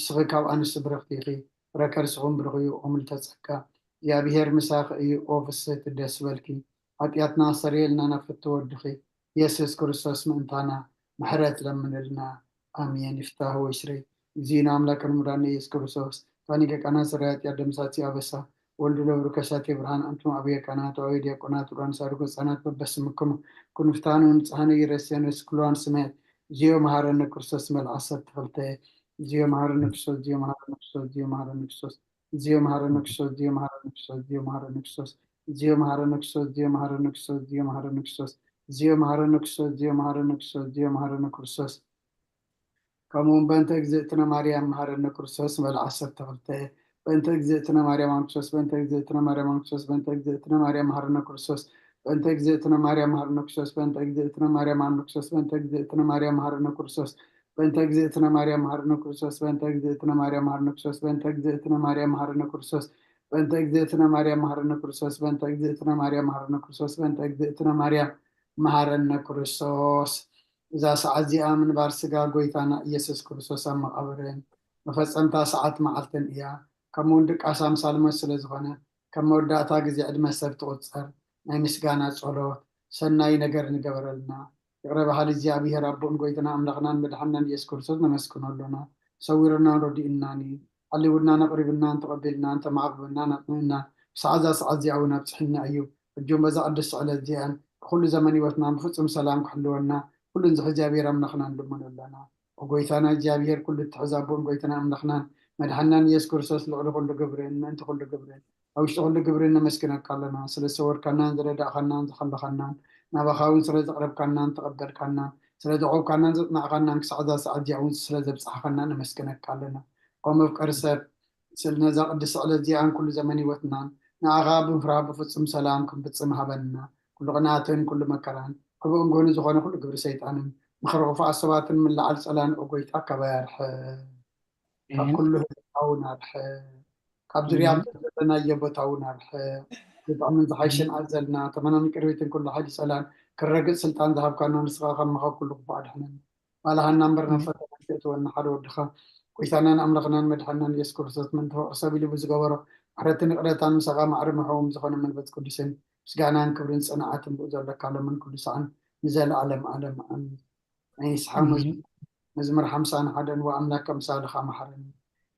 ንስኺ ካብ ኣንስቲ ብርኽቲ ኢኺ፣ ፍረ ከርስኹም ብሩኽ እዩ። ኦ ምልእተ ጸጋ፣ እግዚኣብሄር ምሳኺ እዩ። ኦ ፍስህቲ ደስ በልኪ፣ ሓጢኣትና ኣስተሰርየልና ናብ ፍትው ወድኺ ኢየሱስ ክርስቶስ ምእንታና ምሕረት ለምንልና። ኣሜን። ይፍታህ ወይስረይ እግዚእነ አምላክነ መድኃኒነ ኢየሱስ ክርስቶስ፣ ታኒገ ቃና ስራይ ኃጢአት ደምሳሲ አበሳ፣ ወልድ ለብሩ ከሳቴ ብርሃን፣ አንቱም አብየ ካህናት ወአብየ ዲያቆናት፣ ዲያቆናት፣ ዲያቆናት፣ በበስምክሙ ኩኑ ፍትሐነ ወንጽሐነ ኢረሴነ ኩሉ አንስሜ። እግዚኦ መሐረነ ክርስቶስ መልአሰ ተፈልተ። እግዚኦ መሐረነ ክርስቶስ፣ እግዚኦ መሐረነ ክርስቶስ፣ እግዚኦ መሐረነ ክርስቶስ። እግዚኦ መሐረነ ክርስቶስ፣ እግዚኦ መሐረነ ክርስቶስ፣ እግዚኦ መሐረነ ክርስቶስ። እግዚኦ መሐረነ ክርስቶስ፣ እግዚኦ መሐረነ ክርስቶስ፣ እግዚኦ መሐረነ ክርስቶስ፣ እግዚኦ መሐረነ ክርስቶስ፣ እግዚኦ መሐረነ ክርስቶስ። ከምኡ እውን በእንተ እግዝእትነ ማርያም መሐረነ ክርስቶስ መልኣሰ ተኽልተ። በእንተ እግዝእትነ ማርያም ክርስቶስ፣ በእንተ እግዝእትነ ማርያም ክርስቶስ፣ በእንተ እግዝእትነ ማርያም መሐረነ ክርስቶስ፣ በእንተ እግዝእትነ ማርያም መሐረነ ክርስቶስ፣ በእንተ እግዝእትነ ማርያም መሐረነ ክርስቶስ፣ በእንተ እግዝእትነ ማርያም መሐረነ ክርስቶስ፣ በእንተ እግዝእትነ ማርያም መሐረነ ክርስቶስ፣ በእንተ እግዝእትነ ማርያም መሐረነ ክርስቶስ፣ በእንተ እግዝእትነ ማርያም መሐረነ ክርስቶስ፣ በእንተ እግዝእትነ ማርያም መሐረነ ክርስቶስ፣ በእንተ እግዝእትነ ማርያም መሐረነ ክርስቶስ፣ በእንተ እግዝእትነ ማርያም መሐረነ ክርስቶስ። እዛ ሰዓት እዚኣ ምንባር ስጋ ጎይታና ኢየሱስ ክርስቶስ ኣብ መቓብርን መፈጸምታ ሰዓት መዓልትን እያ። ከምኡ እውን ድቃስ ኣምሳል ሞት ስለ ዝኾነ፣ ከም መወዳእታ ግዜ ዕድመ ሰብ ትቑጸር ናይ ምስጋና ጸሎት፣ ሰናይ ነገር ንገበረልና። ይቕረ በሃሊ እግዚኣብሔር ኣቦን ጎይታና ኣምላኽናን መድሓንናን ኢየሱስ ክርስቶስ ነመስግኖ ኣሎና። ሰዊሩናን ረዲኡናን እዩ። ሓሊውናን ኣቕሪቡናን ተቐቢልናን ተማዕቑብናን ኣጽኒዕናን ክሳዕ እዛ ሰዓት እዚኣ እውን ኣብጽሕና እዩ። ሕጂ እውን በዛ ቅድስቲ ዕለት እዚኣን ብኹሉ ዘመን ህይወትናን ብፍጹም ሰላም ክሕልወና ኩሉ ንዝሕ እግዚኣብሔር ኣምላኽና ንልምኖ ኣለና። ኦ ጎይታና እግዚኣብሔር ኩሉ እትሕዝ ኣቦን ጎይታና ኣምላኽናን መድሓንናን ኢየሱስ ክርስቶስ ልዕሊ ኩሉ ግብርን ምእንቲ ኩሉ ግብርን ኣብ ውሽጢ ኩሉ ግብርን ነመስግነካ ኣለና። ስለ ዝሰወርካናን ዝረዳእኻናን ዝኸለኻናን ናባኻ እውን ስለ ዘቕረብካናን ተቐበልካናን ስለ ዘቖብካናን ዘጽናዕካናን ክሳዕ እዛ ሰዓት እዚኣ እውን ስለ ዘብጽሓኻና ነመስግነካ ኣለና። ኦ መፍቀሪ ሰብ ስለ ነዛ ቅድስቲ ዕለት እዚኣን ኩሉ ዘመን ህይወትናን ንኣኻ ብምፍራህ ብፍጹም ሰላም ክንፍጽም ሃበና። ኩሉ ቅንኣትን ኩሉ መከራን ክቡእን ግህኑ ዝኾነ ኩሉ ግብሪ ሰይጣንን ምኽሪ ክፉኣት ሰባትን ምልዓል ጸላን ኦ ጎይታ ካባይ ኣርሕቕ። ካብ ኣሜን። ኩሉ ህዝባውን ኣርሕቕ። ካብ ዙርያ ኣሜን። ዘለናዮ ቦታውን ኣርሕቕ። ዝጥዕምን ዝሓይሽን ኣዘልና። ተመናን ቅርቢትን ኩሉ ሓይሊ ጸላን ክረግጽ ስልጣን ዝሃብካና ንስኻ ካብ መኸብ ኩሉ ክፉእ ኣድሕነና። ባልሃና እምበር ናብ ኣሜን። ፈተና ኣይተእትወና ሓደ ወድኻ ጎይታናን ኣምላኽናን መድሓንናን ኢየሱስ ክርስቶስ ምእንቲ ፍቕሪ ሰብ ኢሉ ብዝገበሮ ምሕረትን ይቕረታን ምሳኻ ማዕረ ምሕዎም ዝኾነ መንፈስ ቅዱስን ምስጋናን ክብርን ጽንዓትን ብኡ ዘለካ ሎምን ኩሉ ሰዓን ንዘለኣለም ኣለም ኣሜን። ናይ ንስሓ ኣሜን። መዝሙር ሓምሳን ሓደን ወኣምላክ ኣምሳልኻ መሓረኒ፣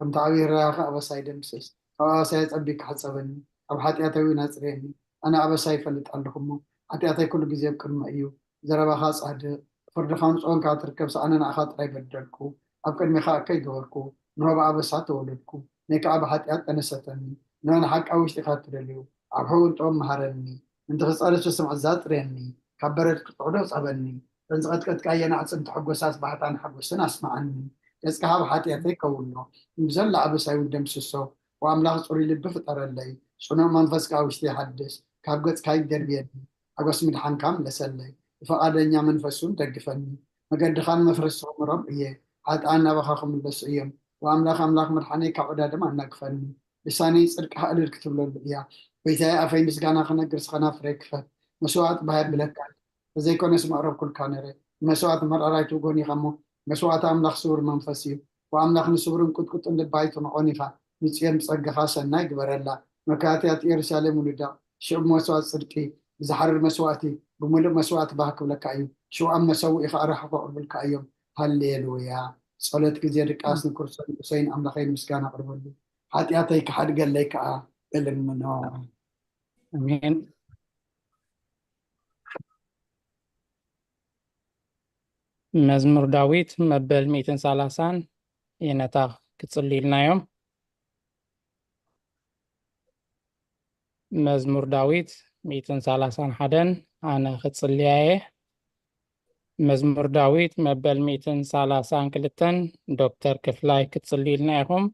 ከምቲ ዓብዪ ርህራኸ ኣበሳይ ደምስስ፣ ካብ ኣበሳይ ኣጸቢካ ሕጸበኒ፣ ካብ ሓጢኣተይ እውን ኣጽርየኒ። ኣነ ኣበሳይ ይፈልጥ ኣለኹ እሞ፣ ሓጢኣተይ ኩሉ ግዜ ኣብ ቅድመይ እዩ። ዘረባኻ ጻድቕ፣ ፍርድኻ ንጽዮን ከኣ ትርከብ፣ ኣነ ንኣኻ ጥራይ በደልኩ፣ ኣብ ቅድሜኻ እከይ ገበርኩ፣ እንሆ ብኣበሳ ተወለድኩ፣ ነይ ከኣ ብሓጢኣት ጠነሰተኒ። እንሆ ንሓቂ ኣብ ውሽጢኻ እትደልዩ፣ ኣብ ሕቡን ጥበብ መሃረኒ፣ ምእንቲ ክጸርፍ ዝስምዕ ኣጽርየኒ፣ ካብ በረድ ክትዕዶ ጸበኒ፣ እተን ዝቐጥቀጥካየን ኣዕጽምቲ ሕጎሳት ባህታን ሓጎስን ኣስምዓኒ። ገጽካ ካብ ሓጢኣተይ ከውሎ፣ ንብዘሎ ኣበሳይ እውን ደምስሶ። ኦ ኣምላኽ ጽሩይ ልቢ ፍጠረለይ፣ ጽኑዕ መንፈስ ከኣ ውሽጢ ይሓድስ። ካብ ገጽካ ይደርብየኒ፣ ሓጎስ ምድሓንካ ምለሰለይ፣ ብፈቓደኛ መንፈስ እውን ደግፈኒ። መገድኻን መፍረስኹም ሮም እየ፣ ሓጥኣን ናባኻ ክምለሱ እዮም። ኦ ኣምላኽ ኣምላኽ መድሓነይ ካብ ዕዳ ደም ኣናግፈኒ። ልሳነይ ጽድቅኻ እልል ክትብለሉ እያ። ጎይታየ ኣፈይ ምስጋና ክነግር ስኸና ፍረ ክፈት። መስዋእቲ ባህ የብለካ ተዘይኮነስ መቕረብኩልካ ነረ። ንመስዋእቲ መርኣራይ ትውጎን ኢኻ እሞ መስዋእቲ ኣምላኽ ስውር መንፈስ እዩ። ወኣምላኽ ንስውርን ቁጥቁጥን ልባ ኣይትንዖን ኢኻ። ንጽዮን ብጸጋኻ ሰናይ ግበረላ። መካትያት ኢየሩሳሌም ውልዳ። ሽዑ መስዋእቲ ጽድቂ ብዝሓርር መስዋእቲ ብምሉእ መስዋእቲ ባህ ክብለካ እዩ። ሽዑ ኣብ መሰውኢኻ ኣራኽቦ ክቕርብልካ እዮም። ሃሌሉያ። ጸሎት ግዜ ድቃስ ንክርስቶስ ንጉሰይን ኣምላኸይን ምስጋና ኣቕርበሉ። ሓጢኣተይ ክሓድገለይ ከኣ እልምኖ። ኣሜን። መዝሙር ዳዊት መበል ሚእትን ሰላሳን የነታ ክጽልዩልና እዮም። መዝሙር ዳዊት ሚእትን ሰላሳን ሓደን ኣነ ክጽልያ እየ። መዝሙር ዳዊት መበል ሚእትን ሰላሳን ክልተን ዶክተር ክፍላይ ክትጽልዩልና ኢኹም።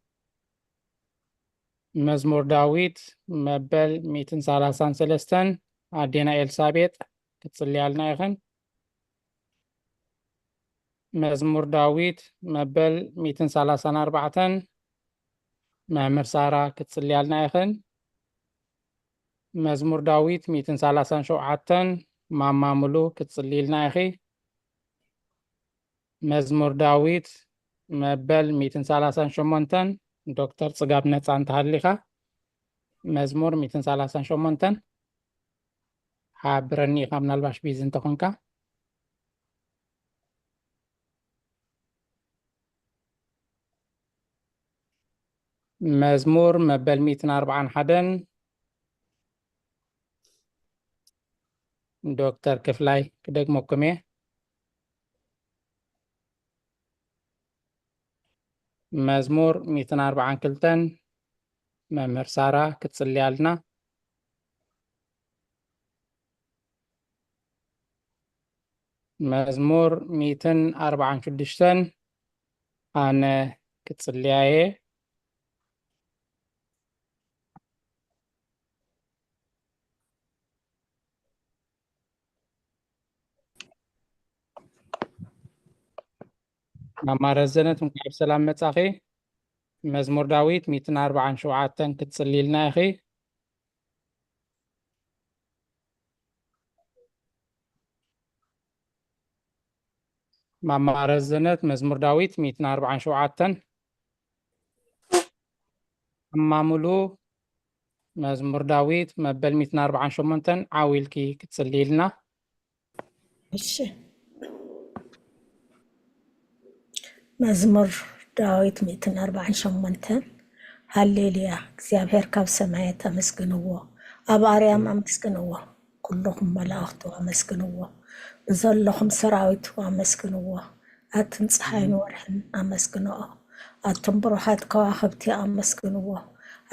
መዝሙር ዳዊት መበል ሚእትን ሰላሳን ሰለስተን ኣዴና ኤልሳቤጥ ክትጽልያልና ኢኽን። መዝሙር ዳዊት መበል ሚእትን ሰላሳን ኣርባዕተን መምህር ሳራ ክትጽልያልና ኢኽን። መዝሙር ዳዊት ሚእትን ሰላሳን ሸውዓተን ማማ ሙሉ ክትጽልይልና ኢኺ። መዝሙር ዳዊት መበል ሚእትን ሰላሳን ሸሞንተን ዶክተር ጽጋብ ነጻ እንተሃሊኻ፣ መዝሙር ሚእትን ሰላሳን ሸሞንተን ሓብረኒ ኢኻ፣ ምናልባሽ ቢዚ እንተኾንካ። መዝሙር መበል ሚእትን ኣርብዓን ሓደን ዶክተር ክፍላይ ክደግመኩም እየ። መዝሙር ሚእትን ኣርብዓን ክልተን መምህር ሳራ ክትጽልያልና። መዝሙር ሚእትን ኣርብዓን ሽዱሽተን ኣነ ክጽልያ እየ። ማማ ረዘነት፣ እንኳዕ ብሰላም መጻኺ። መዝሙር ዳዊት ሚእትን ኣርብዓን ሸውዓተን ክትጽልይልና ኢኺ። ማማ ረዘነት፣ መዝሙር ዳዊት ሚእትን ኣርብዓን ሸውዓተን። ማማ ሙሉ፣ መዝሙር ዳዊት መበል ሚእትን ኣርብዓን ሸሞንተን ዓው ኢልኪ ክትጽልይልና። እሺ። መዝሙር ዳዊት ሚእትን ኣርብዓን ሸሞንተን። ሃሌሉያ፣ እግዚኣብሔር ካብ ሰማያት ኣመስግንዎ፣ ኣብ ኣርያም ኣመስግንዎ፣ ኩልኹም መላእኽቱ ኣመስግንዎ፣ ብዘለኹም ሰራዊቱ ኣመስግንዎ፣ ኣቱም ፀሓይን ወርሕን ኣመስግንኦ፣ ኣቱም ብሩኻት ከዋኽብቲ ኣመስግንዎ፣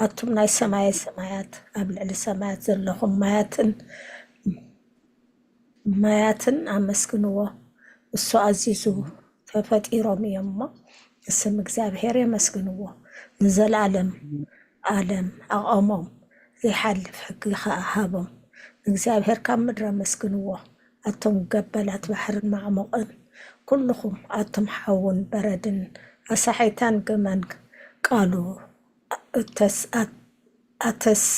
ኣቱም ናይ ሰማየ ሰማያት፣ ኣብ ልዕሊ ሰማያት ዘለኹም ማያትን ማያትን ኣመስግንዎ። እሱ ኣዚዙ ተፈጢሮም እዮም እሞ፣ ስም እግዚኣብሔር የመስግንዎ። ንዘለኣለም ኣለም ኣቐሞም፣ ዘይሓልፍ ሕጊ ኸኣ ሃቦም። ንእግዚኣብሔር ካብ ምድሪ ኣመስግንዎ። ኣቱም ገበላት ባሕርን ማዕሙቕን፣ ኩልኹም ኣቱም ሓውን በረድን፣ ኣሳሒታን ግመን ቃሉ እተስ-፣ ኣት-፣ ኣተስ-፣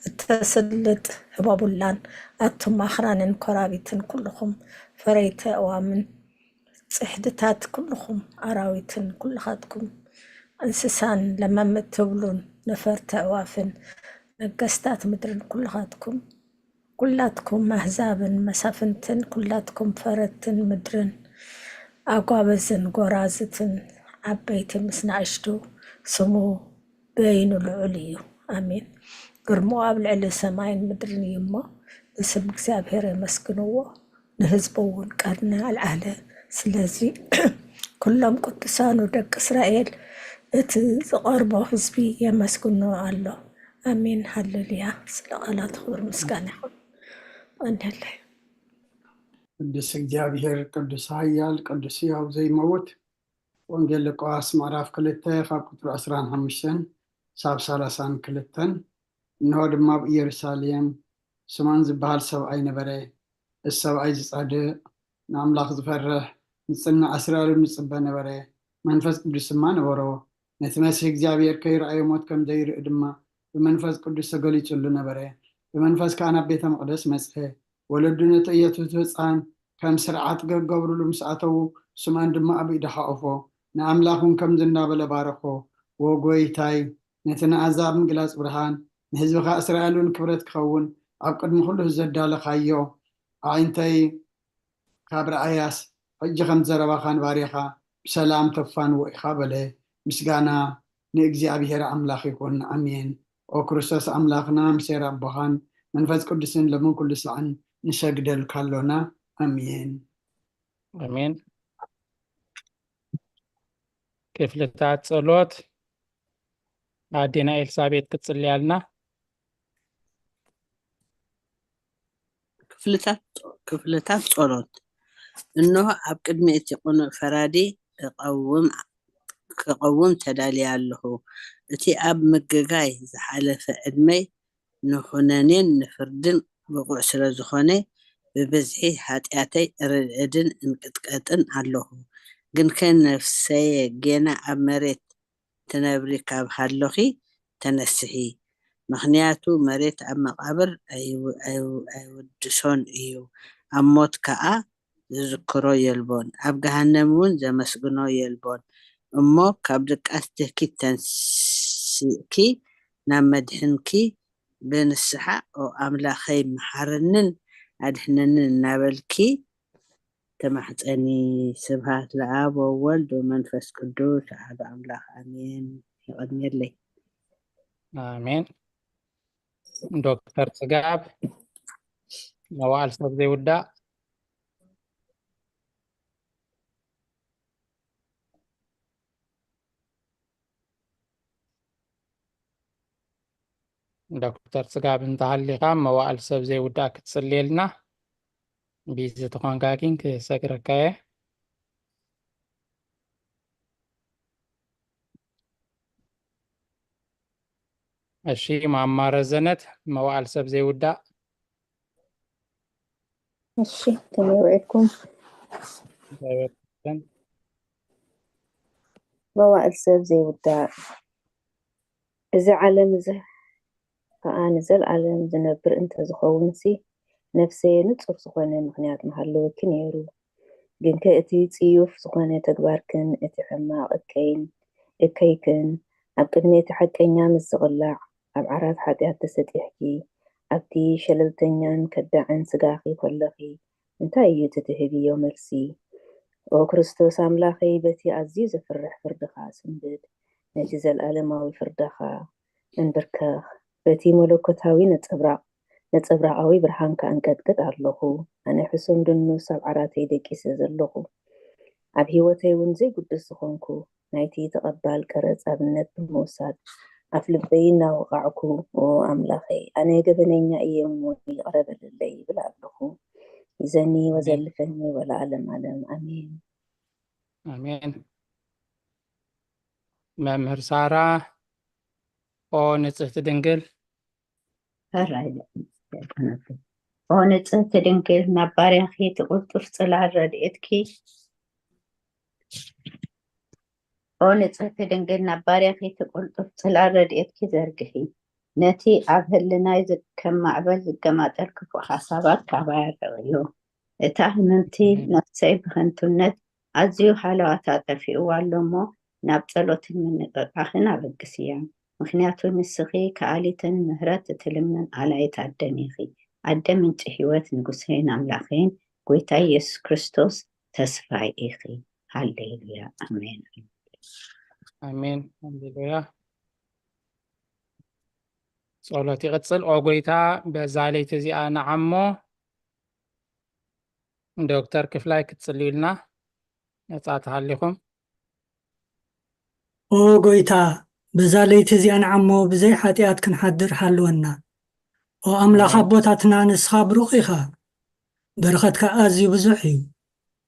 እተስልጥ ህቦቡላን፣ ኣቱም ኣኽራንን ኮራቢትን ኩልኹም ፈረይቲ ኣእዋምን፣ ጽሕድታት ኩልኹም ኣራዊትን ኩልኻትኩም እንስሳን ለመምት ትብሉን ነፈርቲ ኣዕዋፍን ነገስታት ምድርን ኩልኻትኩም፣ ኩላትኩም ኣህዛብን መሳፍንትን ኩላትኩም ፈረትን ምድርን ኣጓበዝን ጎራዝትን ዓበይቲ ምስ ንኣሽቱ ስሙ በይኑ ልዑል እዩ። ኣሜን። ግርምኡ ኣብ ልዕሊ ሰማይን ምድርን እዩ እሞ ንስም እግዚኣብሔር የመስግንዎ። ንህዝቡ እውን ቀርኒ ኣልዓለ። ስለዚ ኩሎም ቅዱሳኑ ደቂ እስራኤል እቲ ዝቐርቦ ህዝቢ የመስግኖ ኣሎ። ኣሜን ሃሌሉያ። ስለ ቃላቱ ክብር ምስጋና ይኹን። ቀንየለይ። ቅዱስ እግዚኣብሔር ቅዱስ ኃያል ቅዱስ ሕያው ዘይመውት። ወንጌል ሉቃስ ምዕራፍ ክልተ ካብ ቁፅሪ ዕስራን ሓሙሽተን ሳብ ሰላሳን ክልተን። እንሆ ድማ ኣብ ኢየሩሳሌም ስምዖን ዝበሃል ሰብኣይ ነበረ። እዚ ሰብኣይ ዝጸድቕ ንኣምላኽ ዝፈርሕ ንጽናዕ እስራኤል እውን ይጽበ ነበረ። መንፈስ ቅዱስ ድማ ነበሮ። ነቲ መሲሕ እግዚኣብሔር ከይረኣዮ ሞት ከም ዘይርኢ ድማ ብመንፈስ ቅዱስ ተገሊጹሉ ነበረ። ብመንፈስ ከኣ ናብ ቤተ መቕደስ መጽአ። ወለዱ ነቲ ኢየሱስ ህጻን ከም ስርዓት ክገብርሉ ምስ ኣተዉ፣ ስምዖን ድማ ኣብ ኢዱ ሓቖፎ፣ ንኣምላኽ እውን ከምዚ እናበለ ባረኾ፣ ዎ ጐይታይ፣ ነቲ ንኣህዛብ ምግላጽ ብርሃን፣ ንህዝብኻ እስራኤል እውን ክብረት ክኸውን ኣብ ቅድሚ ኩሉ ዘዳለኻዮ ኣዒንተይ ካብ ረኣያስ፣ ሕጂ ከም ዘረባኻ ንባርያኻ ብሰላም ተፋንዎ ኢኻ በለ። ምስጋና ንእግዚኣብሔር ኣምላኽ ይኹን፣ ኣሜን። ኦ ክርስቶስ ኣምላኽና፣ ምሴር ኣቦኻን መንፈስ ቅዱስን ሎምን ኩሉ ሳዕን ንሰግደልካ ኣሎና፣ ኣሜን። ኣሜን። ክፍልታት ጸሎት ኣዴና ኤልሳቤጥ ክትጽልያልና። ክፍልታት ጸ-፣ ክፍልታት ጸሎት። እንሆ ኣብ ቅድሚ እቲ ቅኑዕ ፈራዲ እቐውም፣ ክቐውም ተዳልየ ኣለኹ። እቲ ኣብ ምግጋይ ዝሓለፈ ዕድመይ ንኹነኔን ንፍርድን ብቑዕ ስለ ዝኾነ፣ ብብዝሒ ሓጢኣተይ እርዕድን እንቅጥቀጥን ኣለኹ። ግንከ ነፍሰየ ጌና ኣብ መሬት ትነብሪ ካብ ሃሎኺ ተነስሒ። ምኽንያቱ መሬት ኣብ መቓብር ኣይው-፣ ኣይው-፣ ኣይውድሶን እዩ፣ ኣብ ሞት ከኣ ዝዝክሮ የልቦን፣ ኣብ ገሃነም እውን ዘመስግኖ የልቦን። እሞ ካብ ድቃስ ትህኪት ተንሲእኪ ናብ መድሕንኪ ብንስሓ ኦ ኣምላኸይ መሓረንን ኣድሕነንን እናበልኪ ተማሕፀኒ። ስብሃት ለኣብ ወወልድ ወመንፈስ ቅዱስ ኣሐዱ ኣምላኽ ኣሜን። የቐንየለይ። ኣሜን። ዶክተር ጽጋብ መዋዕል ሰብ ዘይውዳእ። ዶክተር ጽጋብ እንተሃሊኻ መዋዕል ሰብ ዘይውዳእ ክትጽልየልና ቢዚ ተኾንካ ግን ክሰግረካ እየ። እሺ ማማ ረዘነት መዋዕል ሰብ ዘይውዳእ። እሺ ከመይ ውዒልኩም? መዋዕል ሰብ ዘይውዳእ። እዚ ዓለም እዚ ከኣ ንዘለኣለም ዝነብር እንተዝኸውንሲ፣ ነፍሰየ ንጹር ዝኾነ ምኽንያት ምሃለወኪ ነይሩ። ግንከ እቲ ጽዩፍ ዝኾነ ተግባርክን እቲ ሕማቕ እከይን እከይክን ኣብ ቅድሚ እቲ ሓቀኛ ምስ ዝቕላዕ፣ ኣብ ዓራት ሓጢኣት ተሰጢሕኪ፣ ኣብቲ ሸለልተኛን ከዳዕን ስጋኺ ከለኺ፣ እንታይ እዩ እቲ ትህብዮ መልሲ? ኦ ክርስቶስ ኣምላኸይ፣ በቲ ኣዝዩ ዘፍርሕ ፍርድኻ ስንብድ፣ ነቲ ዘለኣለማዊ ፍርድኻ እንብርከኽ፣ በቲ መለኮታዊ ነጸብራቕ ነጸብራቓዊ ብርሃንካ እንቀጥቅጥ ኣለኹ። ኣነ ሕሱም ድኑስ ኣብ ዓራተይ ደቂሰ ዘለኹ። ኣብ ህይወተይ እውን ዘይግዱስ ዝኾንኩ፣ ናይቲ ተቐባል ቀረጽ ኣብነት ብምውሳድ፣ ኣፍ ልበይ እናወቓዕኩ፣ ኦ ኣምላኸይ፣ ኣነ ገበነኛ እየ እሞ ይቕረ በለለይ ይብል ኣለኹ። ይዘኒ ወዘልፈኒ ወለዓለም ዓለም። ኣሜን። ኣሜን። መምህር ሳራ፣ ኦ ንጽህቲ ድንግል። ሕራይ ደቂ ኣንስትዮ። ኦ ንጽህቲ ድንግል፣ ናብ ባርያኺ እቲ ቅልጡፍ ጽላል ረድኤትኪ፣ ኦ ንጽህቲ ድንግል፣ ናብ ባርያኺ እቲ ቅልጡፍ ጽላል ረድኤትኪ ዘርግሒ። ነቲ ኣብ ህልናይ ዝ-፣ ከም ማዕበል ዝገማጠል ክፉእ ሓሳባት ካባይ ኣርሕቕዮ። እታ ህምምቲ ነፍሰይ ብኸንቱነት ኣዝዩ ሃለዋታ ጠፊእዋ ኣሎ እሞ፣ ናብ ጸሎትን ምንቕቓሕን ኣበግስያ። ምኽንያቱ ንስኺ ከኣሊትን ምህረት እትልምን ኣላይት ኣደን ኢኺ። ኣደ ምንጪ ህይወት፣ ንጉሰይን ኣምላኸይን፣ ጎይታ ኢየሱስ ክርስቶስ ተስፋይ ኢኺ። ሃሌሉያ፣ ኣሜን። ኣሜን። ሃሌሉያ። ጸሎት ይቕጽል። ኦ ጎይታ፣ በዛ ለይቲ እዚኣ ንዓሞ ዶክተር ክፍላይ ክትጽልዩልና ነጻ ተሃሊኹም። ኦ ጎይታ፣ በዛ ለይቲ እዚኣ ንዓሞ ብዘይ ሓጢኣት ክንሓድር ሓልወና። ኦ ኣምላኽ ኣሜን። ኣቦታትና፣ ንስኻ ብሩኽ ኢኻ፣ በረኸትካ ኣዝዩ ብዙሕ እዩ።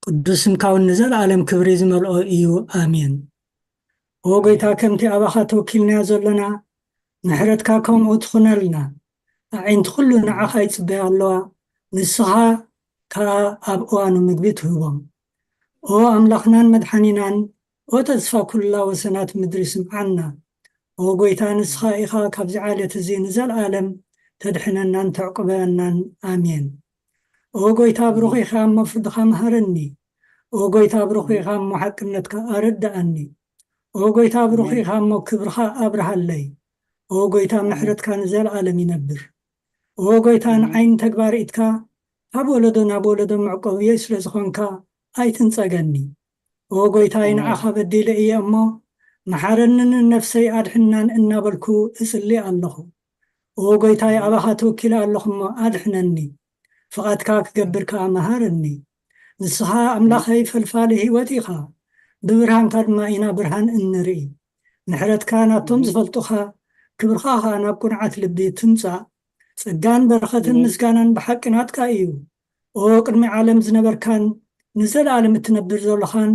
ቅዱስ ስምካ እውን ንዘለኣለም ክብሪ ዝመልኦ እዩ። ኣሜን። ኦ ጎይታ፣ ከምቲ ኣባኻ ተወኪልናዮ ዘሎና፣ ምሕረትካ ከምኡ ትኹነልና። ኣዒንቲ ኩሉ ንዓኻ ይጽበያ ኣለዋ፣ ንስኻ ከኣ ኣብ እዋኑ ምግቢ ትህቦም። ኦ ኣምላኽናን መድሓኒናን፣ ኦ ተስፋ ኩላ ወሰናት ምድሪ ስምዓና። ኦ ጎይታ፣ ንስኻ ኢኻ ካብዚ ዓሌት እዚ ንዘለኣለም ተድሕነናን ተዕቁበናን። ኣሜን። ኦ ጎይታ፣ ብሩኽ ኢኻ እሞ ፍርድኻ መሃረኒ። ኦ ጎይታ፣ ብሩኽ ኢኻ እሞ ሓቅነትካ ኣረድኣኒ። ኦ ጎይታ፣ ብሩኽ ኢኻ እሞ ክብርኻ ኣብርሃለይ። ኦ ጎይታ፣ ምሕረትካ ንዘለኣለም ይነብር። ኦ ጎይታ፣ ንዓይ ንተግባር ኢድካ ካብ ወለዶ ናብ ወለዶ መዕቆብየይ ስለ ዝኾንካ ኣይትንጸገኒ። ኦ ጎይታይ፣ ኣሜን። ንዓኻ በዲለ እየ እሞ፣ መሓረንን ነፍሰይ ኣድሕናን እናበልኩ እጽሊ ኣለኹ። ኦ ጎይታይ፣ ኣባኻ ተወኪለ ኣለኹ እሞ፣ ኣድሕነኒ። ፍቓድካ ክገብር ከኣ መሃረኒ። ንስኻ ኣምላኸይ ፈልፋሊ ህይወት ኢኻ። ብብርሃንካ ድማ ኢና ብርሃን እንርኢ። ምሕረትካ ናብቶም ዝፈልጡኻ፣ ክብርኻ ኸኣ ናብ ቁንዓት ልቢ ትምጻእ። ጸጋን በረኸትን ምስጋናን ብሓቂ ናትካ እዩ። ኦ ቅድሚ ዓለም ዝነበርካን ንዘለኣለም እትነብር ዘለኻን፣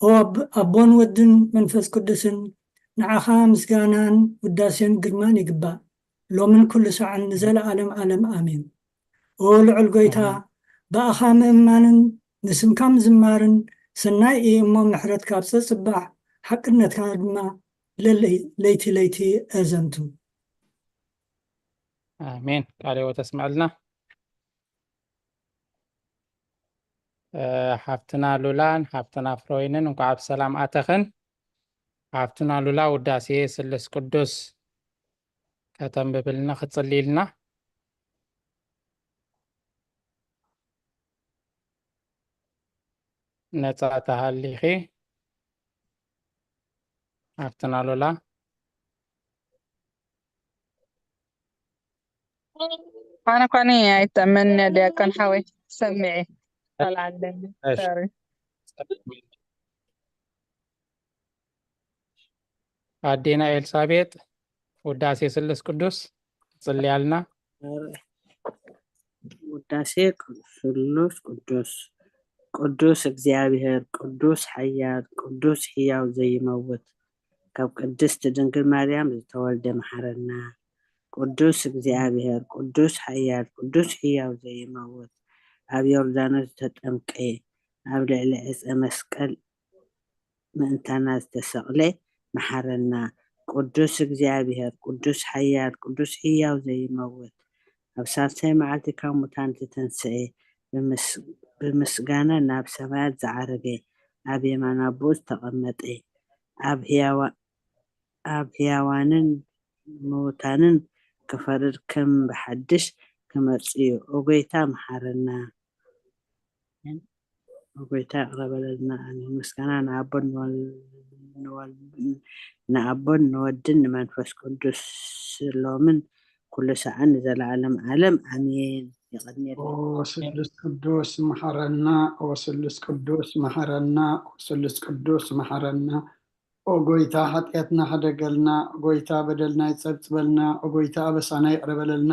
ኦ ኣብ-፣ ኣቦን ወድን መንፈስ ቅዱስን፣ ንዓኻ ምስጋናን ውዳሴን ግርማን ይግባእ፣ ሎምን ኩሉ ሳዕን ንዘለኣለም ኣለም ኣሜን። ኦ ልዑል ጎይታ፣ ኣሜን። ብኣኻ ምእማንን ንስምካ ምዝማርን ሰናይ እዩ እሞ፣ ምሕረትካ ኣብ ጸጽባሕ፣ ሓቅነትካ ድማ ለለይ-፣ ለይቲ ለይቲ ኣዘንቱ። ኣሜን። ቃለ ሕይወት ኣስምዐልና። እ፣ ሓፍትና ሉላን ሓፍትና ፍሮይንን እንኳዕ ብሰላም ኣተኽን። ሃፍትና ሉላ ውዳሴ ስሉስ ቅዱስ ከተንብብልና ክትጽልይልና ነጻ ተሃሊኺ። ሃፍትና ሉላ። ኣነ ኳኒ ኣይተመነ ዲያቆን ሓወይ ሰሚዒ ኣልዓለኒ። እሺ። ሶሪ። ኣዴና ኤልሳቤጥ ውዳሴ ስሉስ ቅዱስ ጽልያልና። ውዳሴ ስሉስ ቅዱስ። ቅዱስ እግዚኣብሔር፣ ቅዱስ ሓያል፣ ቅዱስ ሕያው ዘይመውት፣ ካብ ቅድስት ድንግል ማርያም ዝተወልደ መሓረና። ቅዱስ እግዚኣብሔር፣ ቅዱስ ሓያል፣ ቅዱስ ሕያው ዘይመውት፣ ኣብ ዮርዳኖስ ዝተጠምቀ፣ ኣብ ልዕሊ ዕፀ መስቀል ምእንታና ዝተሰቕለ መሓረና። ቅዱስ እግዚኣብሔር፣ ቅዱስ ሓያል፣ ቅዱስ ሕያው ዘይመውት፣ ኣብ ሳልሳይ መዓልቲ ካብ ሙታን ዝተንስኤ፣ ብምስ- ብምስጋና ናብ ሰማያት ዝዓረገ፣ ኣብ የማን ኣቦኡ ዝተቐመጠ፣ ኣብ ህያዋ- ኣብ ህያዋንን ምውታንን ክፈርድ ከም ብሓድሽ ክመጽእ እዩ። ኦ ጎይታ መሓረና። ኦ ጎይታ ይቕረ በለልና። ኣሜን። ምስጋና ንኣቦን ንወል- ንወል- ንኣቦን ንወድን ንመንፈስ ቅዱስ ሎምን ኩሉ ሰዓን ንዘለዓለም ዓለም ኣሜን። ይቐድሜ ኦ ስሉስ ቅዱስ መሓረና፣ ኦ ስሉስ ቅዱስ መሓረና፣ ኦ ስሉስ ቅዱስ መሓረና። ኦ ጎይታ ሓጢኣትና ሕደገልና፣ ኦ ጎይታ በደልና ይጸብጽበልና፣ ኦ ጎይታ ኣበሳና ይቕረ በለልና።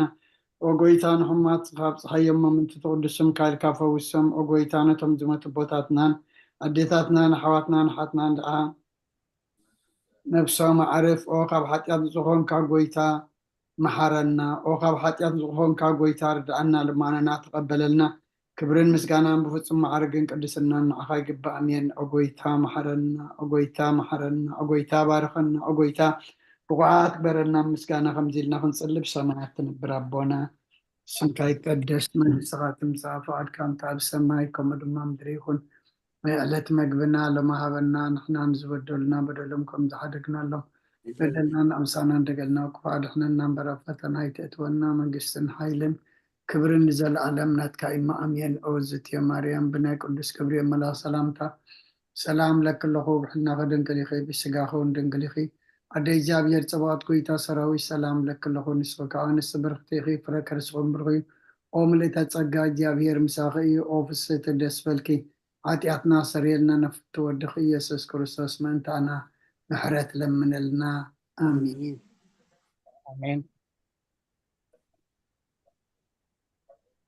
ኦ ጎይታ ንሕሙማት ካብ ጸሓይ እሞ ምእንቲ ትቕዱስ ስምካ ኢልካ ፈውሶም። ኦ ጎይታ ነቶም ዝመቱ ኣቦታትናን ኣዴታትናን ኣሕዋትናን ኣሓትናን ደኣ ነብሶም ኣዕርፍ። ኦ ካብ ሓጢኣት ንጹህ ኾንካ ጎይታ መሓረና። ኦ ካብ ሓጢኣት ንጹህ ኾንካ ጎይታ ርድኣና፣ ልማናና ተቐበለልና። ክብርን ምስጋናን ብፍጹም ማዕርግን ቅድስናን ንዓኻ ይግባእ። ኣሜን። ኦ ጎይታ መሓረና፣ ኦ ጎይታ መሓረና፣ ኦ ጎይታ ባርኸና፣ ኦ ጎይታ ብቑዓት ግበረና። ምስጋና ከምዚ ኢልና ክንጽሊ ብሰማያት ትነብር ኣቦና፣ ስምካ ይቀደስ፣ መንግስትኻ ትምጻእ፣ ፍቓድካ እንተ ኣብ ሰማይ ከምኡ ድማ ምድሪ ይኹን። ናይ ዕለት መግብና ሎሚ ሃበና፣ ንሕና ንዝበደሉና በደሎም ከም ዝሓደግናሎም በደልና ንኣምሳና እንደገልና ክፉእ ኣድሕነና እምበር ኣብ ፈተና ኣይተእትወና፣ መንግስትን ሓይልን ክብርን ንዘለኣለም ናትካ እዩ። ኣሜን። ኦ ዝትዮ ማርያም ብናይ ቅዱስ ገብርኤል መልኣኽ ሰላምታ ሰላም ለኪ ኣለኹ፣ ብሕልናኺ ድንግል ኢኺ፣ ብስጋኺ እውን ድንግል ኢኺ። ኣደ እግዚኣብሔር ጸባኦት ጎይታ ሰራዊት ሰላም ለኪ ኣለኹ፣ ንስኺ ከኣ ንስብርኽቲ ኢኺ፣ ፍረ ከርስኺ እውን ብሩኽ እዩ። ኦ ምልእተ ጸጋ እግዚኣብሔር ምሳኺ እዩ፣ ኦ ፍስሕቲ ደስ በልኪ፣ ሓጢኣትና ሰሪየልና፣ ነፍቲ ወድኺ ኢየሱስ ክርስቶስ ምእንታና ምሕረት ለምነልና። ኣሜን። ኣሜን።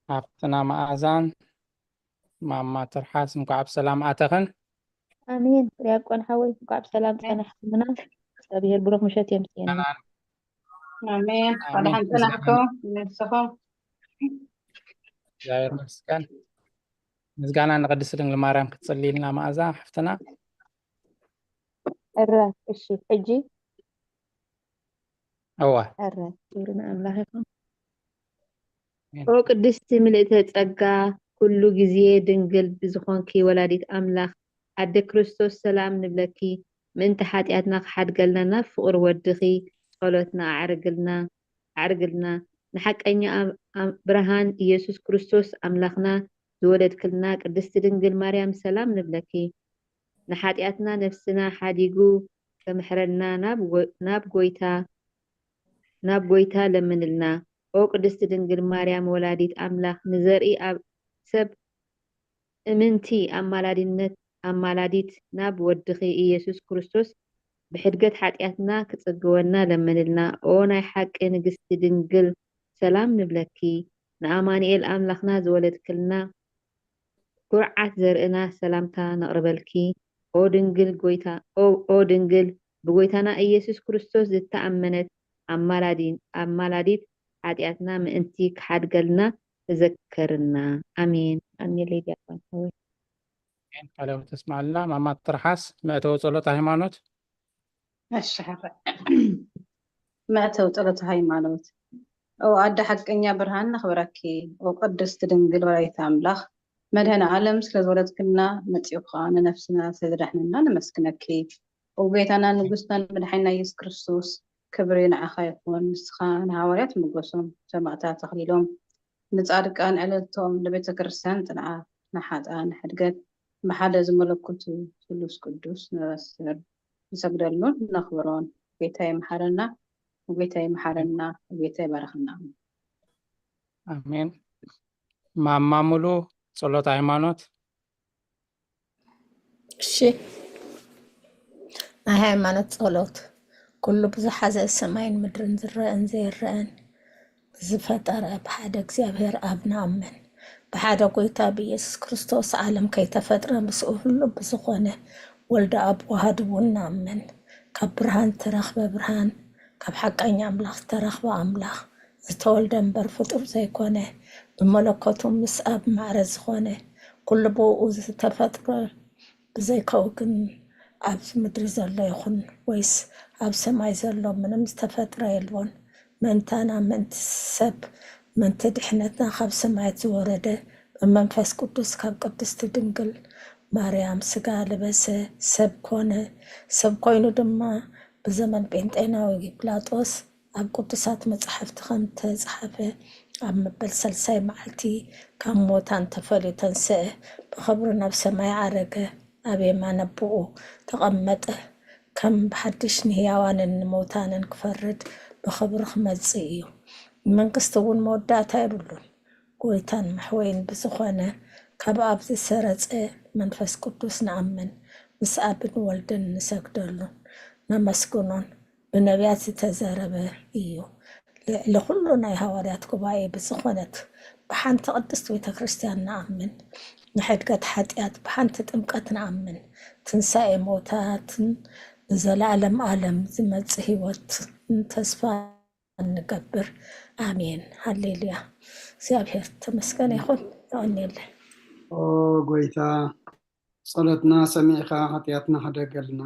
ሃፍትና መኣዛን ማማ ትርሓስ እንኳዕ ብሰላም ኣተኽን። ኣሜን። ዲያቆን ሓወይ እንኳዕ ብሰላም ጸናሕኩምና። እግዚኣብሔር ብሩኽ ምሸት የምጽየና። ኣሜን። ኣሜን። ብድሓን ጸናሕኩም ንስኹም። እግዚኣብሔር ይመስገን። ምስጋና ንቅድስት ድንግል ማርያም ክትጽልይልና መኣዛ ሓፍትና። እረ እሺ ሕጂ እወ እረ ክብሪ ንኣምላኽ ይኹን። ኦ ቅድስቲ ምልእተ ጸጋ ኩሉ ግዜ ድንግል ብዝኾንኪ ወላዲት ኣምላኽ ኣደ ክርስቶስ ሰላም ንብለኪ። ምእንቲ ሓጢኣትና ክሓድገልና ናብ ፍቕሪ ወድኺ ጸሎትና ኣዕርግልና ኣዕርግልና። ንሓቀኛ ኣም- ኣም- ብርሃን ኢየሱስ ክርስቶስ ኣምላኽና ዝወለድክልና ቅድስቲ ድንግል ማርያም ሰላም ንብለኪ። ንሓጢኣትና ነፍስና ሓዲጉ ከምሕረና ናብ ጎ- ናብ ጎይታ ናብ ጎይታ ለምንልና። ኦ ቅድስቲ ድንግል ማርያም ወላዲት ኣምላኽ ንዘርኢ ኣብ ሰብ እምንቲ ኣማላዲነት ኣማላዲት ናብ ወድኺ ኢየሱስ ክርስቶስ ብሕድገት ሓጢኣትና ክጽግወና ለምንልና። ኦ ናይ ሓቂ ንግስቲ ድንግል ሰላም ንብለኪ። ንኣማኑኤል ኣምላኽና ዝወለድክልና ኩርዓት ዘርእና ሰላምታ ነቕርበልኪ። ኦ ድንግል ጎይታ ኦ ኦ ድንግል ብጎይታና ኢየሱስ ክርስቶስ ዝተኣመነት ኣማላዲ ኣማላዲት ሓጢኣትና ምእንቲ ክሓድገልና ተዘከርና። ኣሜን። ኣሜን። ዲያቆን ሓወይ ቃለ ሕይወት ተስማዕልና። ማማ ትርሓስ መእተዊ ጸሎት ሃይማኖት። እሺ ሕራይ መእተዊ ጸሎት ሃይማኖት። ኦ ኣደ ሓቀኛ ብርሃን ነኽብረኪ። ኦ ቅድስቲ ድንግል ወላዲተ ኣምላኽ መድኃኔ ዓለም ስለ ዝወለድክልና መጺኡ ከኣ ንነፍስና ስለ ዘዳሕነና ነመስግነኪ። ኦጎይታና ንጉስናን መድሓኒና ኢየሱስ ክርስቶስ ክብሪ ንዓኻ ይኹን። ንስኻ ንሃዋርያት ሞገሶም፣ ሰማእታት ኣኽሊሎም፣ ንጻድቃን ዕልልቶም፣ ንቤተ ክርስቲያን ጽንዓት፣ ንሓጥኣን ሕድገት ብሓደ ዝመለኩቱ ስሉስ ቅዱስ ነበስር፣ ንሰግደሉን ነኽብሮን። ጌታ ይምሓረና፣ ጌታ ይምሓረና፣ ጌታ ይባርኸና። ኣሜን። ማማ ሙሉ ጸሎት ሃይማኖት። እሺ፣ ናይ ሃይማኖት ጸሎት። ኩሉ ብዝሓዘ ሰማይን ምድርን ዝረአን ዘይረአን ዝፈጠረ ብሓደ እግዚኣብሔር ኣብ ንኣምን። ብሓደ ጎይታ ብኢየሱስ ክርስቶስ ዓለም ከይተፈጥረ ምስኡ ህሉ ብዝኾነ ወልደ ኣብ ዋሃድውን ንኣምን። ካብ ብርሃን ዝተረኽበ ብርሃን፣ ካብ ሓቀኛ ኣምላኽ ዝተረኽበ ኣምላኽ፣ ዝተወልደ እምበር ፍጡር ዘይኮነ፣ ብመለኮቱ ምስ ኣብ ማዕረ ዝኾነ፣ ኩሉ ብኡ ዝተፈጥረ፣ ብዘይካኡ ግን ኣብዚ ምድሪ ዘሎ ይኹን ወይስ ኣብ ሰማይ ዘሎ ምንም ዝተፈጥረ የልቦን። ምእንታና፣ ምእንቲ ሰብ፣ ምእንቲ ድሕነትና ካብ ሰማያት ዝወረደ፣ ብመንፈስ ቅዱስ ካብ ቅድስቲ ድንግል ማርያም ስጋ ለበሰ፣ ሰብ ኮነ። ሰብ ኮይኑ ድማ ብዘመን ጴንጤናዊ ጲላጦስ ኣብ ቅዱሳት መጻሕፍቲ ከም ተጻሕፈ፣ ኣብ መበል ሳልሳይ መዓልቲ ካብ ሙታን ተፈልዩ ተንስአ፣ ብኽብሪ ናብ ሰማይ ዓረገ፣ ኣብ የማን ኣቦኡ ተቐመጠ። ከም ብሓድሽ ንህያዋንን ንሙታንን ክፈርድ ብኽብሪ ክመጽእ እዩ። ንመንግስቲ እውን መወዳእታ የብሉን። ጎይታን መሕወይን ብዝኾነ ካብ ኣብ ዝሰረጸ መንፈስ ቅዱስ ንኣምን፣ ምስ ኣብን ወልድን ንሰግደሉን ነመስግኖን ብነቢያት ዝተዘረበ እዩ። ልዕሊ ኩሉ ናይ ሃዋርያት ጉባኤ ብዝኾነት ብሓንቲ ቅድስት ቤተ ክርስቲያን ንኣምን። ንሕድገት ሓጢኣት ብሓንቲ ጥምቀት ንኣምን። ትንሳኤ ሞታትን ንዘለዓለም ዓለም ዝመጽእ ህይወትን ተስፋ ንገብር። ኣሜን። ሃሌሉያ። እግዚኣብሔር ተመስገን ይኹን። የቐንየለይ። ኦ ጎይታ፣ ጸሎትና ሰሚዕካ ሓጢኣትና ሕደገልና።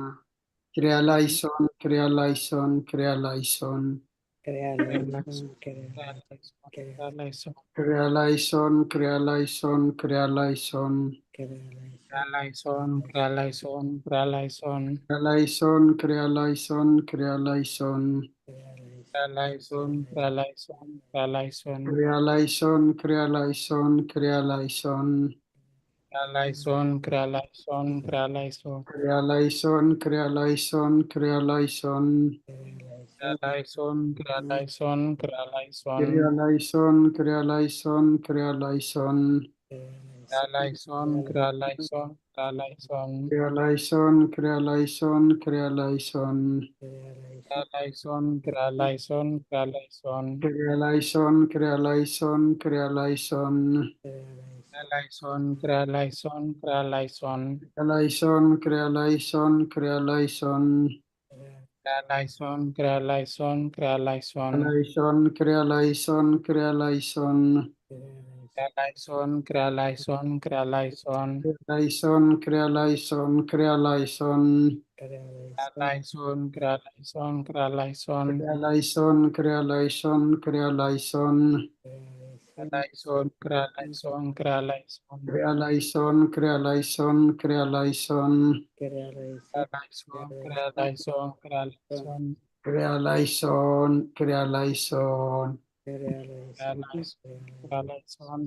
ክሪያ ላይሶን፣ ክሪያ ላይሶን፣ ክሪያ ላይሶን። ክሪያ ላይሶን፣ ክሪያ ላይሶን፣ ክሪያ ክሪያ ላይሶን፣ ክሪያ ላይሶን፣ ክሪያ ላይሶን። ክሪያ ላይሶን። ክሪያ ላይሶን፣ ክሪያ ላይሶን፣ ክሪያ ላይሶን። ክሪያ ላይሶን፣ ክሪያ ላይሶን፣ ክሪያ ላይሶን። ክሪያ ላይሶን፣ ክሪያ ላይሶን፣ ክሪያ ላይሶን። ክሪያ ላይሶን፣ ክሪያ ላይሶን፣ ክሪያ ላይሶን። ክሪያ ላይሶን፣ ክሪያ ላይሶን፣ ክሪያ ላይሶን። ክሪያ ላይሶን፣ ክሪያ ላይሶን፣ ክሪያ ላይሶን። ክሪያ ላይሶን፣ ክሪያ ላይሶን፣ ክሪያ ላይሶን። ክሪያ ላይሶን፣ ክሪያ ላይሶን፣ ክሪያ ላይሶን። ክሪያ ላይሶን፣ ክሪያ ላይሶን፣ ክሪያ ላይሶን። ክሪያ ላይሶን፣ ክሪያ ላይሶን፣ ክሪያ ላይሶን። ክሪያ ላይሶን፣ ክሪያ ላይሶን፣ ክሪያ ላይሶን። ክሪያ ላይሶን፣ ክሪያ ላይሶን፣ ክሪያ ላይሶን። ክሪያ ላይሶን፣ ክሪያ ላይሶን፣ ክሪያ ላይሶን። ክሪያ ላይሶን፣ ክሪያ ላይሶን፣ ክሪያ ላይሶን። ክሪያ ላይሶን፣ ክሪያ ላይሶን፣ ክሪያ ላይሶን። ላይሶን፣ ክሪያ ላይሶን፣ ክሪያ ላይሶን። ክሪያ ላይሶን፣ ክሪያ ላይሶን፣ ክሪያ ላይሶን። ላይሶን፣ ክሪያ ላይሶን፣ ክሪያ ላይሶን። ክሪያ ላይሶን፣ ክሪያ ላይሶን፣ ክሪያ ላይሶን። ክሪያ ላይሶን፣ ክሪያ ላይሶን፣ ክሪያ ላይሶን። ክሪያ ላይሶን፣ ክሪያ ላይሶን፣ ክሪያ ላይሶን። ክሪያ ላይሶን፣ ክሪያ ላይሶን፣ ክሪያ ላይሶን። ክሪያ ክሪያ ላይሶን። ላይሶን፣ ክሪያ ላይሶን፣ ክሪያ ላይሶን። ክሪያ ላይሶን፣ ክሪያ ላይሶን። ክሪያ ክሪያ ላይሶን። ላይሶን፣ ክሪያ ላይሶን።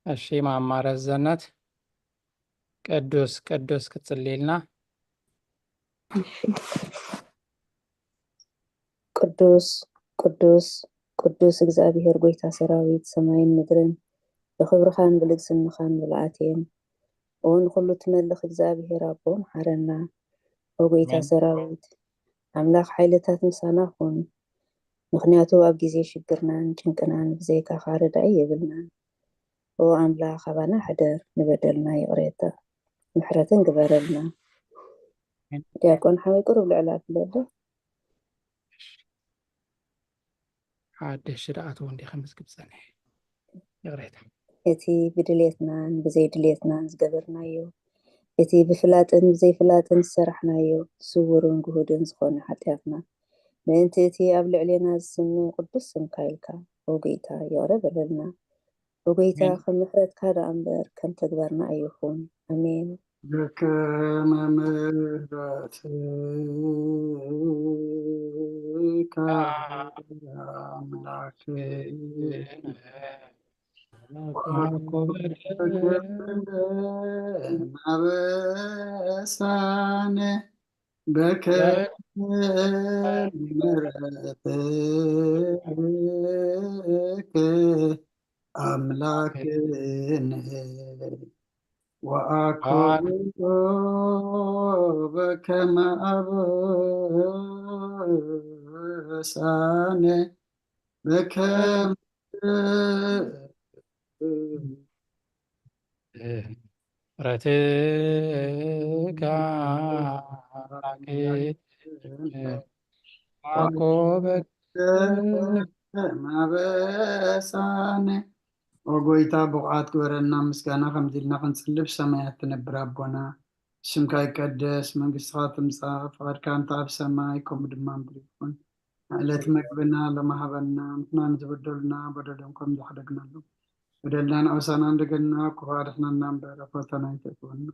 እሺ፣ ማማ ረዘነት ቅዱስ ቅዱስ ክትጽልይልና። ቅዱስ ቅዱስ ቅዱስ እግዚኣብሔር ጎይታ ሰራዊት፣ ሰማይን ምድርን ብኽብርኻን ብልግስናኻን ምልኣት እየን። ኦ ንኹሉ ትመልኽ እግዚኣብሔር ኣቦ፣ መሓረና። ኦ ጎይታ ኣሜን። ሰራዊት ኣምላኽ፣ ሓይልታት ምሳና ኩን። ምኽንያቱ ኣብ ግዜ ሽግርናን ጭንቅናን ብዘይካኻ ረዳኢ የብልናን። ኦ ኣምላኽ፣ ኣባና ሕደር፣ ንበደልና ይቕሬታ ምሕረትን ግበረልና። ዲያቆን ሓወይ፣ ቁሩብ ልዕል ኣብለለ። ሓደሽ ደኣ ትውን ዲኺ ምዝግብ ጸኒሐ። ይቕሬታ። እቲ ብድሌትናን ብዘይድሌትናን ዝገበርናዮ፣ እቲ ብፍላጥን ብዘይፍላጥን ዝሰራሕናዮ፣ ስውርን ግሁድን ዝኾነ ሓጢኣትና፣ ምእንቲ እቲ ኣብ ልዕሌና ዝስኑ ቅዱስ ስምካ ኢልካ፣ ኦ ጎይታ፣ ይቕረ በለልና። ኦ ጎይታ፣ ኣሜን። ከም ምሕረትካ ደኣ እምበር ከም ተግባርና ኣይኹን። ኣሜን። በከመ ምሕረትካ ኣምላኽነ፣ ወአኮበ ማበሳነ በከመ ምሕረትከ ኣምላክነ ወአኮ በከመ አበሳነ በከመ ምሕረትከ ወአኮ በከመ አበሳነ። ኦ ጎይታ፣ ብቑዓት ግበረና ምስጋና ከምዚ ኢልና ክንጽሊ። ብሰማያት ትነብር ኣቦና፣ ስምካ ይቀደስ፣ መንግስትኻ ትምጻእ፣ ፍቓድካ እንተ ኣብ ሰማይ ከምኡ ድማ ምድሪ ይኹን። ዕለት መግብና ሎሚ ሃበና፣ ንሕና ንዝበደሉና በደሎም ከም ዝሓደግናሎም፣ በደልና ንኣውሳና እንደገና፣ ክፉእ ኣድሕነና እምበር፣ ኣብ ፈተና ኣይተእትወና።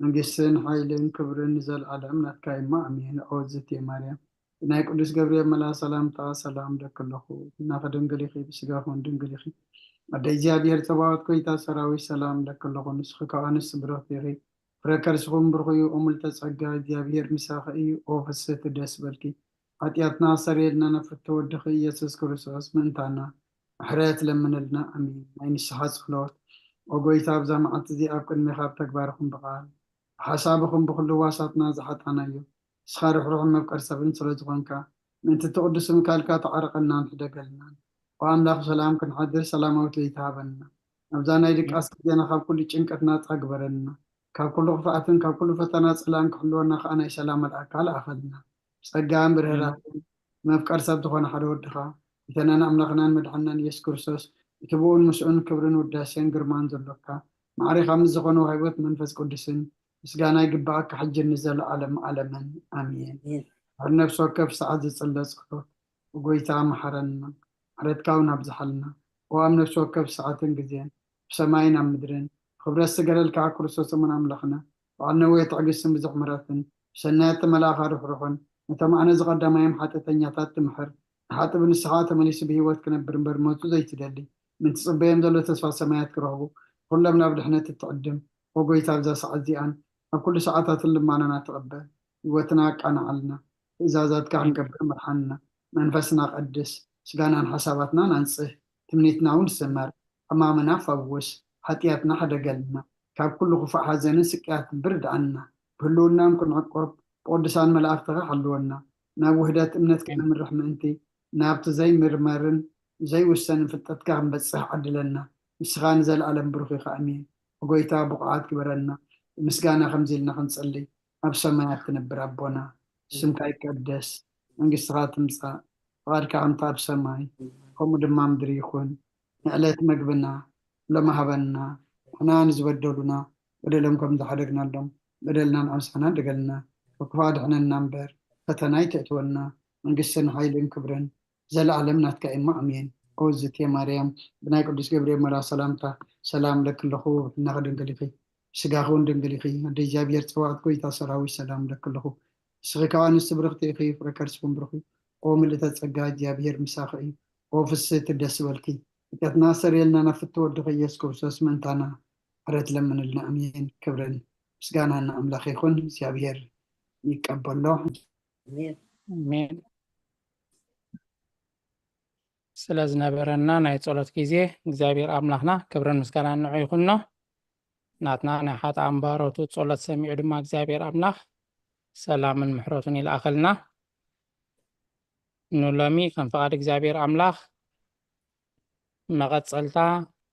መንግስትን ሓይልን ክብርን ንዘለኣለም ናትካ እሞ፣ ኣሜን። ኦ ዝቴ ማርያም፣ ብናይ ቅዱስ ገብርኤል መልኣኽ ሰላምታ ሰላም እለኪ ኣለኹ። ብናኺ ድንግል ኢኺ፣ ብስጋኺ እውን ድንግል ኢኺ። ኣደ እግዚኣብሔር ጸባኦት፣ ጎይታ ሰራዊት፣ ሰላም እለኪ ኣለኹ። ንስኺ ካብ ኣንስቲ ብርኽቲ ኢኺ፣ ፍረ ከርስኺ እውን ብሩኽ እዩ። ኦ ምልዕተ ጸጋ፣ እግዚኣብሔር ምሳኺ እዩ። ኦ ፍስህቲ፣ ደስ በልኪ፣ ሓጢኣትና ኣስተሰርየልና፣ ናብ ፍትው ወድኺ ኢየሱስ ክርስቶስ ምእንታና ምሕረት ለምንልና። ኣሜን። ናይ ንስሓ ጸሎት። ኦ ጎይታ፣ ኣብዛ መዓልቲ እዚኣ ኣብ ቅድሜኻ ብተግባርኹም ብቓል ብሓሳብኹም ብኹሉ ዋሳትና ዝሓጣናዮ፣ ንስኻ ርሕሩሕን መፍቀር ሰብን ስለ ዝኾንካ፣ ምእንቲ እቲ ቅዱስ ስምካ ኢልካ ተዓረቐልናን ሕደገልናን። ኦ ኣምላኽ፣ ሰላም ክንሓድር ሰላማዊት ለይቲ ሃበና። ኣብዛ ናይ ድቃስ ግዜና ካብ ኩሉ ጭንቀት ናጻ ግበረልና። ካብ ኩሉ ክፍኣትን ካብ ኩሉ ፈተና ጸላእን ክሕልወና ከኣ ናይ ሰላም መልኣካ ልኣኸልና። ጸጋን ብርህራሄን መፍቀር ሰብ ዝኾነ ሓደ ወድኻ፣ ጎይታናን ኣምላኽናን መድሓንናን ኢየሱስ ክርስቶስ፣ እቲ ብኡን ምስኡን ክብርን ውዳሴን ግርማን ዘሎካ፣ ማዕሪኻ ምስ ዝኾነ ዋህቦት መንፈስ ቅዱስን ምስጋና ይግብኣካ፣ ሕጂ ንዘለኣለም ዓለምን። ኣሜን። ኣሜን። ኣብ ነፍሲ ወከፍ ሰዓት ዝጽለ ጸሎት፣ ጎይታ መሓረና፣ ምሕረትካ እውን ኣብዝሓልና። ኦ ኣብ ነፍሲ ወከፍ ሰዓትን ግዜን፣ ብሰማይን ኣብ ምድርን፣ ክብረት ዝገረልካ ክርስቶስ እሙን ኣምላኽና፣ በዓል ነዊሕ ትዕግስትን ብዙሕ ምሕረትን፣ ብሰናያት መልኣኻ ርሕሩሕን፣ ነቶም ኣነ ዝቐዳማዮም ሓጢኣተኛታት ትምሕር፣ ንሓጢእ ብንስሓ ተመሊሱ ብህይወት ክነብር እምበር ሞቱ ዘይትደሊ፣ ምእንቲ ጽበዮም ዘሎ ተስፋ ሰማያት ክረኽቡ፣ ኩሎም ናብ ድሕነት እትዕድም፣ ኦ ጎይታ፣ ኣብዛ ሰዓት እዚኣን ኣብ ኩሉ ሰዓታትን ልማናና ትቕበል፣ ህይወትና ኣቃንዓልና፣ ትእዛዛትካ ክንገብር ምርሓና፣ መንፈስና ቀድስ፣ ስጋናን ሓሳባትናን ኣንጽህ፣ ትምኒትና እውን ስመር፣ ሕማምና ፈውስ፣ ሓጢኣትና ሕደገልና፣ ካብ ኩሉ ክፉእ ሓዘንን ስቅያትን ብርድኣና፣ ብህልውናን ክንዕቆብ፣ ብቅዱሳን መላእኽትኻ ሓልወና፣ ናብ ውህደት እምነት ከነምርሕ ምእንቲ፣ ናብቲ ዘይምርመርን ዘይውሰንን ፍልጠትካ ክንበጽሕ ዓድለና። ንስኻ ንዘለኣለም ብሩኽ ኢኻ። ኣሜን። ኦ ጎይታ፣ ብቑዓት ግበረና። ብምስጋና ከምዚ ኢልና ክንጽሊ፣ ኣብ ሰማያት ትነብር ኣቦና፣ ስምካ ይቀደስ፣ መንግስትኻ ትምጻእ፣ ፍቓድካ ከምቲ ኣብ ሰማይ፣ ከምኡ ድማ ምድሪ ይኹን። ንዕለት መግብና ሎሚ ሃበና፣ ንሕና ንዝበደሉና፣ በደሎም ከም ዝሓደግናሎም፣ በደልና ንኣምሳና ደገልና፣ ካብ ክፉእ ኣድሕነና እምበር፣ ፈተና ኣይተእትወና፣ መንግስትን ሓይልን ክብርን ዘለኣለም ናትካ እሞ፣ ኣሜን። ኦ ዝቴ ማርያም፣ ብናይ ቅዱስ ገብርኤል መልኣኽ ሰላምታ፣ ሰላም እለኪ ኣለኹ፣ ብሕልናኺ ድንግል ኢኺ፣ ብስጋኺ እውን ድንግል ኢኺ። ኣደ እግዚኣብሔር ጸባኦት፣ ጎይታ ሰራዊት፣ ሰላም እለኪ ኣለኹ። ንስኺ ካብ ኣንስቲ ብርኽቲ ኢኺ፣ ፍረ ከርስኺ እውን ብሩኽ እዩ። ኦ ምልእተ ጸጋ፣ እግዚኣብሔር ምሳኺ እዩ። ኦ ፍስህቲ፣ ደስ በልኪ፣ ሓጢኣትና ኣስተሰርየልና፣ ናብ ፍትው ወድኺ ኢየሱስ ክርስቶስ ምእንታና ምሕረት ለምንልና። ኣሜን። ክብርን ምስጋናን ንኣምላኽ ይኹን። እግዚኣብሔር ይቀበሎ። ኣሜን። ኣሜን። ስለ ዝነበረና ናይ ጸሎት ግዜ እግዚኣብሔር ኣምላኽና ክብርን ምስጋናን ንዑ ይኹኖ። ናትና ናይ ሓጥኣን ባሮቱ ጸሎት ሰሚዑ ድማ እግዚኣብሔር ኣምላኽ ሰላምን ምሕረቱን ይልኣኸልና። ንሎሚ ከም ፍቓድ እግዚኣብሔር ኣምላኽ መቐጸልታ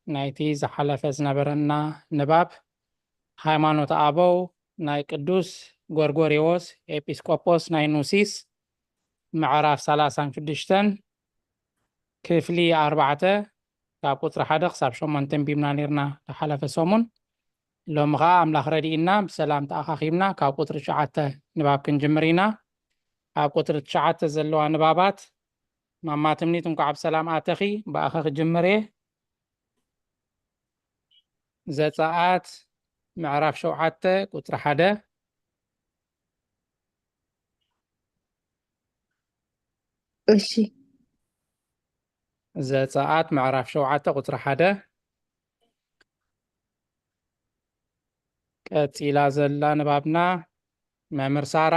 ናይቲ ዝሓለፈ ዝነበረና ንባብ ሃይማኖት ኣበው ናይ ቅዱስ ጎርጎርዮስ ኤጲስቆጶስ ናይ ኑሲስ ምዕራፍ ሰላሳን ሽዱሽተን ክፍሊ ኣርባዕተ ካብ ቁጽሪ ሓደ ክሳብ ሸሞንተ ኣንቢብና ነርና ዝሓለፈ ሰሙን። ሎሚ ኸኣ ኣምላኽ ረዲእና ብሰላም ተኣኻኺብና ካብ ቁጽሪ ትሽዓተ ንባብ ክንጅምር ኢና። ኣብ ቁጽሪ ትሽዓተ ዘለዋ ንባባት። ማማ ትምኒት፣ እንኳዕ ብሰላም ኣተኺ። ብኣኸ ክጅምር እየ። ዘጸኣት ምዕራፍ ሸውዓተ ቁጽሪ ሓደ። እሺ። ዘጸኣት ምዕራፍ ሸውዓተ ቁጽሪ ሓደ። ቀጺላ ዘላ ንባብና፣ መምህር ሳራ፣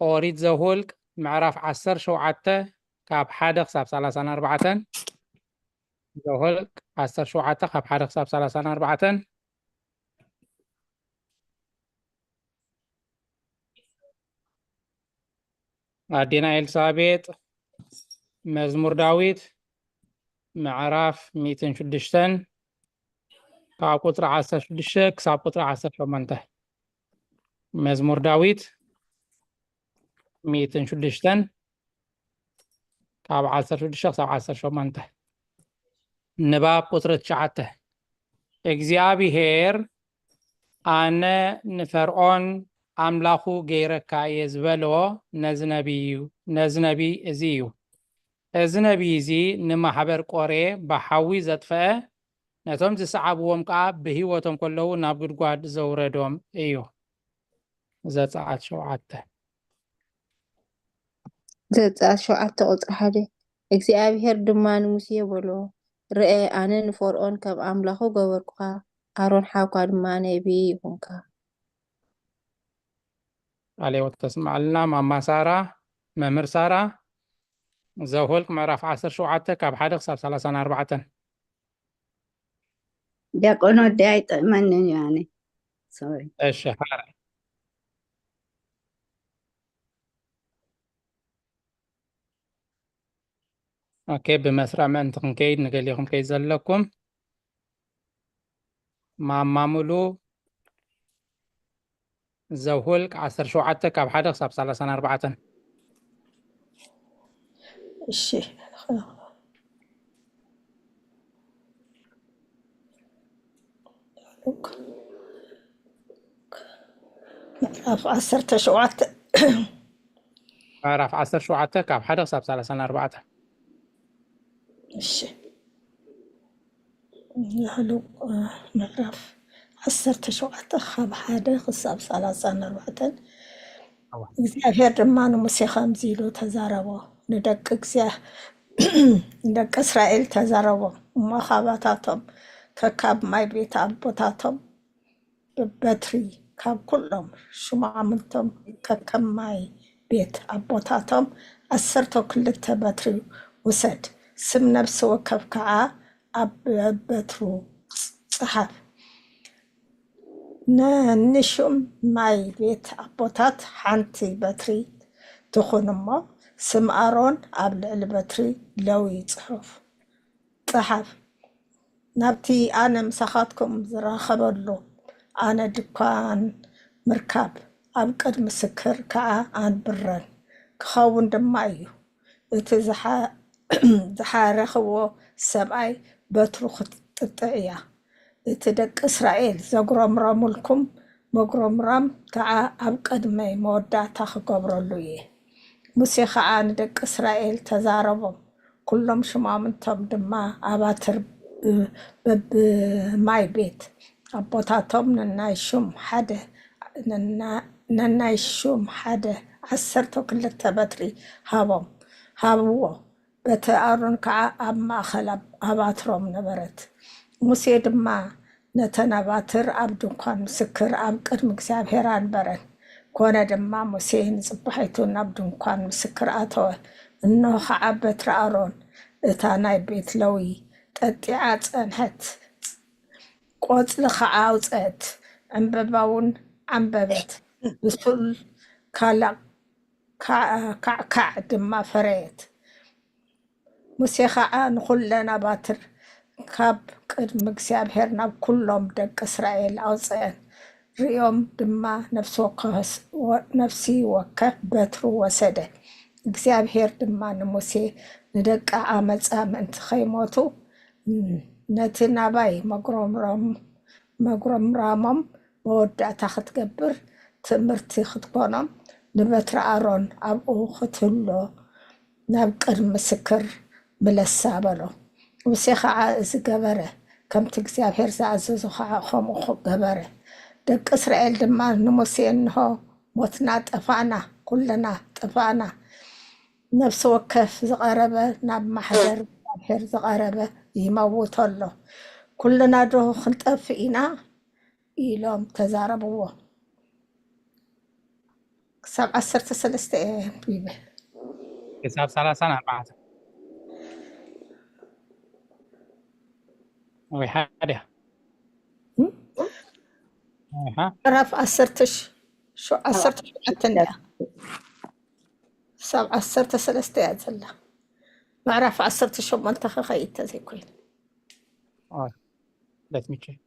ኦሪት ዘኍልቅ ምዕራፍ ዓሰርተ ሸውዓተ ካብ ሓደ ክሳብ ሰላሳን ኣርባዕተን። ዘኍልቅ ዓሰርተ ሸውዓተ ካብ ሓደ ክሳብ ሰላሳን ኣርባዕተን። ኣዴና ኤልሳቤጥ፣ መዝሙር ዳዊት ምዕራፍ ሚእትን ሽዱሽተን ካብ ቁጽሪ ዓሰርተ ሽዱሽተ ክሳብ ቁጽሪ ዓሰርተ ሸሞንተ። መዝሙር ዳዊት ሚእትን ሽዱሽተን ካብ ዓሰርተ ሽዱሽተ ክሳብ ዓሰርተ ሸሞንተ። ንባብ ቁጽሪ ትሽዓተ። እግዚኣብሄር፣ ኣነ ንፈርዖን ኣምላኹ ገይረካ እየ ዝበሎ ነዚ ነቢይ እዩ፣ ነዚ ነቢይ እዚ እዩ። እዚ ነቢይ እዚ ንማሕበር ቆሬ ብሓዊ ዘጥፈአ፣ ነቶም ዝሰዓብዎም ከኣ ብህይወቶም ከለዉ ናብ ጉድጓድ ዘውረዶም እዩ። ዘጸኣት ሸውዓተ። ዘጸኣት ሸውዓተ ቁጽሪ ሓደ። እግዚኣብሄር ድማ ንሙሴ በሎ፣ ርአ፣ ኣነ ንፈርኦን ከም ኣምላኹ ገበርኩኻ፣ ኣሮን ሓውካ ድማ ነቢይ ይኹንካ። ቃለ ሕይወት ተስምዓልና ማማ ሳራ፣ መምህር ሳራ። ዘኍልቅ ምዕራፍ ዓሰርተ ሸውዓተ ካብ ሓደ ክሳብ ሰላሳን ኣርባዕተን። ዲያቆን ወዲ ኣይጥዕመንን እዩ ኣነ። ሶሪ። እሺ፣ ሓራይ። ኦኬ፣ ብመስርዕ ምእንቲ ክንከይድ ንገሊኹም ከይድ ዘለኩም። ማማ ሙሉ፣ ዘኍልቅ ዓሰርተ ሸውዓተ ካብ ሓደ ክሳብ ሰላሳን ኣርባዕተን። እሺ። ምዕራፍ ዓሰርተ ሸውዓተ። ምዕራፍ ዓሰርተ ሸውዓተ ካብ ሓደ ክሳብ ሰላሳን ኣርባዕተን። እሺ። ላዕሉ፣ እ፣ ምዕራፍ ዓሰርተ ሸውዓተ ካብ ሓደ ክሳብ ሰላሳን ኣርባዕተን። እግዚኣብሔር ድማ ንሙሴ ከምዚ ኢሉ ተዛረቦ፣ ንደቂ እግዚኣብ-፣ ንደቂ እስራኤል ተዛረቦ እሞ፣ ካባታቶም ከካብ ማይ ቤት ኣቦታቶም ብበትሪ፣ ካብ ኩሎም ሹማምንቶም ከከም ማይ ቤት ኣቦታቶም ዓሰርተ ክልተ በትሪ ውሰድ፣ ስም ነፍሲ ወከፍ ከዓ ኣብ በትሩ ጸሓፍ። ነንሹም ማይ ቤት ኣቦታት ሓንቲ በትሪ ትኹን እሞ፣ ስም ኣሮን ኣብ ልዕሊ በትሪ ለዊ ጽሑፍ ጸሓፍ። ናብቲ ኣነ ምሳኻትኩም ዝራኸበሉ ኣነ ድኳን ምርካብ ኣብ ቅድሚ ምስክር ከዓ ኣንብረን ክኸውን ድማ እዩ። እቲ ዝሓ-፣ ዝሓረኽዎ ሰብኣይ በትሩ ክትጥጥዕ እያ። እቲ ደቂ እስራኤል ዘጉረምረሙልኩም መጉረምራም ከዓ ኣብ ቅድመይ መወዳእታ ክገብረሉ እየ። ሙሴ ከዓ ንደቂ እስራኤል ተዛረቦም፣ ኩሎም ሹማምንቶም ድማ ኣባትር ብ-፣ በብማይ ቤት ኣቦታቶም ነናይ ሹም ሓደ፣ ነና-፣ ነናይ ሹም ሓደ ዓሰርተ ክልተ በትሪ ሃቦም፣ ሃብዎ። በቲ ኣሮን ከዓ ኣብ ማእኸል ኣብ-፣ ኣባትሮም ነበረት። ሙሴ ድማ ነተን ኣባትር ኣብ ድንኳን ምስክር ኣብ ቅድሚ እግዚኣብሔር ኣንበረን። ኮነ ድማ ሙሴ ንጽባሒቱ ናብ ድንኳን ምስክር ኣተወ። እንሆ ከዓ በትሪ ኣሮን እታ ናይ ቤት ለዊ ጠጢዓ ጸንሐት፣ ቆጽሊ ከዓ ኣውጸአት፣ ዕምበባ እውን ዓምበበት፣ ብሱል ካላ-፣ ካዕ-፣ ካዕካዕ ድማ ፈረየት። ሙሴ ኸዓ ንኹለን ኣባትር ካብ ቅድሚ እግዚኣብሔር ናብ ኩሎም ደቂ እስራኤል ኣውፅአን። ርእዮም ድማ ነፍሲ ወከስ-፣ ወ-፣ ነፍሲ ወከፍ በትሩ ወሰደ። እግዚኣብሔር ድማ ንሙሴ፣ ንደቂ ዓመፃ ምእንቲ ኸይሞቱ፣ ነቲ ናባይ መጉረምሮም-፣ መጉረምራሞም መወዳእታ ኽትገብር ትእምርቲ ኽትኮኖም፣ ንበትሪ ኣሮን ኣብኡ ክትህሎ ናብ ቅድሚ ምስክር ምለሳ በሎ። ሙሴ ኸዓ እዚ ገበረ፣ ከምቲ እግዚኣብሔር ዝኣዘዞ ኸዓ ኸምኡ ገበረ። ደቂ እስራኤል ድማ ንሙሴ፣ እንሆ ሞትና ጠፋእና፣ ኵልና ጠፋእና፣ ነፍሲ ወከፍ ዝቐረበ ናብ ማሕደር እግዚኣብሔር ዝቐረበ ይመውት ኣሎ። ኵልናዶ ክንጠፍእ ኢና? ኢሎም ተዛረብዎ። ክሳብ ዓሰርተ ሰለስተ እየ ኣንቢበ። ክሳብ ሰላሳን ኣርባዕተን ወይ ሓደ ምዕራፍ ዓሰርተ ሸውዓተን እያ። ክሳብ ዓሰርተ ሰለስተ እያ ዘላ። ምዕራፍ ዓሰርተ ሸሞንተ ክኸይድ ተዘይኮይኑ let me check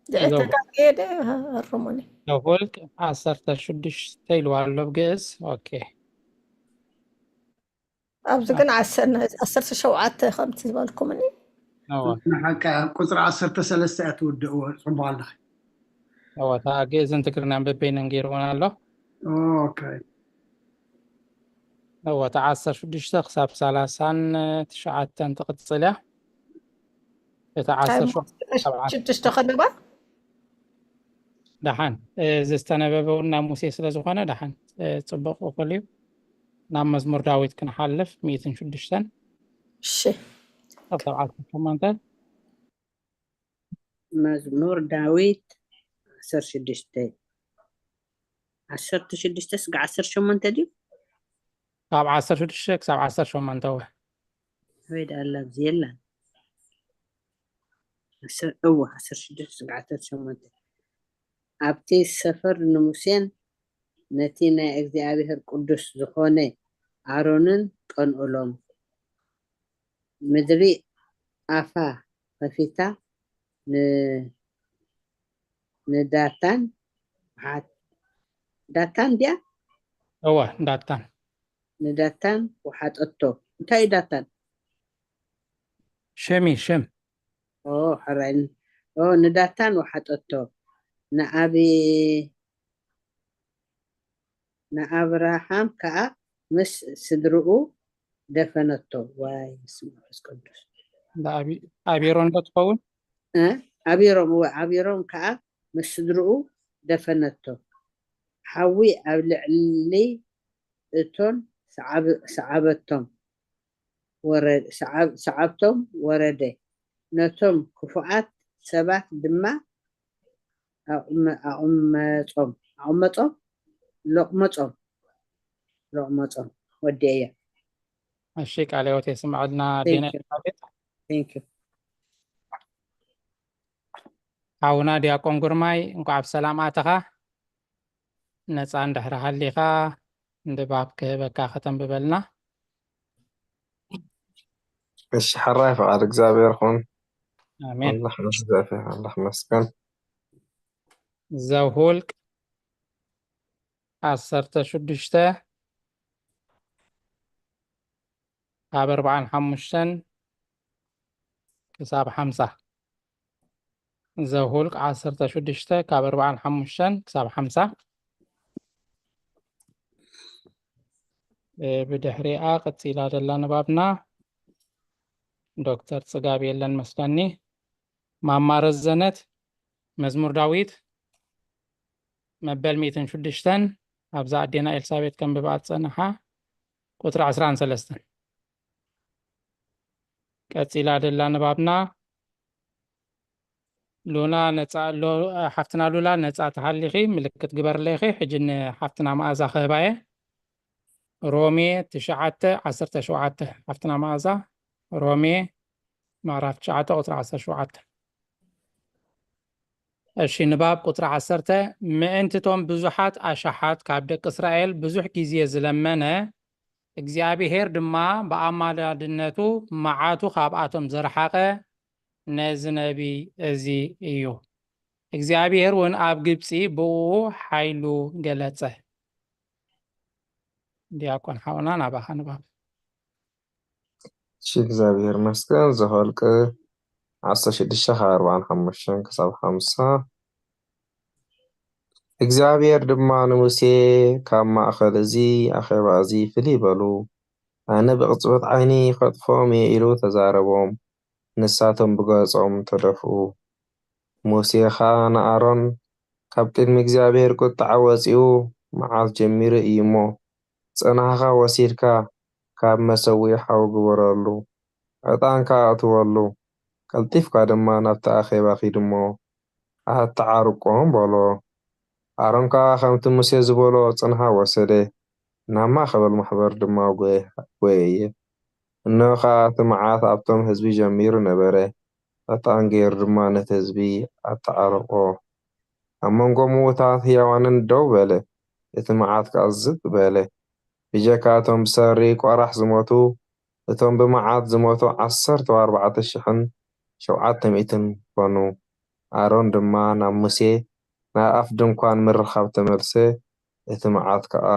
ድዕተጋገደ ኣርሙኒ። ዘኍልቅ ዓሰርተ ሽዱሽተ ኢልዋ ኣሎ ብግእዝ። ኦኬ ኣብዚ ግን ዓሰርተ ሸውዓተ ከምቲ ዝበልኩምኒ ንሓቂ ቁፅሪ ዓሰርተ ሰለስተ እያ ትውድእዎ። ፅቡቅ ኣለኺ። እወ፣ እታ ግእዝን ትግርኛን በበይነን ገይርወን ኣሎ። ኦኬ እወ፣ እታ ዓሰርተ ሽዱሽተ ክሳብ ሰላሳን ትሽዓተን ትቕፅል እያ። እታ ዓሰርተ ሸውዓተ ሽዱሽተ ከለባ ደሓን እዚ ዝተነበበ እውን ናብ ሙሴ ስለ ዝኾነ ደሓን ጽቡቕ እኹል እዩ። ናብ መዝሙር ዳዊት ክንሓልፍ ሚእትን ሽዱሽተን እሺ ክሳብ ዓሰርተ ሸሞንተ መዝሙር ዳዊት ዓሰርተ ሽዱሽተ ዓሰርተ ሽዱሽተ ስጋ ዓሰርተ ሸሞንተ ድዩ? ካብ ዓሰርተ ሽዱሽተ ክሳብ ዓሰርተ ሸሞንተ እወ። ወይ ደኣ ኣላ ኣብዚ የላን። ዓሰርተ እወ ዓሰርተ ሽዱሽተ ስጋ ዓሰርተ ሸሞንተ ኣብቲ ሰፈር ንሙሴን ነቲ ናይ እግዚኣብሔር ቅዱስ ዝኾነ ኣሮንን ቀንኡሎም። ምድሪ ኣፋ ኸፊታ ን ንዳታን ወሓ- ዳታን ድያ እወ ዳታን ንዳታን ወሓጠቶ። እንታይ እዩ ዳታን? ሽም እዩ ሽም ኦ ሕራይ ኦ ንዳታን ወሓጠቶ። ንኣብ ንኣብራሃም ከኣ ምስ ስድርኡ ደፈነቶ። ዋይ ስም መንፈስ ቅዱስ እንዳ ኣቢ- ኣቢሮን ዶ ትኸውን? እ? ኣቢሮም እወ ኣቢሮም ከኣ ምስ ስድርኡ ደፈነቶ። ሓዊ ኣብ ልዕሊ እቶን ሰዓብ- ሰዓበቶም ወረ- ሰዓብ- ሰዓብቶም ወረደ። ነቶም ክፉኣት ሰባት ድማ ኣቑመ- ኣቑመጾም ኣቑመጾም ሎቕመጾም ሎቕመጾም ወዲኤዮ። እሺ ቃለ ሕይወት የስምዐልና። ዴና ኤልሳቤጥ Thank you። ሓውና ዲያቆን ግርማይ እንኳዕ ብሰላም ኣተኻ። ነፃ እንድሕሪ ሃሊኻ ንባብ ክህበካ ከተንብበልና። እሺ ሕራይ ፍቓድ እግዚኣብሔር ኹን። ኣሜን። ኣምላኽ ምስ እግዚኣብሔር ኣምላኽ መስገን። ዘኍልቅ ዓሰርተ ሽዱሽተ ካብ ኣርብዓን ሓሙሽተን ክሳብ ሓምሳ። ዘኍልቅ ዓሰርተ ሽዱሽተ ካብ ኣርብዓን ሓሙሽተን ክሳብ ሓምሳ። እ፣ ብድሕሪኣ ቀፂላ ዘላ ንባብና ዶክተር ፅጋብ የለን መስለኒ። ማማ ረዘነት መዝሙር ዳዊት መበል ሚእትን ሽዱሽተን ኣብዛ ኣዴና ኤልሳቤጥ ከንብባ ዝፀንሓ ቁፅሪ ዕስራን ሰለስተን። ቀፂላ ደላ ንባብና ሉና ነፃ ሎ- ሓፍትና ሉላ ነፃ ተሃሊኺ ምልክት ግበርለይኺ። ሕጂ ንሓፍትና መኣዛ ክህባየ ሮሜ ትሽዓተ ዓሰርተ ሸውዓተ ሓፍትና መኣዛ ሮሜ ምዕራፍ ትሽዓተ ቁፅሪ ዓሰርተ ሸውዓተ። እሺ ንባብ ቁፅሪ ዓሰርተ። ምእንቲ እቶም ብዙሓት ኣሽሓት ካብ ደቂ እስራኤል ብዙሕ ግዜ ዝለመነ እግዚኣብሄር ድማ ብኣማላድነቱ መዓቱ ካብኣቶም ዘርሓቐ ነዚ ነቢይ እዚ እዩ። እግዚኣብሄር እውን ኣብ ግብፂ ብእኡ ሓይሉ ገለፀ። ዲያቆን ሓውና ናባኻ ንባብ። እሺ እግዚኣብሔር ይመስገን። ዘኍልቅ ዓሰርተ ሽዱሽተ ካብ ኣርብዓን ሓሙሽተን ክሳብ ሓምሳ። እግዚኣብሔር ድማ ንሙሴ፣ ካብ ማእከል እዚ ኣኼባ እዚ ፍልይ በሉ፣ ኣነ ብቕጽበት ዓይኒ ኸጥፍኦም እየ ኢሉ ተዛረቦም። ንሳቶም ብገጾም ተደፍኡ። ሙሴ ኸኣ ንኣሮን፣ ካብ ቅድሚ እግዚኣብሔር ቁጥዓ ወጺኡ መዓልቲ ጀሚሩ እዩ እሞ፣ ጸናሕኻ ወሲድካ ካብ መሰውኢ ሓዊ ግበረሉ፣ ዕጣን ከኣ እትወሉ፣ ቀልጢፍካ ድማ ናብቲ ኣኼባ ኺድ እሞ፣ ኣተዓርቆም በሎ። ኣሮን ከኣ ከምቲ ሙሴ ዝበሎ ጽንሓ ወሰደ፣ ናብ ማእከል ማሕበር ድማ ጐየ- ጐየየ። እንሆ ኸኣ እቲ መዓት ኣብቶም ህዝቢ ጀሚሩ ነበረ። ዕጣን ገይሩ ድማ ነቲ ህዝቢ ኣተዓረቖ። ኣብ መንጎ ምዉታት ህያዋንን ደው በለ፣ እቲ መዓት ከኣ ዝግ በለ። ብጀካ እቶም ብሰሪ ቋራሕ ዝሞቱ፣ እቶም ብመዓት ዝሞቱ ዓሰርተ ኣርባዕተ ሽሕን ሸውዓተ ሚእትን ኮኑ። ኣሮን ድማ ናብ ሙሴ ናብ ኣፍ ድንኳን ምርኻብ ተመልሰ፣ እቲ መዓት ከኣ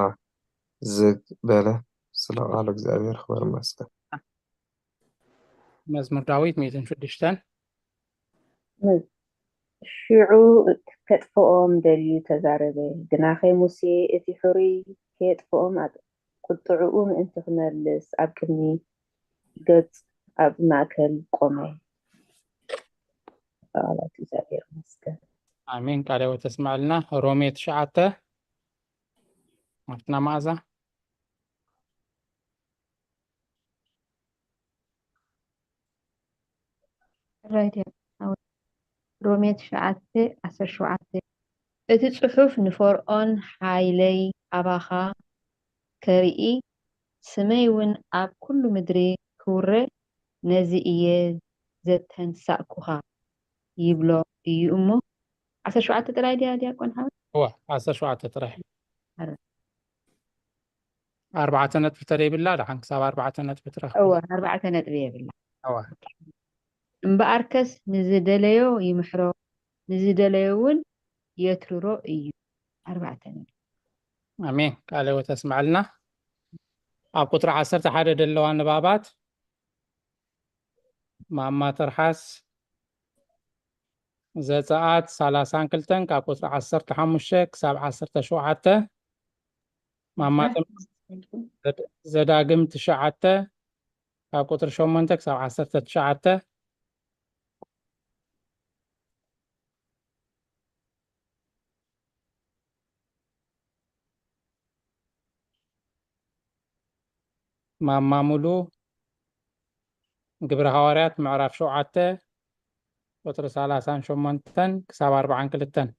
ዝግ በለ። ስለ ቃል እግዚኣብሔር ክበር ይመስገን። መዝሙር ዳዊት ሚእትን ሽዱሽተን ሽዑ ከጥፍኦም ደልዩ ተዛረበ፣ ግናኸ ሙሴ እቲ ሕሩይ ከየጥፍኦም ቁጥዕኡ ምእንቲ ክመልስ ኣብ ቅድሚ ገጽ ኣብ ማእከል ቆመ። ቃላት እግዚኣብሔር ይመስገን። ኣሜን። ቃለ ሕይወት ተስማዕልና። ሮሜ ትሽዓተ ማርትና መኣዛ ሮሜ ትሽዓተ ዓሰርተ ሸውዓተ እቲ ጽሑፍ ንፈርኦን ሓይለይ ኣባኻ ከርኢ ስመይ እውን ኣብ ኩሉ ምድሪ ክውረ ነዚ እየ ዘተንሳእኩኻ ይብሎ እዩ እሞ ዓሰርተ ሸውዓተ ጥራይ ድያ ዲያቆን ሓወ? እወ ዓሰርተ ሸውዓተ ጥራይ። ኣርባዕተ ነጥቢ ተደይብላ ደሓን ክሳብ ኣርባዕተ ነጥቢ ትረኽብ። እወ ኣርባዕተ ነጥቢ የብላ። እወ እምበኣርከስ ንዝደለዮ ይምሕሮ ንዝደለዮ እውን የትርሮ እዩ። ኣርባዕተ ነጥቢ። ኣሜን። ቃለ ሕይወት ያስምዓልና። ኣብ ቁጽሪ ዓሰርተ ሓደ ዘለዋ ንባባት ማማ ትርሓስ ዘጸኣት ሰላሳን ክልተን ካብ ቁጽሪ ዓሰርተ ሓሙሽተ ክሳብ ዓሰርተ ሸውዓተ ማማ ዘዳግም ትሽዓተ ካብ ቁጽሪ ሸሞንተ ክሳብ ዓሰርተ ትሽዓተ ማማ ሙሉ ግብረ ሃዋርያት ምዕራፍ ሸውዓተ ቁጽሪ ሰላሳን ሸሞንተን ክሳብ ኣርባዓን ክልተን።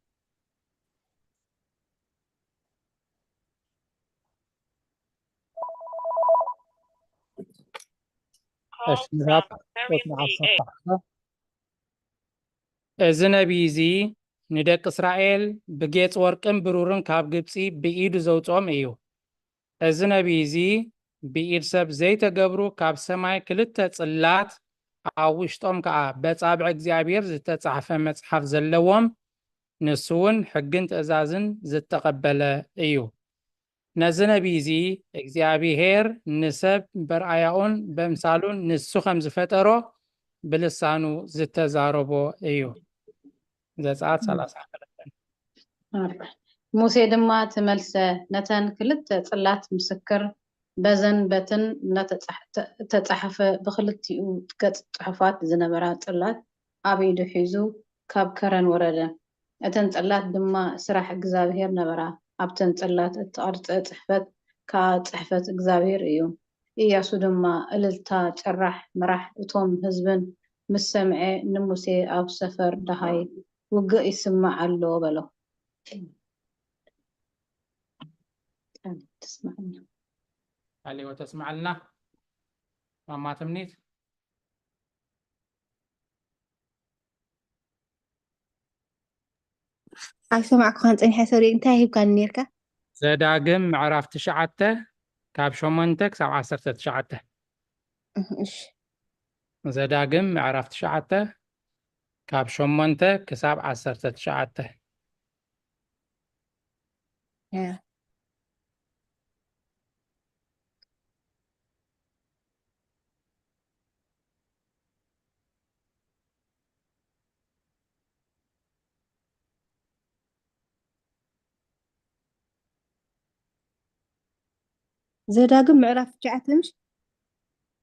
እሺ ንባብ ቁጽሪ ዓሰርተ ሓደ እዚ ነቢይ እዚ ንደቂ እስራኤል ብጌጽ ወርቅን ብሩርን ካብ ግብጺ ብኢዱ ዘውጽኦም እዩ። እዚ ነቢይ እዚ ብኢድ ሰብ ዘይተገብሩ ካብ ሰማይ ክልተ ጽላት ኣብ ውሽጦም ከኣ በጻብዕ እግዚኣብሔር ዝተጻሕፈ መጽሓፍ ዘለዎም ንሱ እውን ሕግን ትእዛዝን ዝተቐበለ እዩ። ነዚ ነቢይ እዚ እግዚኣብሔር ንሰብ በርኣያኡን በምሳሉን ንሱ ከም ዝፈጠሮ ብልሳኑ ዝተዛረቦ እዩ። ዘጸኣት ሰላሳ ክልተ። ሙሴ ድማ ተመልሰ፣ ነተን ክልተ ጽላት ምስክር በዘን በትን እተጻሕፈ ብኽልቲኡ ገጽ ጽሑፋት ዝነበራ ጽላት ኣብ ኢዱ ሒዙ ካብ ከረን ወረደ። እተን ጽላት ድማ ስራሕ እግዚኣብሄር ነበራ፣ ኣብተን ጽላት እተቐርጸ ጽሕፈት ከኣ ጽሕፈት እግዚኣብሄር እዩ። ኢያሱ ድማ እልልታ፣ ጭራሕ፣ ምራሕ እቶም ህዝብን ምስ ሰምዐ ንሙሴ ኣብ ሰፈር ደሃይ ውግእ ይስማዕ ኣሎ በሎ። ቃለ ሕይወት ተስምዓልና ማማ ትምኒት። ኣይሰማዕኩኻን ጸኒሐ ሶሪ እንታይ ሂብካኒ ኔርካ? ዘዳግም ምዕራፍ ትሽዓተ ካብ ሸሞንተ ክሳብ ዓሰርተ ትሽዓተ። እሺ ዘዳግም ምዕራፍ ትሽዓተ ካብ ሸሞንተ ክሳብ ዓሰርተ ትሽዓተ። ያ ዘዳግም ምዕራፍ ትሽዓተ ምሽ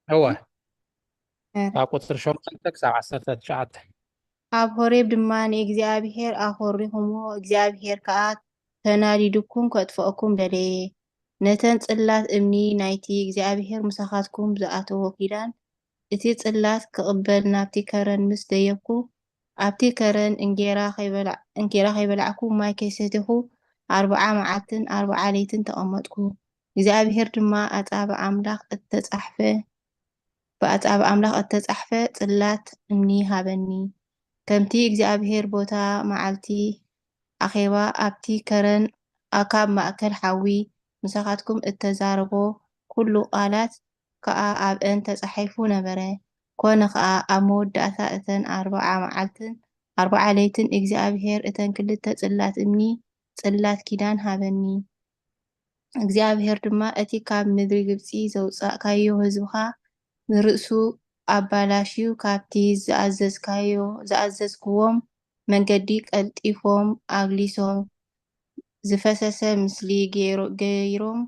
እወ ኧረ። ካብ ቁፅሪ ሸውዓተ ክሳብ ዓሰርተ ትሽዓተ። ኣብ ሆሬብ ድማ ንእግዚኣብሔር ኣኾሪኹምዎ፣ እግዚኣብሔር ከኣ ተናዲድኩም ከጥፍኣኩም ደለየ። ነተን ጽላት እምኒ ናይቲ እግዚኣብሔር ምሳኻትኩም ዝኣተዎ ኪዳን፣ እቲ ጽላት ክቕበል ናብቲ ከረን ምስ ደየብኩ፣ ኣብቲ ከረን እንጌራ ከይበላዕ-፣ እንጌራ ከይበላዕኩ ማይ ከይሰተኹ ኣርብዓ መዓልትን ኣርብዓ ለይትን ተቐመጥኩ። እግዚኣብሔር ድማ ኣጻብዕ ኣምላኽ እተጻሕፈ ብኣጻብዕ ኣምላኽ እተጻሕፈ ጽላት እምኒ ሃበኒ። ከምቲ እግዚኣብሔር ቦታ መዓልቲ ኣኼባ ኣብቲ ከረን ካብ ማእከል ሓዊ ምሳኻትኩም እተዛረቦ ኩሉ ቃላት ከኣ ኣብአን ተጻሒፉ ነበረ። ኮነ ኸኣ ኣብ መወዳእታ እተን ኣርብዓ መዓልትን ኣርብዓ ለይትን እግዚኣብሔር እተን ክልተ ጽላት እምኒ ጽላት ኪዳን ሃበኒ። እግዚኣብሔር ድማ እቲ ካብ ምድሪ ግብጺ ዘውጻእካዮ ህዝብኻ ንርእሱ ኣባላሽዩ ካብቲ ዝኣዘዝካዮ-፣ ዝኣዘዝክዎም መንገዲ ቀልጢፎም ኣግሊሶም ዝፈሰሰ ምስሊ ገይሮ-፣ ገይሮም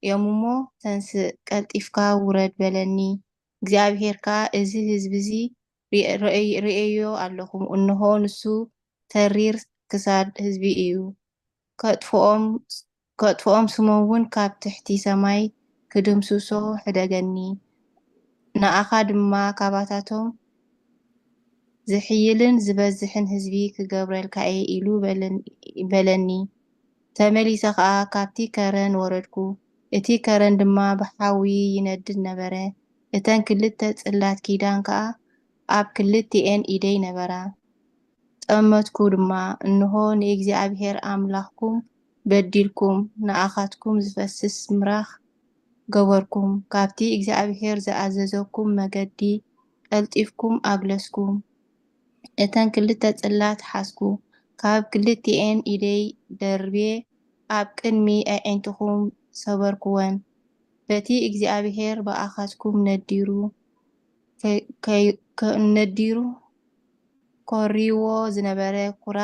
እዮም እሞ፣ ተንስእ፣ ቀልጢፍካ ውረድ በለኒ። እግዚኣብሔር ከኣ፣ እዚ ህዝቢ እዚ ርእ-፣ ርእይ-፣ ርእየዮ ኣለኹ፣ እንሆ፣ ንሱ ተሪር ክሳድ ህዝቢ እዩ። ከጥፍኦም፣ ከጥፍኦም ስሞም እውን ካብ ትሕቲ ሰማይ ክድምስሶ ሕደገኒ። ንኣኻ ድማ ካባታቶም ዝሕይልን ዝበዝሕን ህዝቢ ክገብረልካ እየ ኢሉ በለን-፣ በለኒ። ተመሊሰ ኸኣ ካብቲ ከረን ወረድኩ። እቲ ከረን ድማ ብሓዊ ይነድድ ነበረ። እተን ክልተ ጽላት ኪዳን ከኣ ኣብ ክልቲኤን ኢደይ ነበራ። ጠመትኩ ድማ፣ እንሆ፣ ንእግዚኣብሔር ኣምላኽኩም በዲልኩም፣ ንኣኻትኩም ዝፈስስ ምራኽ ገበርኩም፣ ካብቲ እግዚኣብሔር ዝኣዘዘኩም መገዲ ቀልጢፍኩም ኣግለስኩም። እተን ክልተ ጽላት ሓዝኩ፣ ካብ ክልቲኤን ኢደይ ደርብየ ኣብ ቅድሚ ኣዒንትኹም ሰበርኩወን። በቲ እግዚኣብሔር ብኣኻትኩም ነዲሩ ከ-፣ ከ-፣ ከ-፣ ነዲሩ ኮሪዎ ዝነበረ ኩራ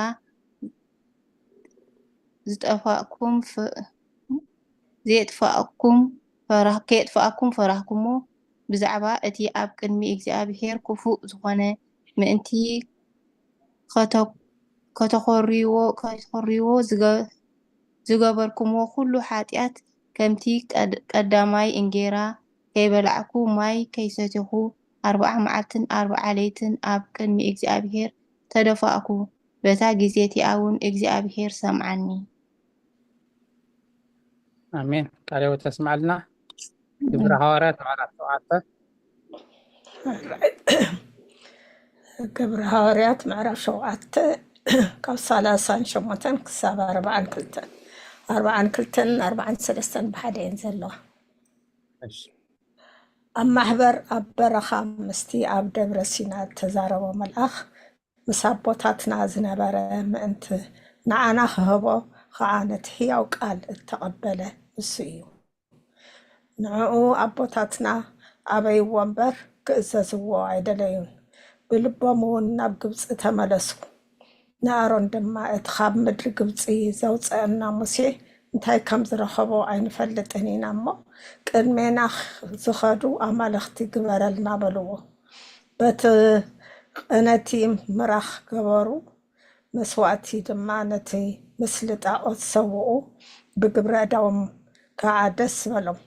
ዝጠፋእኩም ፈ-፣ ዘየጥፋእኩም ፈራ-፣ ከየጥፋእኩም ፈራህኩሞ። ብዛዕባ እቲ ኣብ ቅድሚ እግዚኣብሔር ክፉእ ዝኾነ ምእንቲ ከተ-፣ ከተኾርይዎ፣ ከተኾርይዎ ዝገ-፣ ዝገበርኩምዎ ኩሉ ሓጢኣት፣ ከምቲ ቀድ-፣ ቀዳማይ እንጌራ ከይበላዕኩ ማይ ከይሰተኹ ኣርብዓ መዓልትን ኣርብዓ ለይትን ኣብ ቅድሚ እግዚኣብሔር ተደፋእኩ። በታ ግዜ እቲኣ እውን እግዚኣብሔር ሰምዓኒ። ኣሜን። ቃለ ሕይወት ተስምዓልና። ግብሪ ሃዋርያት ምዕራፍ ሸውዓተ። ግብሪ ሃዋርያት ምዕራፍ ሸውዓተ ካብ ሰላሳን ሸሞንተን ክሳብ ኣርብዓን ክልተን፣ ኣርብዓን ክልተን ኣርብዓን ሰለስተን ብሓደ እየን ዘለዋ። እሺ። ኣብ ማሕበር ኣብ በረኻ ምስቲ ኣብ ደብረ ሲና እተዛረቦ መልኣኽ ምስ ኣቦታትና ዝነበረ ምእንቲ ንዓና ክህቦ ኸዓ ነቲ ሕያው ቃል እተቐበለ ንሱ እዩ። ንዕኡ ኣቦታትና ኣበይዎ እምበር ክእዘዝዎ ኣይደለዩን። ብልቦም እውን ናብ ግብጺ ተመለሱ። ንኣሮን ድማ እቲ ካብ ምድሪ ግብጺ ዘውጸአና ሙሴ እንታይ ከም ዝረኸቦ ኣይንፈልጥን ኢና እሞ ቅድሜና ዝኸዱ ኣማልኽቲ ግበረልና በልዎ። በቲ ቐነቲ ምራኽ ገበሩ፣ መስዋእቲ ድማ ነቲ ምስሊ ጣዖት ሰውኡ፣ ብግብረ እዳዎም ከዓ ደስ በሎም።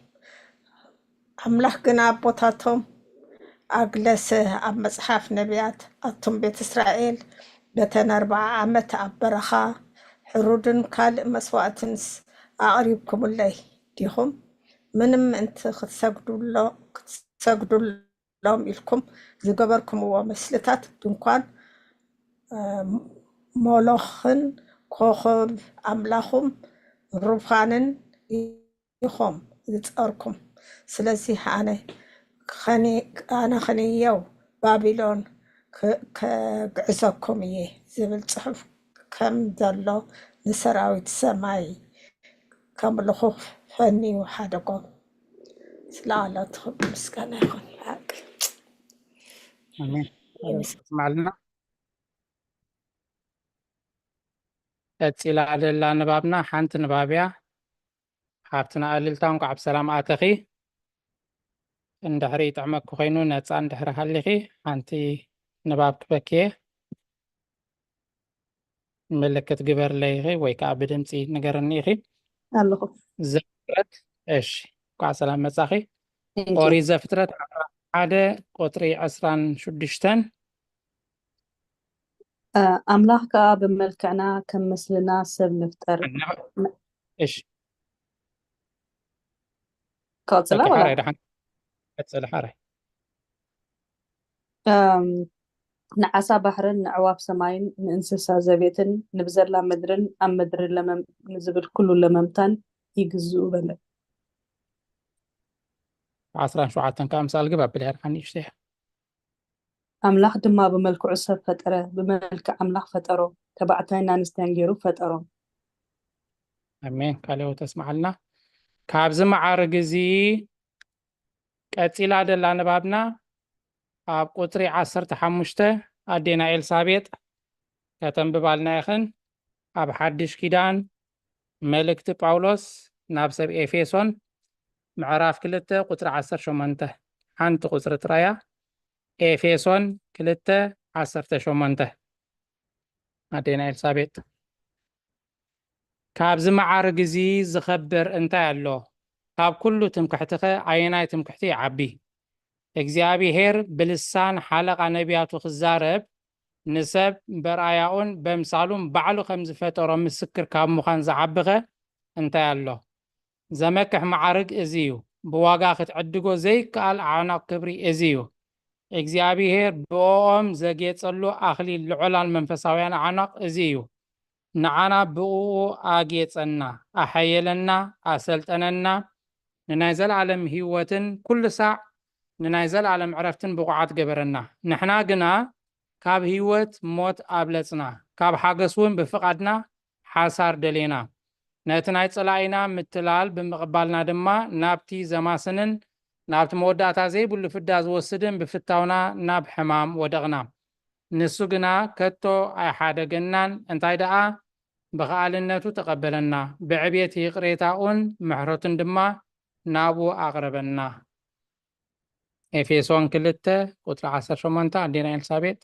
ኣምላኽ ግና ኣቦታቶም ኣግለሰ፣ ኣብ መጽሓፍ ነቢያት ኣቱም ቤት እስራኤል በተን ኣርብዓ ዓመት ኣብ በረኻ ሕሩድን ካልእ መስዋእትንስ ኣቕሪብኩምለይ ዲኹም? ምንም ምእንቲ ክትሰግዱሎ-፣ ክትሰግዱሎም ኢልኩም ዝገበርኩምዎ ምስልታት ድንኳን፣ እ፣ ሞሎኽን ኮኾብ ኣምላኹም ሩፋንን ኢኹም ዝጸርኩም። ስለዚ ኣነ ኸኒ-፣ ኣነ ኸንየው ባቢሎን ክ-፣ ከግዕዘኩም እየ ዝብል ጽሑፍ ከም ዘሎ ንሰራዊት ሰማይ ከምልኹ ፈንዩ ሓደጎም። ስለ ቃላትኹም ምስጋና ይኹን። ሓቂ። ኣሜን። ተስምዓልና። ቀጺላ ዘላ ንባብና ሓንቲ ንባብ እያ። ሓፍትና ኣልልታ፣ እንኳዕ ብሰላም ኣተኺ። እንድሕሪ ይጥዕመኪ ኮይኑ፣ ነፃ እንድሕሪ ሃሊኺ፣ ሓንቲ ንባብ ክበኪየ። ምልክት ግበርለይ ኢኺ ወይ ከዓ ብድምፂ ንገርኒ ኢኺ። ኣለኹ። ዘፍጥረት፣ እሺ፣ እንኳዕ ሰላም መፃኺ። Thank you። ኦሪት ዘፍጥረት ሓደ ቁፅሪ ዕስራን ሽዱሽተን። እ፣ ኣምላኽ ከኣ ብመልክዕና ከም ምስልና ሰብ ንፍጠር። እሺ። ክቕጽላ ቀጥታ ወላ? ሓራይ ደሓን። ቀጽል ሓራይ። እም፣ ንዓሳ ባሕርን ንዕዋፍ ሰማይን ንእንስሳ ዘቤትን ንብዘላ ምድርን ኣብ ምድሪ ለመም-፣ ንዝብል ኩሉ ለመምታን ይግዝኡ በለ። ዓስራን ሸውዓተን ከኣ ምሳል ግብ ኣብል ያርካ ንእሽተይ። ኣምላኽ ድማ ብመልክዑ ሰብ ፈጠረ፣ ብመልክዕ ኣምላኽ ፈጠሮ፣ ተባዕታይን ኣንስታይን ገይሩ ፈጠሮም። ኣሜን። ካልእ ተስምዓልና። ካብዚ መዓርግ እዚ ቀጺላ ደላ ንባብና ኣብ ቁጽሪ ዓሰርተ ሓሙሽተ ኣዴና ኤልሳቤጥ ከተንብባልና ኢኽን። ኣብ ሓድሽ ኪዳን መልእክቲ ጳውሎስ ናብ ሰብ ኤፌሶን ምዕራፍ ክልተ ቁጽሪ ዓሰርተ ሸሞንተ፣ ሓንቲ ቁጽሪ ጥራያ። ኤፌሶን ክልተ ዓሰርተ ሸሞንተ። ኣዴና ኤልሳቤጥ፣ ካብዚ መዓርግ እዚ ዝኸብር እንታይ ኣሎ? ካብ ኩሉ ትምክሕትኸ ኣየናይ ትምክሕቲ ይዓቢ? እግዚኣብሄር ብልሳን ሓለቓ ነቢያቱ ክዛረብ ንሰብ በርኣያኡን በምሳሉን ባዕሉ ከም ዝፈጠሮ ምስክር ካብ ምዃን ዝዓብኸ እንታይ ኣሎ? ዘመክሕ መዓርግ እዚ እዩ። ብዋጋ ክትዕድጎ ዘይከኣል ዓናቕ ክብሪ እዚ እዩ። እግዚኣብሄር ብእኦም ዘጌጸሉ ኣኽሊል ልዑላን መንፈሳውያን ዓናቕ እዚ እዩ። ንዓና ብእኡ ኣጌጸና፣ ኣሐየለና፣ ኣሰልጠነና፣ ንናይ ዘለኣለም ህይወትን ኩሉ ሳዕ ንናይ ዘለኣለም ዕረፍትን ብቑዓት ገበረና። ንሕና ግና ካብ ህይወት ሞት ኣብለጽና፣ ካብ ሓገስ እውን ብፍቓድና ሓሳር ደሌና። ነቲ ናይ ጸላኢና ምትላል ብምቕባልና ድማ ናብቲ ዘማስንን ናብቲ መወዳእታ ዘይብሉ ፍዳ ዝወስድን ብፍታውና ናብ ሕማም ወደቕና። ንሱ ግና ከቶ ኣይሓደገናን፣ እንታይ ደኣ ብኸኣልነቱ ተቐበለና፣ ብዕቤት ይቕሬታኡን ምሕረቱን ድማ ናብኡ ኣቕረበና። ኤፌሶን ክልተ ቁጽሪ ዓሰርተ ሸሞንተ፣ ኣዴና ኤልሳቤጥ።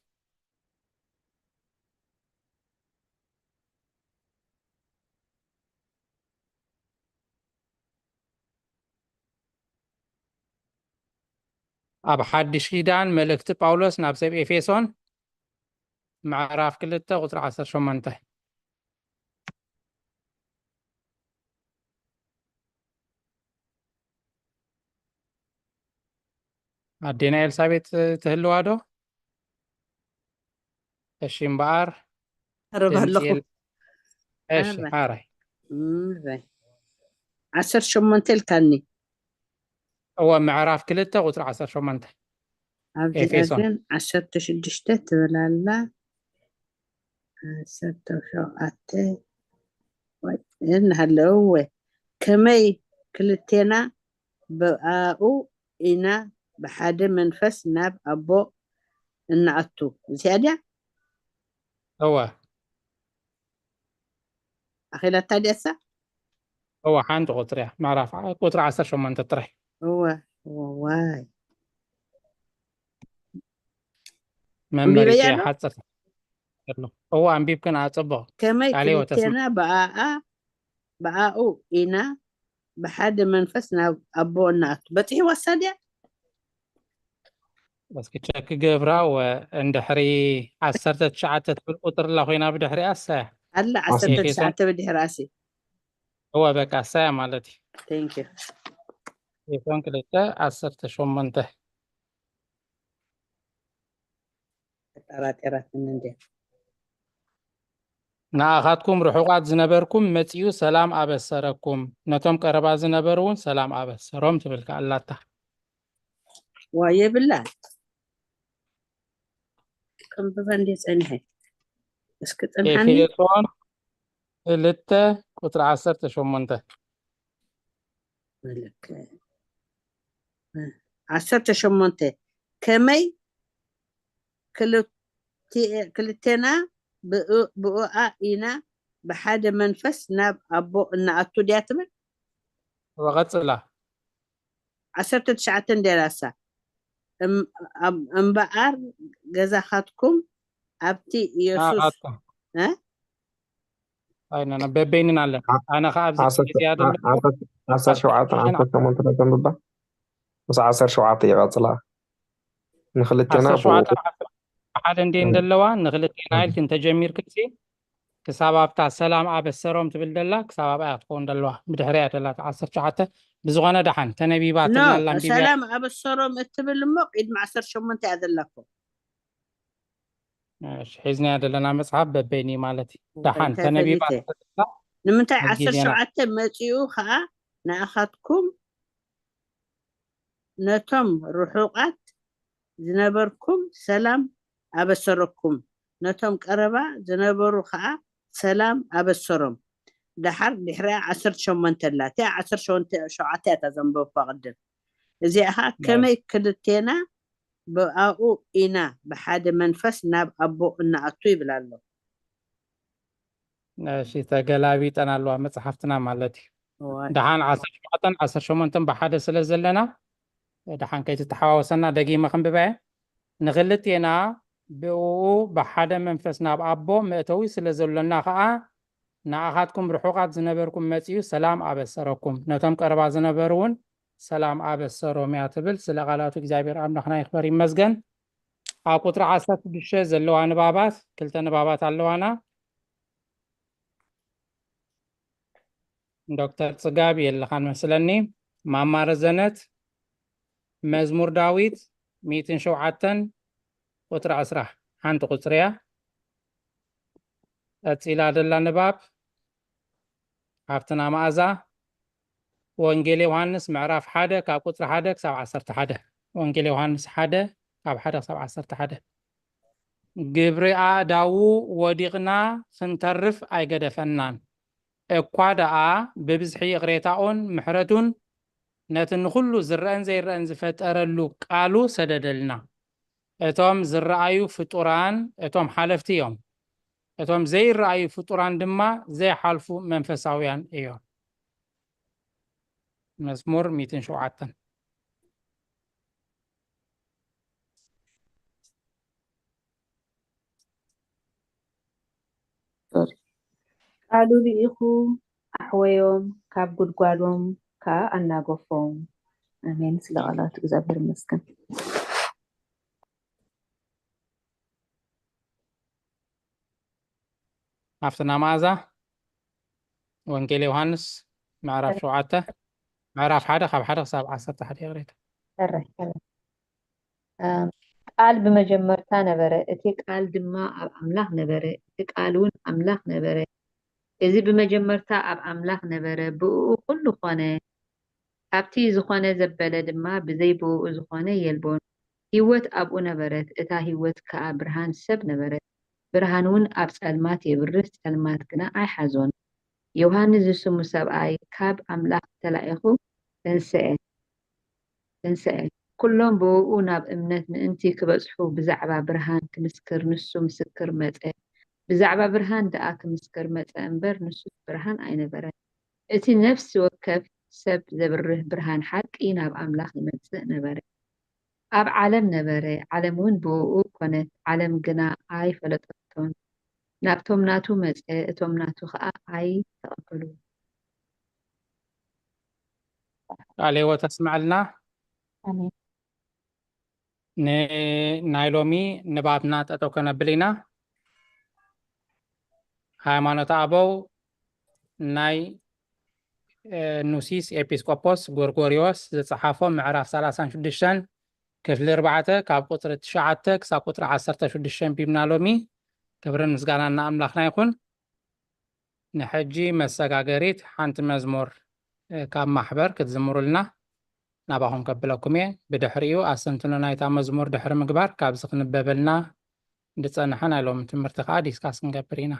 ኣብ ሓድሽ ኪዳን መልእክቲ ጳውሎስ ናብ ሰብ ኤፌሶን ምዕራፍ ክልተ ቁጽሪ ዓሰርተ ሸሞንተ። ኣዴና ኤልሳቤጥ ትህልዋ ዶ? እሺ እምበኣር ረብ ድምፂ ኣለኹ። የል-፣ እሺ፣ ኣረ። ሓራይ። እምበይ። ዓሰርተ ሸሞንተ ኢልካኒ። እወ፣ ምዕራፍ ክልተ ቁጽሪ ዓሰርተ ሸሞንተ። ኣብዚ ኤፌሶን። ግን ዓሰርተ ሽዱሽተ ትብል ኣላ። ዓሰርተ ሸውዓተ ወይ እናሃለወ፣ ከመይ ክልቴና ብኣኡ ኢና ብሓደ መንፈስ ናብ ኣቦ እንኣቱ። እዚኣ ድያ? እወ። ኣኺላታ ድያሳ? እወ፣ ሓንቲ ቁጽሪ እያ። ምዕራፍ ዓ-፣ ቁጽሪ ዓሰርተ ሸሞንተ ጥራይ። እወ፣ እወ፣ ዋይ። መመሪት ኣንቢበያ እያ፣ ዶ? ሓጽር ኣሎ። እወ፣ ኣንቢብክን፣ ኣጽብቕ። ከመይ ቃለ ሕይወት ክልቴና ተስማ-፣ ብኣኣ፣ ብኣኡ ኢና ብሓደ መንፈስ ናብ ኣቦ እንኣቱ። በጺሕዋ እሳ ድያ? እስኪ ቸክ ገብራ፣ ወ-፣ እንድሕሪ ዓሰርተ ትሽዓተ ትብል ቁጽሪ ኣላ ኮይና ብድሕሪኣ እሳ እያ። ኣላ ዓሰርተ ትሽዓተ ኤፌሶን። ብድሕሪ ኣሲ። እወ፣ በቃ እሳ እያ ማለት እዩ። Thank you። ኤፌሶን ክልተ ዓሰርተ ሸሞንተ። ተጠራጢራትኒ እንድያ። ንኣኻትኩም ርሑቓት ዝነበርኩም መጺኡ ሰላም ኣበሰረኩም፣ ነቶም ቀረባ ዝነበሩ እውን ሰላም ኣበሰሮም ትብል ከኣ ኣላታ። ዋ የብላ። ከንብባ እንድየ ጸኒሐ። እስኪ ጽንሓኒ። ኤፌሶን ክልተ ቁጽሪ ዓሰርተ ሸሞንተ። መለከ-፣ ዓሰርተ ሸሞንተ። ከመይ ክልቲ-፣ ክልቴና ብኡ-፣ ብኡኣ ኢና ብሓደ መንፈስ ናብ ኣቦ እንኣቱ ድያ ትብል? ወቐጽላ። ዓሰርተ ትሽዓተ እንዴራሳ እም- ኣብ- እምበኣር ገዛኻትኩም ኣብቲ ኢየሱስ ናባታ እ? ኣይነነ በበይንን ኣለና። ኣነ ከኣ ኣብዚ ዓሰርተ- እዚኣ ዘለኹ ዓሰርተ- ዓሰርተ ሸውዓተ ዓሰርተ ሸሞንተ ተንብባ። ምስ ዓሰርተ ሸውዓተ ይቐጽላ። ንክልቴና ዓሰርተ ሸውዓተ ብኡ- ዓሰርተ ሓደ እንዴ እንደለዋ ንክልቴና ኢልክ እንተጀሚርክሲ ክሳብ ኣብታ ሰላም ኣበሰሮም ትብል ደላ ክሳብ ኣብኣ ትኸውን ደለዋ ብድሕሪያ ደላ ዓሰርተ ሸውዓተ ብዝኾነ ደሓን ተነቢባ ኖ ትብላላ ኣንቢብያ ሰላም ኣበሰሮም እትብል እሞ ቅድሚ ዓሰርተ ሸሞንተ እያ ዘለኮ። እሺ፣ ሒዝናያ ዘለና መጽሓፍ በበይኒ ማለት እዩ። ደሓን ተነቢባ ተፈሊተ ትብላ ንምንታይ ሕጂ ዓሰርተ ዜና ሸውዓተ መጺኡ ከዓ ንኣኻትኩም ነቶም ርሑቓት ዝነበርኩም ሰላም ኣበሰረኩም፣ ነቶም ቀረባ ዝነበሩ ከዓ ሰላም ኣበሰሮም። ደሓር ድሕሪኣ ዓሰርተ ሸሞንተ ኣላ። እቲኣ ዓሰርተ ሸውዓተ እያ እታ ዘንበብኳ ቅድም። እዚኣ ከዓ ናይ ከመይ ክልቴና ብኣኡ ኢና ብሓደ መንፈስ ናብ ኣቦ እንኣቱ ይብል ኣሎ። እሺ፣ ተገላቢጠን ኣለዋ መጽሓፍትና ማለት እዩ። እዋይ። ደሓን ዓሰርተ ሸውዓተን ዓሰርተ ሸሞንተን ብሓደ ስለ ዘለና ደሓን ከይትተሓዋወሰና ደጊመ ከንብባ እየ። ንክልቴና ብእኡ ብሓደ መንፈስ ናብ ኣቦ መእተዊ ስለ ዘሎና ኸኣ ንኣኻትኩም ርሑቓት ዝነበርኩም መጺኡ ሰላም ኣበሰረኩም። ነቶም ቀረባ ዝነበሩ እውን ሰላም ኣበሰሮም እያ ትብል። ስለ ቃላቱ እግዚኣብሔር ኣምላኽና ይኽበር ይመስገን። ኣብ ቁጽሪ ዓሰርተ ሽዱሽተ ዘለዋ ንባባት ክልተ ንባባት ኣለዋና። ዶክተር ጽጋብ የለኻን መስለኒ። ማማ ረዘነት መዝሙር ዳዊት ሚእትን ሸውዓተን ቁጽሪ ዕስራ ሓንቲ ቁጽሪ እያ። ቀጺላ ደላ ንባብ ሃፍትና መኣዛ ወንጌል ዮሃንስ ምዕራፍ ሓደ ካብ ቁጽሪ ሓደ ክሳብ ዓሰርተ ሓደ። ወንጌል ዮሃንስ ሓደ ካብ ሓደ ክሳብ ዓሰርተ ሓደ። ግብሪ ኣእዳዉ ወዲቕና ክንተርፍ ኣይገደፈናን። እኳ ደኣ ብብዝሒ ይቕሬታኡን ምሕረቱን ነቲ ንኹሉ ዝረአን ዘይረአን ዝፈጠረሉ ቃሉ ሰደደልና። እቶም ዝረኣዩ ፍጡራን እቶም ሓለፍቲ እዮም። እቶም ዘይረኣዩ ፍጡራን ድማ ዘይሓልፉ መንፈሳውያን እዮም። መዝሙር ሚእትን ሸውዓተን። ቃሉ ልኢኹ ኣሕወዮም፣ ካብ ጉድጓዶም ከኣ ኣናገፎም። ኣሜን። ስለ ቃላቱ እግዚኣብሔር ይመስገን። ሃፍትና መኣዛ ወንጌል ዮሃንስ ምዕራፍ ሸውዓተ ምዕራፍ ሓደ ካብ ሓደ ክሳብ ዓሰርተ ሓደ ይቕሬታ። ሕራይ፣ ሕራይ። ኣም፣ ቃል ብመጀመርታ ነበረ፣ እቲ ቃል ድማ ኣብ ኣምላኽ ነበረ፣ እቲ ቃል እውን ኣምላኽ ነበረ። እዚ ብመጀመርታ ኣብ ኣምላኽ ነበረ፣ ብእኡ ኩሉ ኾነ። ካብቲ ዝኾነ ዘበለ ድማ ብዘይ ብእኡ ዝኾነ የልቦን። ህይወት ኣብኡ ነበረት፣ እታ ህይወት ከኣ ብርሃን ሰብ ነበረት። ብርሃን እውን ኣብ ጸልማት የብርህ፣ ጸልማት ግና ኣይሓዞን። ዮሃንስ ዝስሙ ሰብኣይ ካብ ኣምላኽ ተላኢኹ ተንስአ፣ ተንስአ። ኩሎም ብእኡ ናብ እምነት ምእንቲ ክበጽሑ ብዛዕባ ብርሃን ክምስክር ንሱ ምስክር መጸ። ብዛዕባ ብርሃን ደኣ ክምስክር መጸ እምበር ንሱስ ብርሃን ኣይነበረን። እቲ ነፍሲ ወከፍ ሰብ ዘብርህ ብርሃን ሓቂ ናብ ኣምላኽ ይመጽእ ነበረ። ኣብ ዓለም ነበረ፣ ዓለም እውን ብእኡ ኮነት፣ ዓለም ግና ኣይፈለጠቶን። ናብቶም ናቱ መጸ፣ እቶም ናቱ ኸኣ ኣይተቐበልዎ። ቃለ ህይወት ኣስምዐልና። ኣሜን። ንናይ ሎሚ ንባብና ጠጠው ከነብል ኢና። ሃይማኖተ ኣበው ናይ እ፣ ኑሲስ ኤጲስቆጶስ ጎርጎርዮስ ዝጸሓፎ ምዕራፍ ሰላሳን ሽዱሽተን ክፍሊ ኣርባዕተ ካብ ቁጽሪ ትሽዓተ ክሳብ ቁጽሪ ዓሰርተ ሽዱሽተ ኣንቢብና ሎሚ። ክብርን ምስጋናን ንኣምላኽና ይኹን። ንሕጂ መሰጋገሪት ሓንቲ መዝሙር እ፣ ካብ ማሕበር ክትዝምሩልና ናባኹም ከብለኩም እየ። ብድሕሪኡ ኣስተንትኖ ናይታ መዝሙር ድሕሪ ምግባር ካብዚ ክንበበልና ዝጸንሐ ናይ ሎሚ ትምህርቲ ከኣ ዲስካስ ክንገብር ኢና።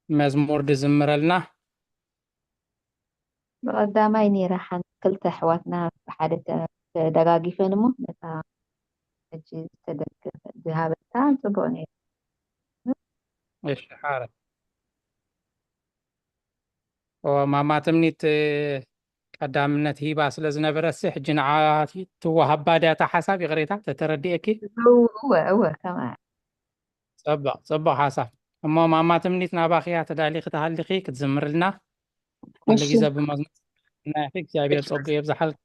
መዝሙር ድዝምረልና ብቐዳማይ ነይራ ሓንቲ ክልተ ኣሕዋትና ብሓደ ተ- ተደጋጊፈን እሞ ነታ ሕጂ ዝተደገፈ ዝሃበታ ጽቡቕ ነይሩ። እሺ ሓረ ማማ ትምኒት ቀዳምነት ሂባ ስለ ዝነበረሲ ሕጂ ንዓ ትወሃባ ድያ እታ ሓሳብ? ይቕሬታ ተተረዲኤኪ። እወ እወ ከማን ጽቡቕ ጽቡቕ ሓሳብ። እሞ ማማ ትምኒት ናባኺ እያ ተዳሊኺ ተሃሊኺ ክትዝምርልና ኩሉ ግዜ ብመዝሙር ናይ እግዚኣብሔር ጸጉ የብዝሓልኪ።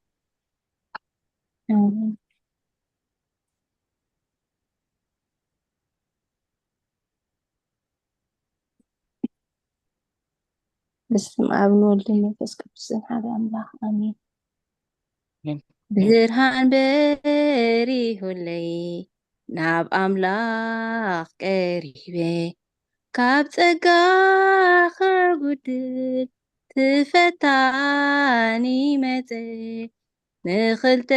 በስመ ኣብ ንወልድ መንፈስ ቅዱስን ሓደ ኣምላኽ ኣሜን። ብርሃን በሪሁለይ ናብ ኣምላኽ ቀሪበ ካብ ጸጋ ከጉድል ትፈታኒ መጸ ንኽልተ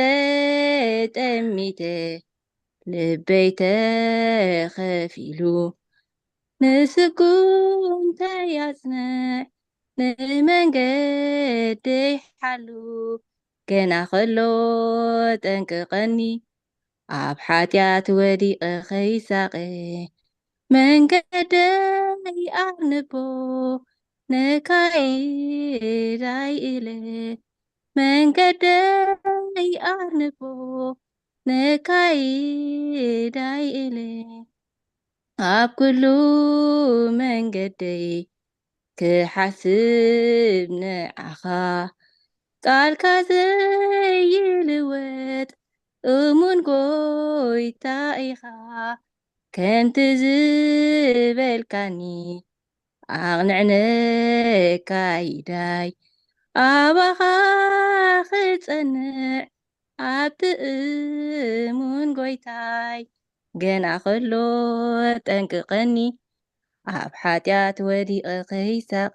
ጠሚተ ልበይ ተኸፊሉ ንስጉምተይ ኣጽንዕ ንመንገደይ ሓሉ ገና ከሎ ጠንቅቐኒ ኣብ ሓጢኣት ወዲቐ ኸይሳቐ መንገደይ ኣርንቦ ነካይድ ኣይእለ መንገደይ ኣርንቦ ነካይድ ኣይእለ ኣብ ኩሉ መንገደይ ክሓስብ ንዓኻ ቃልካ ዘይልወጥ እሙን ጎይታ ኢኻ ከምቲ ዝበልካኒ ኣቕንዕነ ካይዳይ ኣባኻ ክጸንዕ ኣብቲ እሙን ጎይታይ ገና ከሎ ጠንቅቐኒ ኣብ ሓጢኣት ወዲቐ ከይሳቐ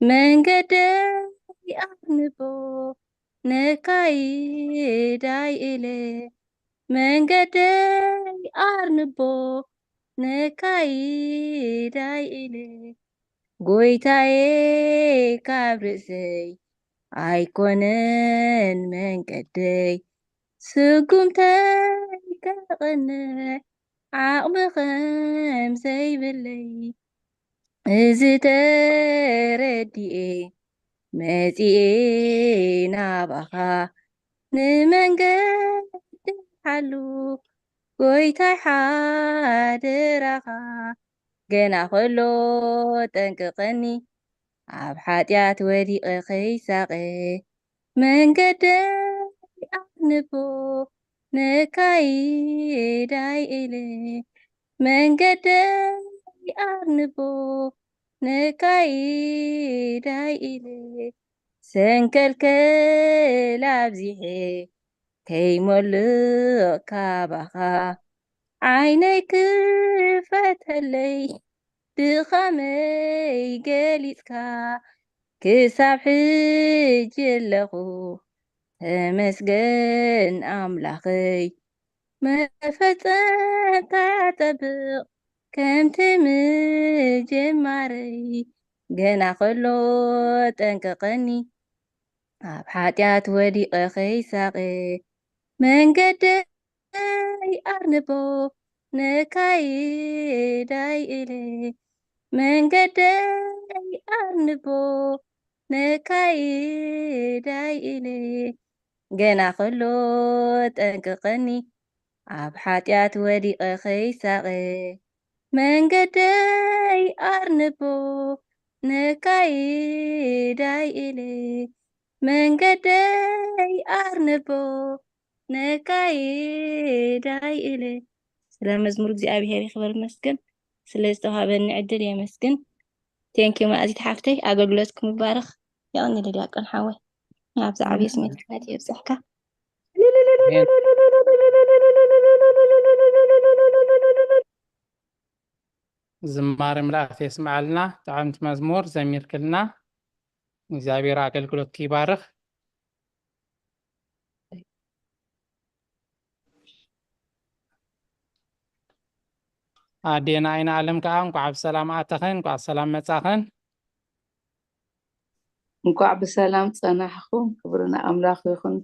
መንገደይ ኣርንቦ ነካይድ ኣይእለ መንገደይ ኣርንቦ ነካይድ ኣይእለ ጎይታየ ካብ ርእሰይ ኣይኮነን መንገደይ ስጉምተይ ከቕንዕ ዓቕሚ ከም ዘይብለይ እዚ ተረዲኤ መጺኤ ናባኻ ንመንገዲ ሓሉ ጎይታይ ሓደራኻ ገና ከሎ ጠንቅቐኒ ኣብ ሓጢኣት ወዲቐ ከይሳቐ መንገደይ ኣርንቦ ነካይድ ኣይእለ መንገደይ ኣርንቦ ነካይድ ኣይእለ ሰንከልከል ኣብዚሐ ከይሞልቕ ካባኻ ዓይነይ ክፈተለይ ድኻመይ ገሊጽካ ክሳብ ሕጂ ኣለኹ ተመስገን ኣምላኸይ መፈጸምታ ጠብቕ ከምቲ ምጅማረይ ገና ከሎ ጠንቀቐኒ ኣብ ሓጢኣት ወዲቐ ከይሳቐ መንገደይ ኣርንቦ ነካይድ ኣይእለ መንገደይ ኣርንቦ ነካይድ ኣይእለ ገና ከሎ ጠንቅቐኒ ኣብ ሓጢኣት ወዲቐ ከይሳቐ መንገደይ ኣርንቦ ነካይድ ኣይእለ መንገደይ ኣርንቦ ነካይድ ኣይእለ ስለ መዝሙር እግዚኣብሔር ይኽበር መስገን ስለ ዝተዋሃበኒ ዕድል የመስግን ቴንኪዩ መኣዚት ሓፍተይ ኣገልግሎትኩም ይባረኽ የቐኒ ለዲያቆን ሓወይ ናብዚ ዓብዪ ስሜትነት የብፅሕካ ዝማሬ ምልኣት የስምዓልና ጥዕምቲ መዝሙር ዘሚርክልና እግዚኣብሔር ኣገልግሎት ይባርኽ ኣዴና ኣይነ ኣለም ከዓ እንኳዕ ብሰላም ኣተኸን እንኳዕ ሰላም መፃኸን እንኳዕ ብሰላም ጸናሕኹም ክብሪ ንኣምላኽ ይኹን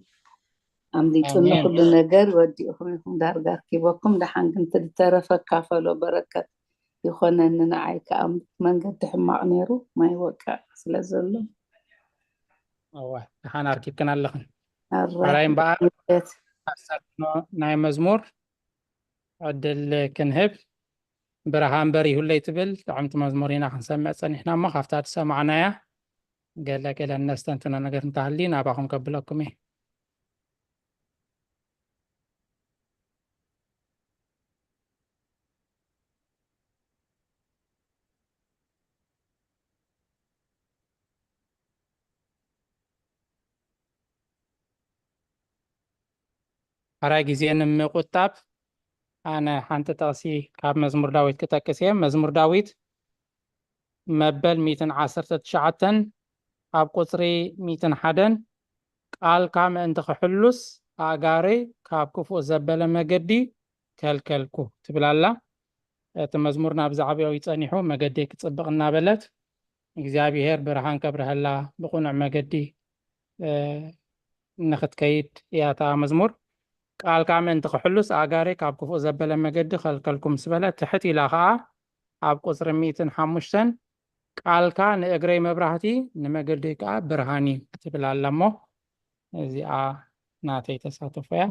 ኣምሊጡ ንኩሉ ነገር ወዲእኹም ኢኹም ዳርጋ ኣርኪበኩም ደሓን ግን ትዝተረፈ ካፈሎ በረከት ይኾነኒ ንዓይ ከኣ መንገዲ ሕማቕ ነይሩ፣ ማይ ወቅዕ ስለ ዘሎ። እወ፣ ደሓን ኣርኪብክን ኣለኽን። ኣረ፣ ካልኣይ እምበኣር ምሕረት። ኣሰልጥኖ ናይ መዝሙር ዕድል ክንህብ። ብርሃን በሪሁለይ ትብል ጥዕምቲ መዝሙር ኢና ክንሰምዕ ጸኒሕና እሞ፣ ካብታ ዝሰማዕናያ ገለ ገለ እነስተንትኖ ነገር እንተሃልዩ ናባኹም ከብለኩም እየ። ሓራይ ግዜ ንምቁጣብ ኣነ ሓንቲ ጥቕሲ ካብ መዝሙር ዳዊት ክጠቅስ እየ። መዝሙር ዳዊት መበል ሚእትን ዓሰርተ ትሽዓተን ኣብ ቁጽሪ ሚእትን ሓደን፣ ቃልካ ምእንቲ ክሕሉስ ኣእጋረይ ካብ ክፉእ ዘበለ መገዲ ከልከልኩ ትብል ኣላ። እቲ መዝሙር ናብ ዛዕባኡ ይጸኒሑ፣ መገደይ ክጽብቕ እናበለት እግዚኣብሔር ብርሃን ከብርሀላ ብቕኑዕ መገዲ እ፣ ንኽትከይድ እያ እታ መዝሙር። ቃልካ ምእንቲ ክሕሉስ ኣእጋረይ ካብ ክፉእ ዘበለ መገዲ ከልከልኩ ምስ በለ፣ ትሕት ኢላ ኸኣ ኣብ ቁጽሪ ሚእትን ሓሙሽተን፣ ቃልካ ንእግረይ መብራህቲ ንመገደይ ከኣ ብርሃን እዩ ትብል ኣላ እሞ፣ እዚኣ ናተይ ተሳትፎ እያ።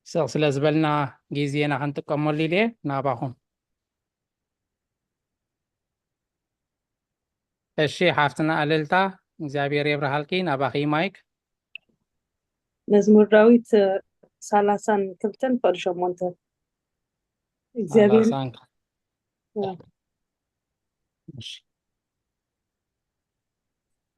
ስቕ ስለ ዝበልና ግዜና ክንጥቀመሉ ኢለ እየ ናባኹም። እሺ ሓፍትና ኣልልታ፣ እግዚኣብሔር የብርሃልኪ። ናባኺ ማይክ። መዝሙር ዳዊት እ፣ ሰላሳን ክልተን ፍቕዲ ሸሞንተ። እግዚኣብሔር ሰላሳን ያ። እሺ።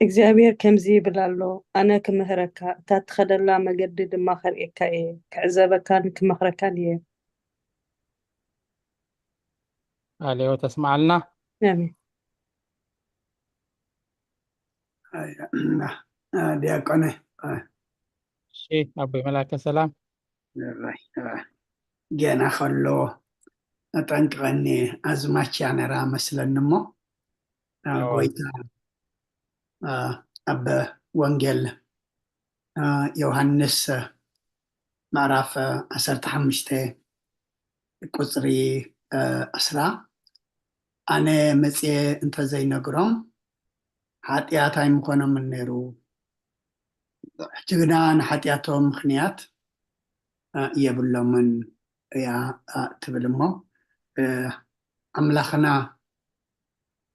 እግዚኣብሔር ከምዚ ይብል ኣሎ፣ ኣነ ክምህረካ፣ እታ ትኸደላ መገዲ ድማ ከርእየካ እየ፣ ክዕዘበካን ክመኽረካን እየ። ኣሌዎ ተስማዓልና። ኣሜን። ኣያ፣ ዲያቆነ፣ እሺ ኣቦይ መላከ ሰላም። ራይ፣ ገና ከሎ ኣጠንቅቐኒ ኣዝማች እያ ነራ መስለኒ እሞ፣ ኣዎ። ጎይታ ኣብ ወንጌል ዮሃንስ ምዕራፍ ዓሰርተ ሓሙሽተ ቁፅሪ ዕስራ፣ ኣነ መፅየ እንተዘይነግሮም ሓጢኣት ኣይምኾኖምን ነይሩ፣ ሕጂ ግና ንሓጢኣቶም ምኽንያት የብሎምን እያ ትብል እሞ፣ ኣምላኽና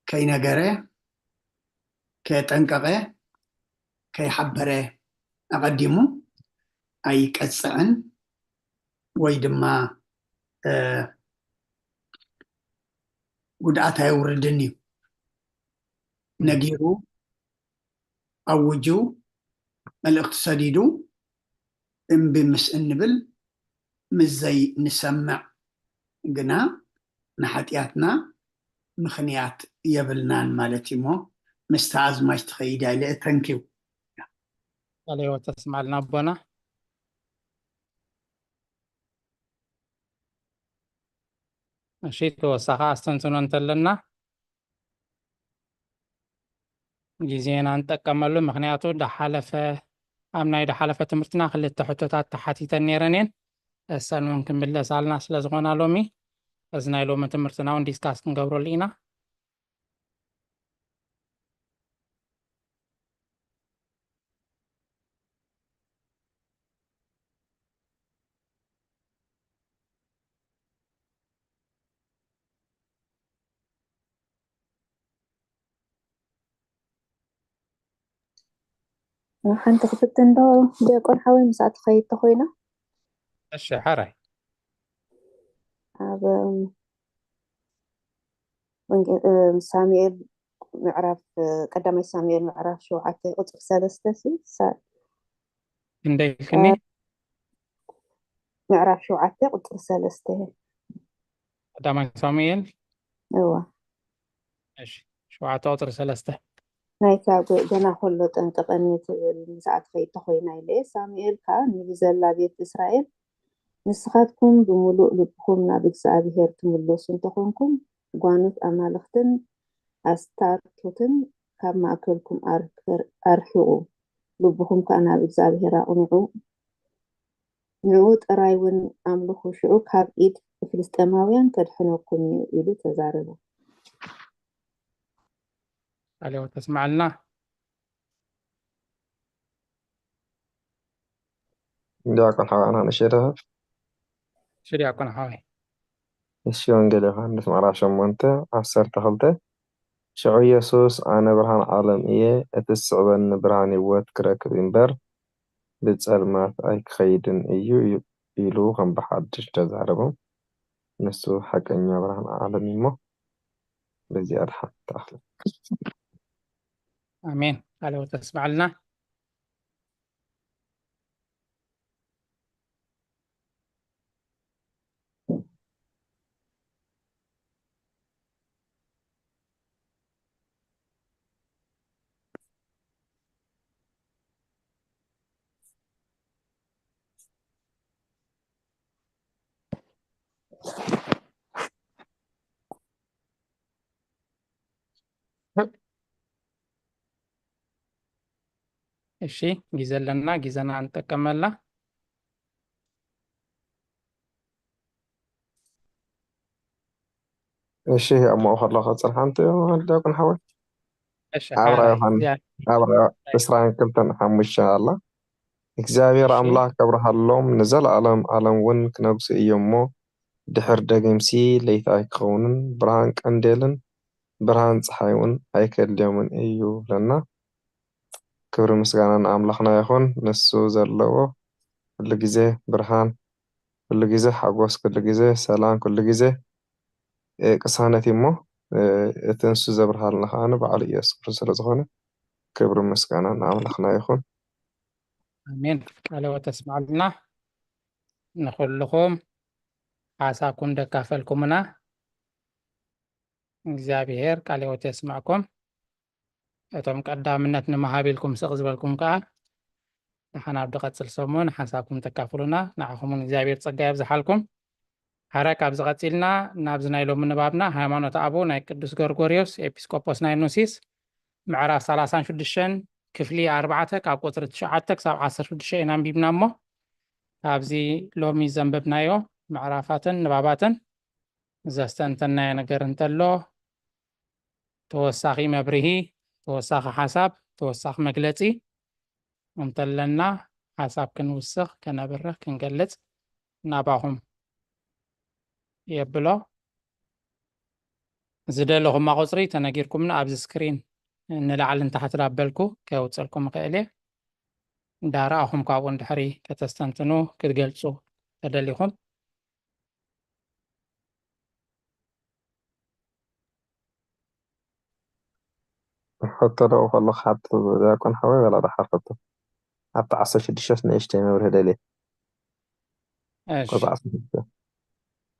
ከይነገረ፣ ከየጠንቀቐ፣ ከይሓበረ ኣቐዲሙ ኣይቀፅዕን ወይ ድማ ጉድኣት ኣየውርድን እዩ። ነጊሩ፣ ኣውጁ፣ መልእኽቲ ሰዲዱ እምቢ ምስ እንብል፣ ምስ ዘይንሰምዕ ግና ንሓጢኣትና ምኽንያት የብልናን ማለት እዩ። እሞ ምስቲ ኣዝማች ትኸይድ እያ ኢለ እተንክዩ። ቃለ ሕይወት ተስማልና ኣቦና። እሺ፣ ተወሳኺ ኣስተንትኖ እንተለና ግዜና ንጠቀመሉ። ምኽንያቱ ዳሓለፈ፣ ኣብ ናይ ዳሓለፈ ትምህርትና ክልተ ሕቶታት ተሓቲተን ነይረን እየን። እሰን እውን ክንምለሳልና ስለ ዝኾና ሎሚ፣ እዚ ናይ ሎሚ ትምህርትና እውን ዲስካስ ክንገብረሉ ኢና። ሓንቲ ክፍትን ዶ ዲያቆን ሓወይ፣ ምስኣ ትኸይድ ተኾይና? እሺ፣ ሓራይ። ኣብ፣ እም፣ ወንጌል፣ እም፣ ሳሙኤል ምዕራፍ፣ እ፣ ቀዳማይ ሳሙኤል ምዕራፍ ሸውዓተ ቁጽሪ ሰለስተ ሲ፣ ሳ-፣ ክንደይ ክኒ? ምዕራፍ ሸውዓተ ቁጽሪ ሰለስተ። ቀዳማይ ሳሙኤል? እዋ። እሺ፣ ሸውዓተ ቁጽሪ ሰለስተ። ናይታ ጎ-፣ ገና ከሎ ጠንቀቐኒ ትብል ምስኣ ትኸይድ ተኾይና ኢለ። ሳሙኤል ከኣ ንብዘላ ቤት እስራኤል፣ ንስኻትኩም ብምሉእ ልብኹም ናብ እግዚኣብሄር ትምለሱ እንተኾንኩም፣ ጓኖት ኣማልኽትን ኣስታርቶትን ካብ ማእከልኩም ኣር-፣ ኣርሕቑ፣ ልብኹም ከኣ ናብ እግዚኣብሄር ኣቕንዑ፣ ንዕኡ ጥራይ እውን ኣምልኹ፣ ሽዑ ካብ ኢድ ንፍልስጤማውያን ከድሕነኩም እዩ ኢሉ ተዛረበ። ቃለ ሕይወት ተስምዓልና። ዲያቆን ሓዋና ንሸደፈፍ ሽሪያቆን ሓወይ እሺ። ወንጌል ዮሃንስ ምዕራፍ ሸሞንተ ዓሰርተ ክልተ ሽዑ ኢየሱስ ኣነ ብርሃን ዓለም እየ፣ እቲ ዝስዕበኒ ብርሃን ህይወት ክረክብ እምበር ብጸልማት ኣይክኸይድን እዩ ኢሉ ከም ብሓድሽ ተዛረቦም። ንሱ ሓቀኛ ብርሃን ዓለም እዩ እሞ በዚኣ ድሓን ተኣኽለ። ኣሜን። ቃለ ሕይወት ተስምዓልና። እሺ፣ ግዜ ኣለና፣ ግዜና ንጠቀመላ። እሺ፣ ኣብ ማእኸል ከሎ ክጽንሓ እንተ ዲያቆን ሓወይ እሺ፣ ኣብራ ሓራይ ዮሃንስ እዚኣ ኣብራ ዕስራን ክልተን ሓሙሽተ ኣላ። እግዚኣብሔር እሺ። ኣምላኽ ከብርሃሎም ንዘለኣለም ዓለም እውን ክነግሱ እዮም እሞ ድሕር ደጊምሲ ለይቲ ኣይክኸውንን ብርሃን ቀንዴልን ብርሃን ፀሓይ እውን ኣይከድልዮምን እዩ ብለና። ክብሪ ምስጋና ንኣምላኽና ይኹን። ንሱ ዘለዎ ኩሉ ግዜ ብርሃን፣ ኩሉ ግዜ ሓጎስ፣ ኩሉ ግዜ ሰላም፣ ኩሉ ግዜ እ፣ ቅሳነት እዩ እሞ እ፣ እቲ ንሱ ዘብርሃልና ከዓ ንባዕሉ ኢየሱስ ክርስቶስ ስለ ዝኾነ ክብሪ ምስጋና ንኣምላኽና ይኹን። ኣሜን። ቃለ ሕይወት ተስምዓልና። ንኹልኹም ሓሳብኩም ደካፈልኩምና እግዚኣብሔር ቃለ ሕይወት የስምዕኩም። እቶም ቀዳምነት ንምሃብ ኢልኩም ስቕ ዝበልኩም ከዓ ደሓን ኣብ ዝቐጽል ሰሙን ሓሳብኩም ተካፍሉና። ንዓኹም እውን እግዚኣብሔር ጸጋ የብዝሓልኩም። ሓረ ካብዚ ቀጺልና ናብዚ ናይ ሎሚ ንባብና ሃይማኖት ኣበው ናይ ቅዱስ ጎርጎርዮስ ኤጲስቆጶስ ናይ ኑሲስ ምዕራፍ ሰላሳን ሽዱሽተን ክፍሊ ኣርባዕተ ካብ ቁጽሪ ትሽዓተ ክሳብ ዓሰርተ ሽዱሽተ ኢና ኣንቢብና እሞ ካብዚ ሎሚ ዘንበብናዮ ምዕራፋትን ንባባትን ዘስተንተናዮ ነገር እንተሎ ተወሳኺ መብርሂ፣ ተወሳኺ ሓሳብ፣ ተወሳኺ መግለጺ እንተለና ሓሳብ ክንውስኽ፣ ከነብርህ፣ ክንገልጽ ናባኹም የብሎ። ዝደለኹማ ቁጽሪ ተነጊርኩምኒ ኣብዚ ስክሪን ንላዕሊ ንታሕቲ ዳበልኩ ከውጽልኩም እኽእል እየ። እንዳረኣኹም ካብኡ እንድሕሪ ከተስተንትኑ ክትገልጹ ተደሊኹም ሕቶ ደው ከሎ ክሓቶ ዲያቆን ሓወይ ወላ ደሓር ሕቶ ኣብቲ ዓሰርተ ሽዱሽተ ንእሽተይ መብርሂ ደልየ እሺ ቁጽሪ ዓሰርተ ሽዱሽተ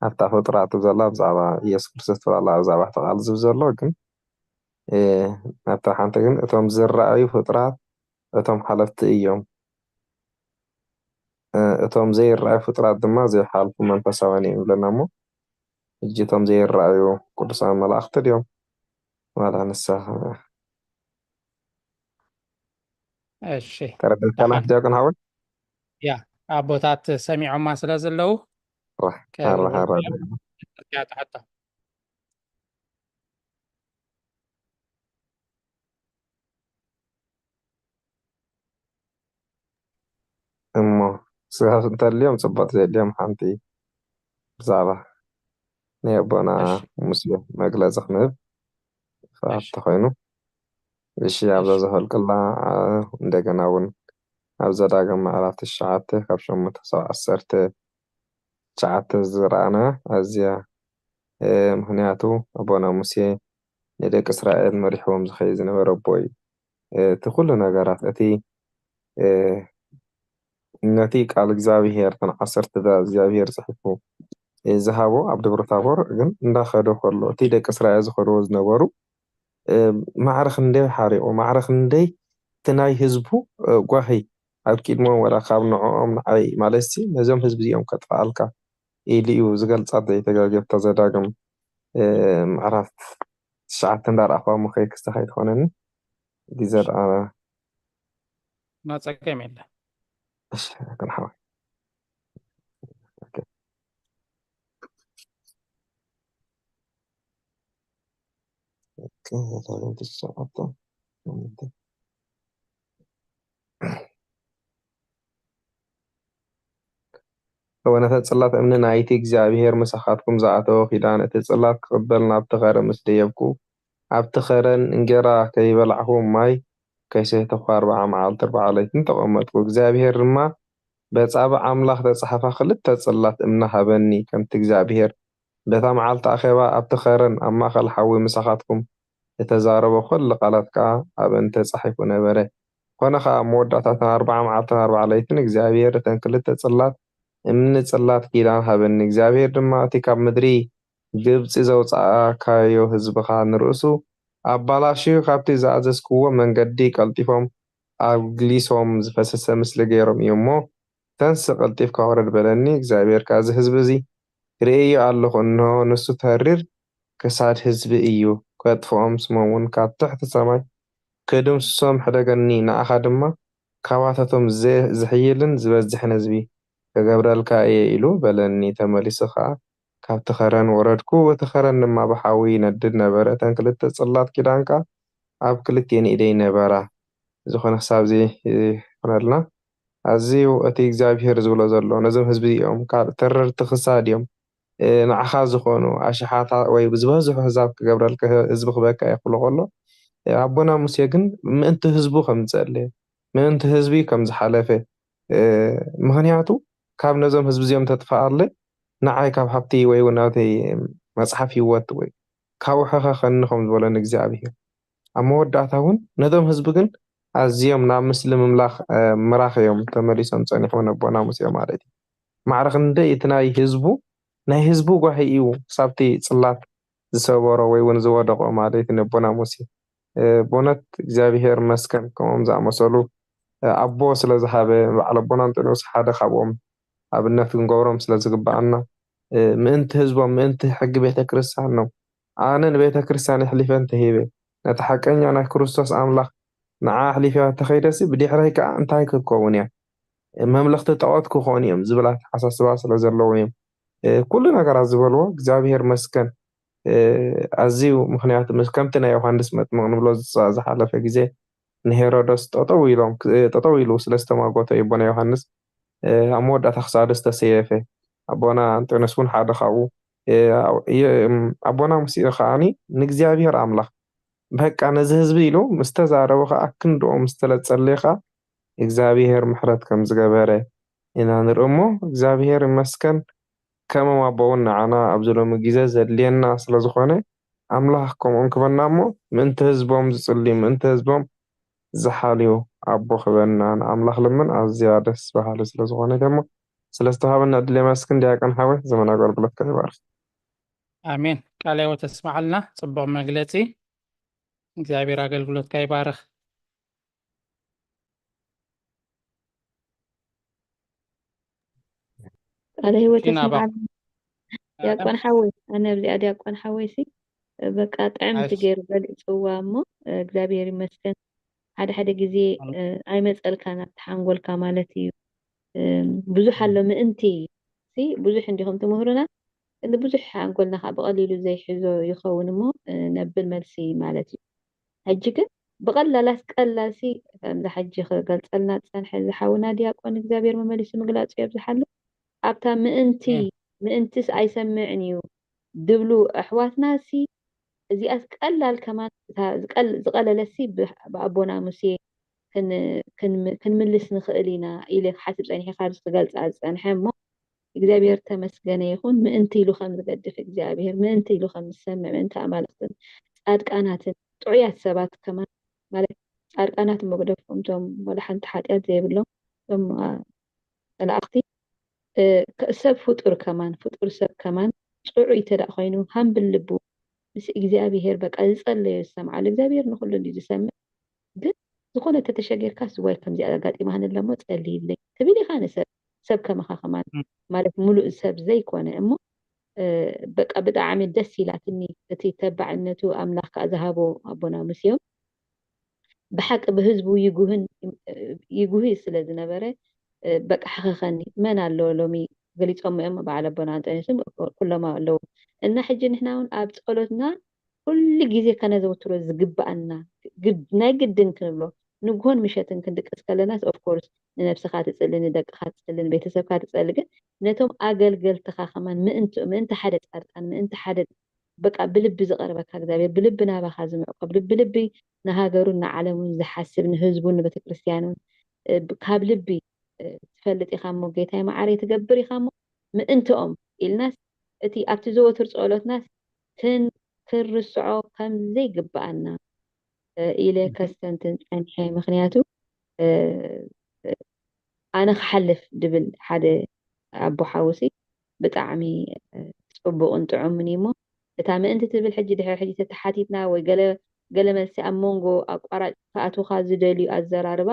ኣብታ ፍጡራት ዘላ ብዛዕባ ኢየሱስ ክርስቶስ ትብላላ ኣብዛ ባሕቲ ቃል ዝብ ዘሎ ግን እ፣ ኣብታ ሓንቲ ግን እቶም ዝረኣዩ ፍጡራት እቶም ሓለፍቲ እዮም እ፣ እቶም ዘይረኣዩ ፍጡራት ድማ ዘይሓልፉ መንፈሳውያን እዮም ይብለና እሞ ሕጂ እቶም ዘይረኣዩ ቅዱሳን መላእኽቲ ድዮም ዋላ ንሳ እሺ ተረደትካና ደሓን ዲያቆን ሓወይ ያ ኣቦታት ሰሚዖማ ስለ ዘለዉ ራ ከብርህ ራ ራ እያ ትሕቶ እሞ ስጋብ እንተልዮም ፅቡቅ ዘድልዮም ሓንቲ ብዛዕባ ናይ ኣቦና እሺ ሙሴ መግለፂ ክንህብ እሺ ፍቓድ ተኮይኑ እሺ ኣብዛ እሺ ዘኸልቅላ እንደገና እውን ኣብ ዘዳግም ምዕራፍ ትሽዓተ ካብ ሸሞንተ ክሳብ ዓሰርተ ትሽዓተ ዝረኣና ኣዝያ እ፣ ምኽንያቱ ኣቦና ሙሴ ንደቂ እስራኤል መሪሕዎም ዝኸይድ ዝነበረ ኣቦ እዩ። እ፣ እቲ ኩሉ ነገራት እቲ እ፣ ነቲ ቃል እግዚኣብሄር እተን ዓሰርተ ትእዛዝ እግዚኣብሄር ፅሒፉ እ፣ ዝሃቦ ኣብ ደብረ ታቦር ግን እንዳኸደ ከሎ እቲ ደቂ እስራኤል ዝኸድዎ ዝነበሩ እ፣ ማዕረ ክንደይ ሓሪቑ ማዕረ ክንደይ እቲ ናይ ህዝቡ እ፣ ጓሂ ኣብ ቅድሞም ወላ ካብ ንዕኦም ንዓይ ማለት ሲ ነዞም ህዝቢ እዚኦም ከጥፍኣልካ ኢሉ እዩ ዝገልጻ ዘይተጋገብታ ዘዳግም እ፣ ምዕራፍ ትሽዓተ እንዳረኣኽዋ እሞ ከይክስታ ከይትኾነኒ ግዜ ደኣ ኖ ጸገም የለ እሺ ክንሓወ ኦኬ። እወ፣ ነተ ጽላት እምኒ ናይቲ እግዚኣብሄር ምሳኻትኩም ዝኣተወ ኪዳን፣ እቲ ጽላት ክቕበል ናብቲ ኸረን ምስ ደየብኩ፣ ኣብቲ ኸረን እንጌራ ከይበላዕኹ ማይ ከይሰተኹ ኣርብዓ መዓልቲ ኣርብዓ ለይትን ተቐመጥኩ። እግዚኣብሄር ድማ በጻብዕ ኣምላኽ ተጻሕፋ ክልተ ጽላት እምኒ ሃበኒ፣ ከምቲ እግዚኣብሄር በታ መዓልቲ ኣኼባ ኣብቲ ኸረን ኣብ ማእከል ሓዊ ምሳኻትኩም እተዛረቦ ኹሉ ቃላት ከኣ ኣብአን ተጻሒፉ ነበረ። ኾነ ኸኣ፣ ኣብ መወዳእታ እተን ኣርብዓ መዓልትን ኣርብዓ ለይትን እግዚኣብሄር እተን ክልተ ጽላት እምኒ ጽላት ኪዳን ሃበኒ። እግዚኣብሄር ድማ እቲ ካብ ምድሪ ግብጺ ዘውጻእካዮ ህዝብኻ ንርእሱ ኣባላሽዩ ካብቲ ዝኣዘዝክዎ መንገዲ ቀልጢፎም ኣግሊሶም ዝፈሰሰ ምስሊ ገይሮም እዩ እሞ፣ ተንስ ቀልጢፍካ ውረድ በለኒ። እግዚኣብሄር ከኣ እዚ ህዝቢ እዚ ርእየዮ ኣለኹ፣ እንሆ ንሱ ተሪር ክሳድ ህዝቢ እዩ፣ ከጥፍኦም ስሞም እውን ካብ ትሕቲ ሰማይ ክድምስሶም ሕደገኒ፣ ንኣኻ ድማ ካባታቶም ዘ- ዝሕይልን ዝበዝሕን ህዝቢ ክገብረልካ እየ ኢሉ በለኒ። ተመሊሱ ኸኣ ካብቲ ኸረን ወረድኩ፣ እቲ ኸረን ድማ ብሓዊ ይነድድ ነበረ። እተን ክልተ ጽላት ኪዳን ከኣ ኣብ ክልቲኤን ኢደይ ነበራ። ዝኾነ ክሳብ እዚ ይኾነልና። ኣዝዩ እቲ እግዚኣብሄር ዝብሎ ዘሎ ነዞም ህዝቢ እዚኦም ካልእ ተረርቲ ክሳድ እዮም። ንዓኻ ዝኾኑ ኣሽሓት ወይ ዝበዝሑ ኣህዛብ ክገብረልካ፣ ህዝቢ ክበካ እየ ክብሎ ከሎ፣ ኣቦና ሙሴ ግን ምእንቲ ህዝቡ ከም ዝጸለየ፣ ምእንቲ ህዝቢ ከም ዝሓለፈ፣ ምኽንያቱ ካብ ነዞም ህዝቢ እዚኦም ተጥፍኣለይ ንዓይ ካብ ሃብቲ ወይ እውን ናተይ መጽሓፍ ህይወት ወይ ካብ ውሕኸኸኒ ከም ዝበሎ ንእግዚኣብሔር። ኣብ መወዳእታ እውን ነዞም ህዝቢ ግን ኣዝዮም ናብ ምስሊ ምምላኽ ምራኽ እዮም ተመሊሶም ጸኒሖም፣ ነቦና ሙሴ ማለት እዩ። ማዕረ ክንደይ እቲ ናይ ህዝቡ ናይ ህዝቡ ጓሂ እዩ ክሳብቲ ጽላት ዝሰበሮ ወይ እውን ዝወደቆ ማለት እዩ ነቦና ሙሴ። ብእውነት እግዚኣብሔር ይመስገን ከምኦም ዝኣመሰሉ ኣቦ ስለ ዝሃበ፣ በዓል ኣቦና እንጦንዮስ ሓደ ካብኦም ኣብነት ክንገብሮም ስለ ዝግብኣና፣ ምእንቲ ህዝቦም ምእንቲ ሕጊ ቤተ ክርስቲያኖም ኣነ ንቤተ ክርስቲያን ኣሕሊፈ እንተሂበ ነቲ ሓቀኛ ናይ ክርስቶስ ኣምላኽ ንዓ ኣሕሊፈ ተኸይደሲ ብድሕረይ ከኣ እንታይ ክከውን እያ? መምለኽቲ ጣዖት ክኾኑ እዮም ዝብል ኣተሓሳስባ ስለ ዘለዎም እዮም ኩሉ ነገራት ዝበልዎ። እግዚኣብሔር መስገን ኣዝዩ ምኽንያቱ ምስ ከምቲ ናይ ዮሃንስ መጥምቕ ንብሎ ዝሓለፈ ግዜ ንሄሮዶስ ጠጠው ኢሎም ጠጠው ኢሉ ስለ ዝተማጎቶ ኣቦና ዮሃንስ ኣብ መወዳእታ ክሳዱ ዝተሰየፈ ኣቦና እንጦንዮስ እውን ሓደ ካብኡ ኣቦና ሙሴ ከዓኒ ንእግዚኣብሔር ኣምላኽ በቃ ነዚ ህዝቢ ኢሉ ምስ ተዛረቦ ከዓ ክንድኦም ምስ ተለጸለየ ከዓ እግዚኣብሔር ምሕረት ከም ዝገበረ ኢና ንርኢ እሞ እግዚኣብሔር ይመስገን። ከምኦም ኣቦ እውን ንዓና ኣብዚ ሎሚ ግዜ ዘድልየና ስለ ዝኾነ ኣምላኽ ከምኦም ክበና እሞ ምእንቲ ህዝቦም ዝጽልዩ ምእንቲ ህዝቦም ዝሓልዩ ኣቦ ክበና ንኣምላኽ ልምን ኣዝያ ደስ በሃሊ ስለ ዝኾነ ደሞ ስለ ዝተዋሃበና ዕድል የመስግን። ዲያቆን ሓወይ ዘመን ኣገልግሎትካ ይባርክ። ኣሜን። ቃለ ሕይወት ተስማዓልና። ጽቡቕ መግለጺ። እግዚኣብሔር ኣገልግሎትካ ይባርክ። ቃለ ህይወት ቲና ባክ። ተስምዓልና ዲያቆን ሓወይ። ኣነ ኣብዚኣ ዲያቆን ሓወይ ሲ በቃ ጥዕምቲ እሺ። ገይሩ ገሊፅዋ እሞ እግዚኣብሔር ይመስገን። ሓደ ሓደ ግዜ ኣሜን። እ፣ ኣይመፀልካን ኣብቲ ሓንጎልካ ማለት እዩ። እ፣ ብዙሕ ኣሎ ምእንቲ ሲ ብዙሕ እንዲኹም ትምህሩና፣ ግን ብዙሕ ሓንጎልና ከዓ ብቐሊሉ ዘይሕዞ ይኸውን እሞ እ፣ ነብል መልሲ ማለት እዩ። ሕጂ ግን ብቐላላት ቀላል ሲ ከምዚ ሕጂ ክገልፀልና ዝፀንሐ ዝሓውና ዲያቆን እግዚኣብሔር መመሊሱ ምግላፁ የብዝሓሉ። ኣብታ ምእንቲ እም። ምእንትስ ኣይሰምዕን እዩ ድብሉ ኣሕዋትና ሲ እዚኣስ ቀላል ከማን እታ ዝቀል- ዝቀለለሲ ብ- ብኣቦና ሙሴ ክን- ክን- ክንምልስ ንኽእል ኢና ኢለ ክሓስብ ፀኒሐ ካብዚ ክገልፃ ዝፀንሐ እሞ እግዚኣብሔር ተመስገነ ይኹን። ምእንቲ ኢሉ ከም ዝገድፍ እግዚኣብሔር፣ ምእንቲ ኢሉ ከም ዝሰምዕ፣ ምእንቲ ኣማልኽትን ጻድቃናትን ጥዑያት ሰባት ከማን፣ ማለት ጻድቃናት መግደፎም፣ እቶም ወላ ሓንቲ ሓጢኣት ዘይብሎም፣ እቶም፣ ኣ፣ መላእኽቲ፣ እ፣ ከ- ሰብ ፍጡር ከማን፣ ፍጡር ሰብ ከማን ጥዑይ ተደኣ ኮይኑ፣ ሃምብል ልቡ ምስ እግዚኣብሔር በቃ ዝጸለዮ ዝሰምዓሉ። እግዚኣብሔር ንኹሉ እንድዩ ዝሰምዕ። ግን ዝኾነ ተተሸጊርካስ ዋይ ከምዚኣ ኣጋጢማኒ ኣለሞ ጸልይለይ ትብል ኢኻ ንሰብ። ሰብ ከማኻ ከማን እም። ማለት ሙሉእ ሰብ ዘይኮነ እሞ እ፣ በቃ ብጣዕሚ ደስ ኢላትኒ። እቲ ተባዕነቱ ኣምላኽ ከኣ ዝሃቦ ኣቦና ሙሴ ብሓቂ ብህዝቡ ይጉህን ይጉህ ስለ ዝነበረ እ፣ በቃ ሓኸኸኒ። መን ኣሎ ሎሚ ገሊጾሞ እዮም በዓል ኣቦና ኣንጠንዮስን ኩሎም ኣለዉ። እና ሕጂ ንሕና እውን ኣብ ጸሎትና ኩሉ ግዜ ከነዘውትሮ ዝግብኣና፣ ግድ-፣ ናይ ግድን ክንብሎ፣ ንግሆን ምሸትን ክንድቅስ ከለናስ፣ of course፣ ንነብስኻ ትጽሊ፣ ንደቅኻ ትጽሊ፣ ንቤተሰብካ ትጸሊ። ግን ነቶም ኣገልገልትኻ ከማን ምእንቲ፣ ምእንቲ ሓደ ጻድቃን፣ ምእንቲ ሓደ፣ በቃ፣ ብልቢ ዝቐርበካ እግዚኣብሔር፣ ብልቢ ናባኻ ዝምዕቆ፣ ብልቢ፣ ብልቢ ንሃገሩን ንዓለሙን ዝሓስብ፣ ንህዝቡን ንቤተክርስትያኑን፣ እ፣ ብ-፣ ካብ ልቢ፣ እ፣ ትፈልጥ ኢኻ እሞ፣ ጌታይ መዓረይ፣ ትገብር ኢኻ እሞ፣ ምእንትኦም ኢልናስ፣ እቲ ኣብቲ ዘወትር ጸሎትናስ ክን-፣ ክንርስዖ ከም ዘይግብኣና፣ እ፣ ኢለ እህ። ከስተንትን ጸኒሐ። ምኽንያቱ፣ እ፣ እ፣ ኣነ ክሓልፍ ድብል ሓደ ኣቦ ሓውሲ ብጣዕሚ፣ እ፣ ጽቡቕን ጥዑምን እዩ እሞ፣ እታ ምእንቲ ትብል ሕጂ ድሕሪ ሕጂ ተተሓቲትና ወይ ገለ፣ ገለ መልሲ ኣብ መንጎ ኣቋራጭ ክኣትውካ ዝደልዩ ኣዘራርባ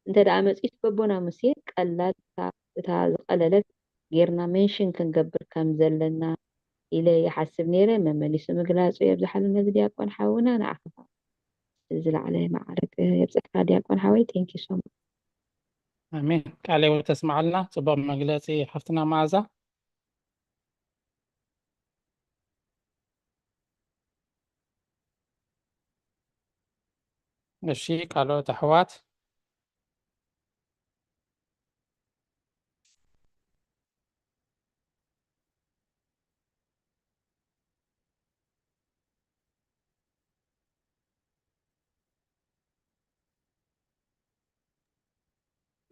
እንተ ደኣ መጺኡ፣ በቦና ሙሴ ቀላል እታ፣ እታ ዝቐለለት ጌርና ሜንሽን ክንገብር ከም ዘለና ኢለ ይሓስብ ነይረ። መመሊሱ ምግላጹ የብዝሓሉ ነዚ ዲያቆን ሓውና፣ ንዓኻ ዝለዓለ መዓርግ የብጽሕካ ዲያቆን ሓወይ። Thank you so much። ኣሜን። ቃለ ሕይወት ተስምዓልና። ጽቡቕ መግለጺ ሓፍትና መዓዛ። እሺ፣ ካልኦት ኣሕዋት?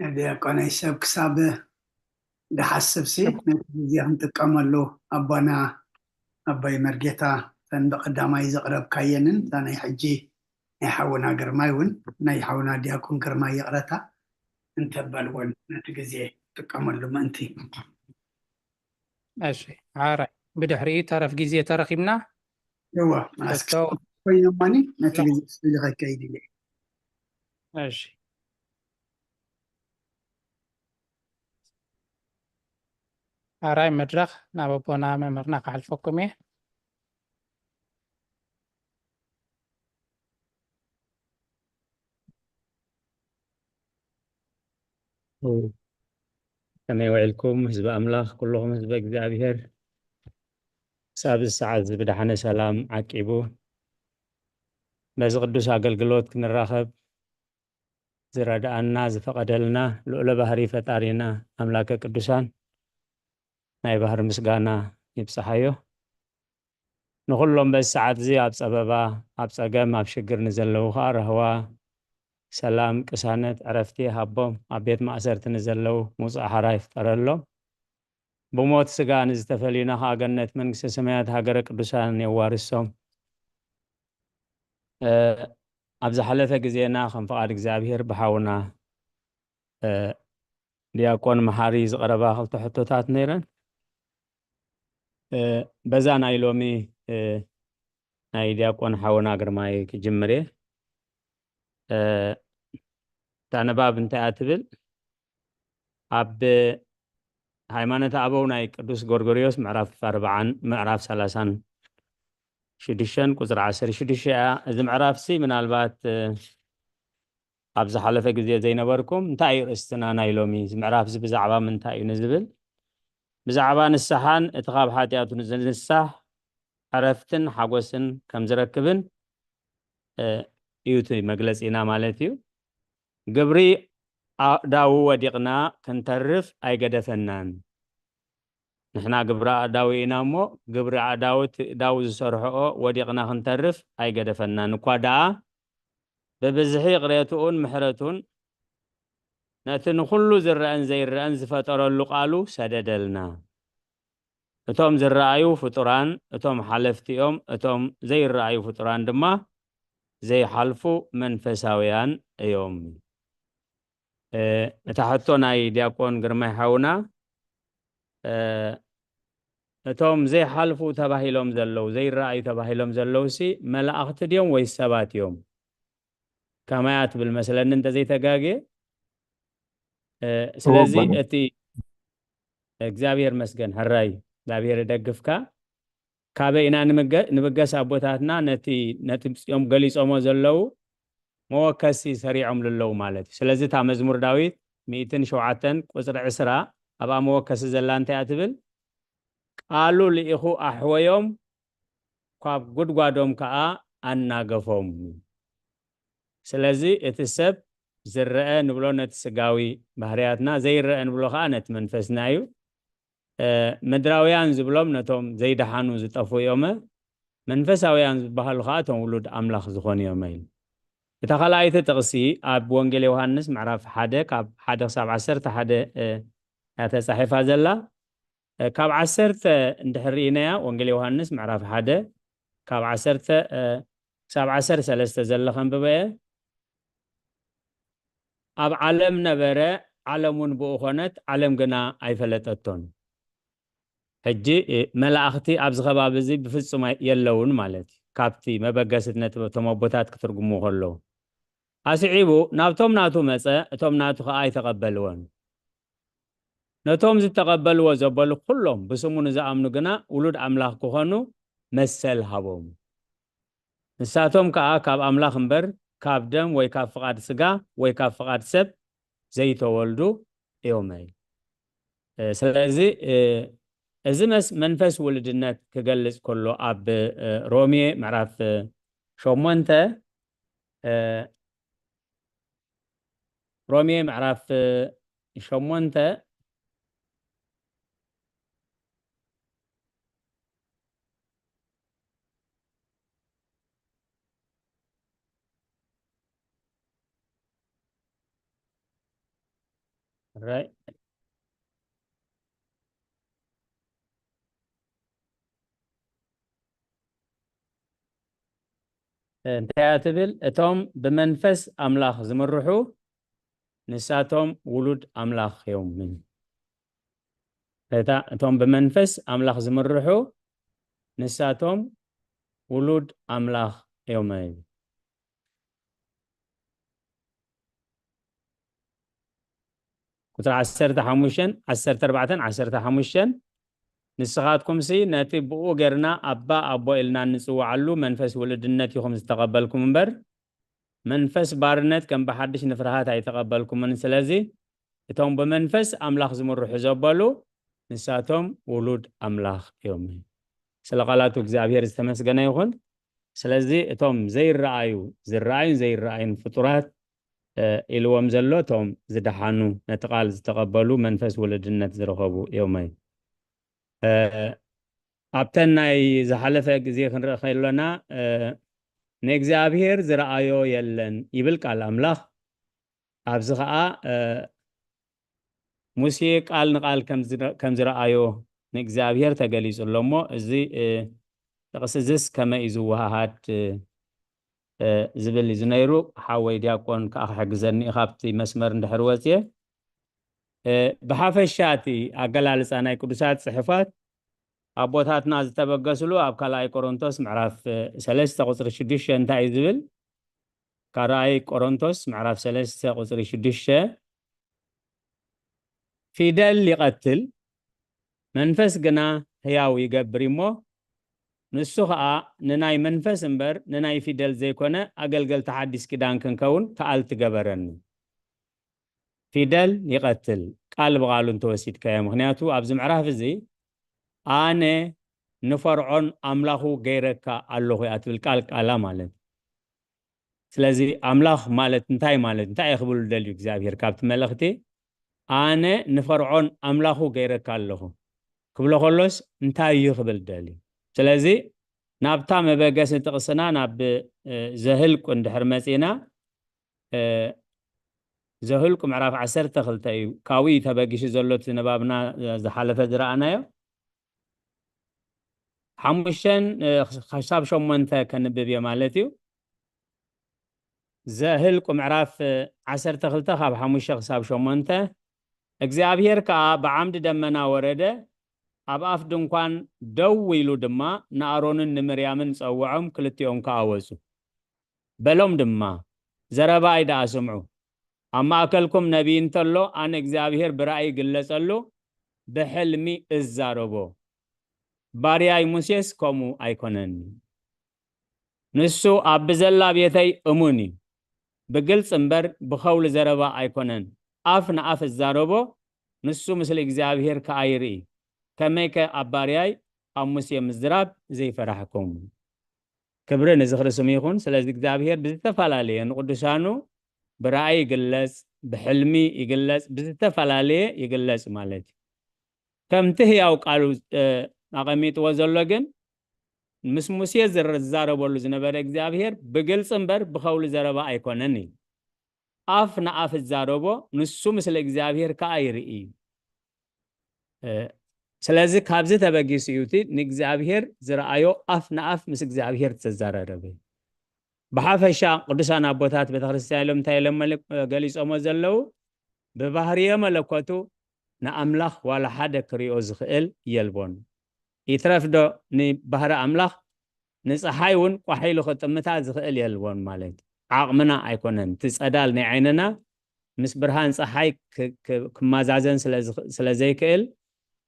ዲያቆነይ ሰብ ክሳብ ድሓስብ ሲ ነቲ ግዜ ክንጥቀመሉ ኣቦና ኣቦይ መርጌታ እተን ብቐዳማይ ዘቕረብካየንን እታ ናይ ሕጂ ናይ ሓውና ግርማይ እውን ናይ ሓውና ዲያቆን ግርማይ ይቕረታ እንተበልዎን ነቲ ግዜ ጥቀመሉ ምእንቲ። እሺ፣ ሓራይ ብድሕሪኡ ተረፍ ግዜ ተረኺብና እወ ኣስኪ ተወ- ኮይኖማኒ ነቲ ግዜ ስኢሉ ከይከይድ ኢለ። እሺ፣ ሓራይ መድረኽ ናብ ኣቦና መምህርና ክሓልፈኩም እየ። ከመይ ውዒልኩም ህዝቢ ኣምላኽ፣ ኩልኹም ህዝቢ እግዚኣብሔር? ክሳብ እዚ ሰዓት እዚ ብደሓነ ሰላም ዓቂቡ በዚ ቅዱስ ኣገልግሎት ክንራኸብ ዝረድኣና ዝፈቐደልና ልዑለ ባህሪ ፈጣሪና ኣምላከ ቅዱሳን ናይ ባህሪ ምስጋና ይብጽሓዮ። ንኹሎም በዚ ሰዓት እዚ ኣብ ጸበባ፣ ኣብ ጸገም፣ ኣብ ሽግር ንዘለዉ ኸኣ ራህዋ፣ ሰላም፣ ቅሳነት፣ ዕረፍቲ ይሃቦም። ኣብ ቤት ማእሰርቲ ንዘለዉ ምውጻእ ሓራ ይፍጠረሎም። ብሞት ስጋ ንዝተፈልዩና ኸኣ ገነት መንግስተ ሰማያት ሃገረ ቅዱሳን የዋርሶም። እ፣ ኣብ ዝሓለፈ ግዜና ከም ፍቓድ እግዚኣብሔር ብሓውና፣ እ፣ ዲያቆን መሓሪ ዝቐረባ ክልተ ሕቶታት ነይረን። እ፣ በዛ ናይ ሎሚ፣ እ፣ ናይ ዲያቆን ሓውና ግርማይ ክጅምር እየ። እ፣ እታ ንባብ እንታይ እያ ትብል? ኣብ ሃይማኖተ ኣበው ናይ ቅዱስ ጎርጎርዮስ ምዕራፍ ኣርባዓን ምዕራፍ ሰላሳን ሽዱሽተን ቁጽሪ ዓሰርተ ሽዱሽተ እያ። እዚ ምዕራፍሲ ምናልባት፣ እ፣ ኣብ ዝሓለፈ ግዜ ዘይነበርኩም፣ እንታይ እዩ ርእስትና ናይ ሎሚ? እዚ ምዕራፍ እዚ ብዛዕባ ምንታይ እዩ ንዝብል፣ ብዛዕባ ንስሓን እቲ ካብ ሓጢኣቱ ንዝንሳሕ ዕረፍትን ሓጎስን ከም ዝረክብን፣ እ፣ እዩ እቲ መግለጺና ማለት እዩ። ግብሪ ኣእዳዉ ወዲቕና ክንተርፍ ኣይገደፈናን። ንሕና ግብሪ ኣእዳዉ ኢና እሞ፣ ግብሪ ኣእዳዉ እቲ እዳዉ ዝሰርሕኦ ወዲቕና ክንተርፍ ኣይገደፈናን። እኳ ደኣ ብብዝሒ ይቕሬትኡን ምሕረቱን ነቲ ንኹሉ ዝረአን ዘይረአን ዝፈጠረሉ ቃሉ ሰደደልና። እቶም ዝረኣዩ ፍጡራን እቶም ሓለፍቲ እዮም፣ እቶም ዘይረኣዩ ፍጡራን ድማ ዘይሓልፉ መንፈሳውያን እዮም። እ፣ እታ ሕቶ ናይ ዲያቆን ግርማይ ሓውና፣ እ፣ እቶም ዘይሓልፉ ተባሂሎም ዘለዉ፣ ዘይረኣዩ ተባሂሎም ዘለዉሲ መላእኽቲ ድዮም ወይስ ሰባት እዮም? ከማያ ትብል መስለኒ እንተዘይተጋግየ። እ፣ ስለዚ እወ። እቲ እግዚኣብሔር መስገን፣ ሕራይ እግዚኣብሔር ይደግፍካ። ካበይ ኢና ንምገ-፣ ንብገስ ኣቦታትና ነቲ፣ ነቲ እዚኦም ገሊጾሞ ዘለዉ መወከሲ ሰሪዖም ልለዉ ማለት እዩ። ስለዚ እታ መዝሙር ዳዊት ሚእትን ሸውዓተን ቁጽሪ ዕስራ ኣብኣ መወከሲ ዘላ እንታይ እያ ትብል? ቃሉ ልኢኹ ኣሕወዮም፣ ካብ ጉድጓዶም ከኣ ኣናገፎም። ስለዚ እቲ ሰብ ዝረአ ንብሎ ነቲ ስጋዊ ባህርያትና፣ ዘይረአ ንብሎ ከኣ ነቲ መንፈስና እዩ። እ፣ ምድራውያን ዝብሎም ነቶም ዘይደሓኑ ዝጠፍኡ እዮም፣ መንፈሳውያን ዝበሃሉ ከኣ እቶም ውሉድ ኣምላኽ ዝኾኑ እዮም ኢሉ። እታ ካልኣይቲ ጥቕሲ ኣብ ወንጌል ዮሃንስ ምዕራፍ ሓደ ካብ ሓደ ክሳብ ዓሰርተ ሓደ፣ እ፣ እያ ተጻሒፋ ዘላ። እ፣ ካብ ዓሰርተ እንድሕር ርኢናያ፣ ወንጌል ዮሃንስ ምዕራፍ ሓደ ካብ ዓሰርተ፣ እ፣ ክሳብ ዓሰርተ ሰለስተ ዘለ ከንብበ እየ። ኣብ ዓለም ነበረ፣ ዓለም እውን ብኡ ኾነት፣ ዓለም ግና ኣይፈለጠቶን። ሕጂ፣ እ፣ መላእኽቲ ኣብዚ ከባቢ እዚ ብፍጹም ኣይ-፣ የለውን ማለት እዩ። ካብቲ መበገሲት ነጥቢ እቶም ኣቦታት ክትርጉሙ ከለዉ፣ ኣስዒቡ፣ ናብቶም ናቱ መጸ፣ እቶም ናቱ ኸኣ ኣይተቐበልዎን። ነቶም ዝተቐበልዎ ዘበሉ ኩሎም፣ ብስሙ ንዝኣምኑ ግና ውሉድ ኣምላኽ ክኾኑ መሰል ሃቦም። ንሳቶም ከኣ ካብ ኣምላኽ እምበር፣ ካብ ደም ወይ ካብ ፍቓድ ስጋ ወይ ካብ ፍቓድ ሰብ ዘይተወልዱ እዮም። እ፣ ስለዚ፣ እ፣ እዚ መስ-፣ መንፈስ ውልድነት ክገልጽ ከሎ፣ ኣብ፣ እ፣ ሮሜ ምዕራፍ፣ እ፣ ሸሞንተ፣ እ፣ ሮሜ ምዕራፍ፣ እ፣ ሸሞንተ፣ ራይ-፣ እንታይ እያ ትብል? እቶም ብመንፈስ ኣምላኽ ዝምርሑ፣ ንሳቶም ውሉድ ኣምላኽ እዮም። እታ፣ እቶም ብመንፈስ ኣምላኽ ዝምርሑ፣ ንሳቶም ውሉድ ኣምላኽ እዮም። ቁጽሪ ዓሰርተ ሓሙሽተን፣ ዓሰርተ ኣርባዕተን ዓሰርተ ሓሙሽተን፣ ንስኻትኩምሲ ነቲ ብኡ ጌርና ኣባ ኣቦ ኢልና እንጽውዓሉ መንፈስ ውልድነት ኢኹም ዝተቐበልኩም እምበር፣ መንፈስ ባርነት ከም ብሓድሽ ንፍርሃት ኣይተቐበልኩምን። ስለዚ እቶም ብመንፈስ ኣምላኽ ዝምርሑ ዘበሉ፣ ንሳቶም ውሉድ ኣምላኽ እዮም። ስለ ቃላቱ እግዚኣብሔር ዝተመስገነ ይኹን። ስለዚ እቶም ዘይረኣዩ፣ ዝረኣዩን ዘይረኣዩን ፍጡራት፣ እ፣ ኢልዎም ዘሎ እቶም ዝደሓኑ፣ ነቲ ቃል ዝተቐበሉ፣ መንፈስ ውልድነት ዝረኸቡ እዮም። እ፣ ኣብተን ናይ ዝሓለፈ ግዜ ክንርኢ ከሎና፣ እ፣ ንእግዚኣብሔር ዝረኣዮ የለን ይብል ቃል ኣምላኽ። ኣብዚ ኸኣ፣ እ፣ ሙሴ ቃል ንቃል ከም ዝረ-፣ ከም ዝረኣዮ ንእግዚኣብሔር ተገሊጹ ኣሎ እሞ፣ እዚ፣ እ፣ ጥቕሲ እዝስ ከመይ እዩ ዝወሃሃድ፣ እ፣ እ፣ ዝብል እዩ ነይሩ። ሓወይ ዲያቆን ከኣ ክሕግዘኒ እዩ፣ ካብቲ መስመር እንድሕር ወጽየ። እ፣ ብሓፈሻ እቲ ኣገላልጻ ናይ ቅዱሳት ጽሑፋት ኣቦታትና ዝተበገስሉ ኣብ ካልኣይ ቆሮንቶስ ምዕራፍ፣ እ፣ ሰለስተ ቁጽሪ ሽዱሽተ እንታይ እዩ ዝብል? ካልኣይ ቆሮንቶስ ምዕራፍ ሰለስተ ቁጽሪ ሽዱሽተ፣ ፊደል ይቐትል፣ መንፈስ ግና ህያው ይገብር እሞ፣ ንሱ ኸኣ ንናይ መንፈስ እምበር ንናይ ፊደል ዘይኮነ ኣገልገልቲ ሓዲስ ኪዳን ክንከውን ከኣልቲ ገበረኒ። ፊደል ይቐትል፣ ቃል ብቓሉ እንተወሲድካዮ። ምኽንያቱ ኣብዚ ምዕራፍ እዚ ኣነ ንፈርዖን ኣምላኹ ገይረካ ኣለኹ እያ ትብል፣ ቃል ቃላ ማለት። ስለዚ ኣምላኽ ማለት እንታይ ማለት፣ እንታይ እዩ ክብል ደልዩ እግዚኣብሔር ካብቲ መልእኽቲ? ኣነ ንፈርዖን ኣምላኹ ገይረካ ኣለኹ ክብሎ ከሎስ እንታይ እዩ ክብል ደልዩ? ስለዚ ናብታ መበገሲ ጥቕስና ናብ፣ እ፣ ዘህልቁ እንድሕር መጺእና፣ እ፣ ዘህልቁ ምዕራፍ ዓሰርተ ክልተ እዩ። ካብኡ እዩ ተበጊሱ ዘሎ እቲ ንባብና፣ እ፣ ዝሓለፈ ዝረኣናዮ። ሓሙሽተን፣ እ፣ ክሳብ ሸሞንተ ከንብብ እየ ማለት እዩ። ዘህልቁ ምዕራፍ፣ እ፣ ዓሰርተ ክልተ ካብ ሓሙሽተ ክሳብ ሸሞንተ። እግዚኣብሔር ከኣ ብዓምዲ ደመና ወረደ፣ ኣብ ኣፍ ድንኳን ደው ኢሉ ድማ ንኣሮንን ንምርያምን ጸውዖም፣ ክልቲኦም ከኣ ወጹ። በሎም ድማ፣ ዘረባይ ደኣ ስምዑ። ኣብ ማእከልኩም ነቢይ እንተሎ፣ ኣነ እግዚኣብሔር ብራእይ ይግለጸሉ፣ ብሕልሚ እዛረቦ። ባርያይ ሙሴስ ከምኡ ኣይኮነን። ንሱ ኣብ ብዘላ ቤተይ እሙን እዩ። ብግልጽ እምበር ብኸውሊ ዘረባ ኣይኮነን። ኣፍ ንኣፍ እዛረቦ፣ ንሱ ምስሊ እግዚኣብሔር ከኣ ይርኢ። ከመይከ ኣብ ባርያይ ኣብ ሙሴ ምዝራብ ዘይፈራሕኩም? ክብሪ ንዝኽሪ ስሙ ይኹን። ስለዚ እግዚኣብሔር ብዝተፈላለየ ንቅዱሳኑ ብራእይ ይግለጽ፣ ብሕልሚ ይግለጽ፣ ብዝተፈላለየ ይግለጽ ማለት እዩ። ከምቲ ህያው ቃሉ ኣቐሚጥዎ ዘሎ ግን ምስ ሙሴ ዝዛረበሉ ዝነበረ እግዚኣብሔር ብግልፂ እምበር ብኸውሊ ዘረባ ኣይኮነን እዩ። ኣፍ ንኣፍ እዛረቦ፣ ንሱ ምስለ እግዚኣብሔር ከዓ ይርኢ እዩ። ስለዚ ካብዚ ተበጊሱ እዩ እቲ ንእግዚኣብሔር ዝረኣዮ ኣፍ ንኣፍ ምስ እግዚኣብሔር ዝተዘራረበ። ብሓፈሻ ቅዱሳን ኣቦታት ቤተክርስትያን ኢሎም እንታይ ኢሎም ገሊፆሞ ዘለዉ? ብባህርየ መለኮቱ ንኣምላኽ ዋላ ሓደ ክሪኦ ዝኽእል የልቦን። ይትረፍ ዶ ንባህሪ ኣምላኽ ንፀሓይ እውን ቋሕ ኢሉ ክጥምታ ዝኽእል የልቦን ማለት ዓቕምና ኣይኮነን። እቲ ፀዳል ናይ ዓይንና ምስ ብርሃን ፀሓይ ክማዛዘን ስለዘይክእል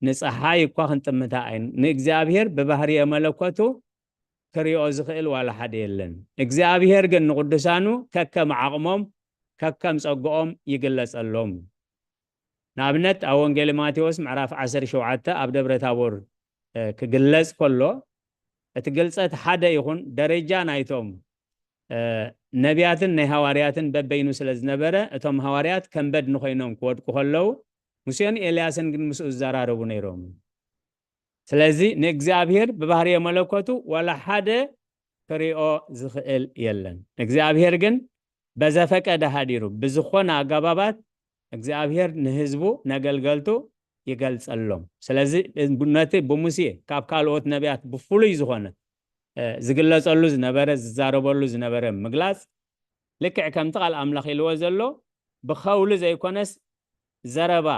ንፀሓይ እኳ ክንጥምታ ኣይ ንእግዚኣብሔር ብባህርየ መለኮቱ ክሪኦ ዝኽእል ዋላ ሓደ የለን። እግዚኣብሔር ግን ንቅዱሳኑ ከከም ዓቕሞም ከከም ጸግኦም ይግለጸሎም። ንኣብነት ኣብ ወንጌል ማቴዎስ ምዕራፍ ዓሰርተ ሸውዓተ ኣብ ደብረ ታቦር ክግለጽ ከሎ እቲ ግልጸት ሓደ ይኹን ደረጃ ናይቶም ነቢያትን ናይ ሃዋርያትን በበይኑ ስለ ዝነበረ እቶም ሃዋርያት ከም በድኒ ኮይኖም ክወድቁ ከለዉ ሙሴን ኤልያስን ግን ምስኡ ዝዘራረቡ ነይሮም። ስለዚ ንእግዚኣብሔር ብባህርየ መለኮቱ ዋላ ሓደ ክሪኦ ዝኽእል የለን። እግዚኣብሔር ግን በዘፈቀደ ሃዲሩ ብዝኾነ ኣገባባት እግዚኣብሔር ንህዝቡ ነገልገልቱ ይገልጸሎም። ስለዚ ነቲ ብሙሴ ካብ ካልኦት ነቢያት ብፍሉይ ዝኾነ ዝግለጸሉ ዝነበረ ዝዛረበሉ ዝነበረ ምግላጽ ልክዕ ከምቲ ቃል ኣምላኽ ኢልዎ ዘሎ ብኸውሊ ዘይኮነስ ዘረባ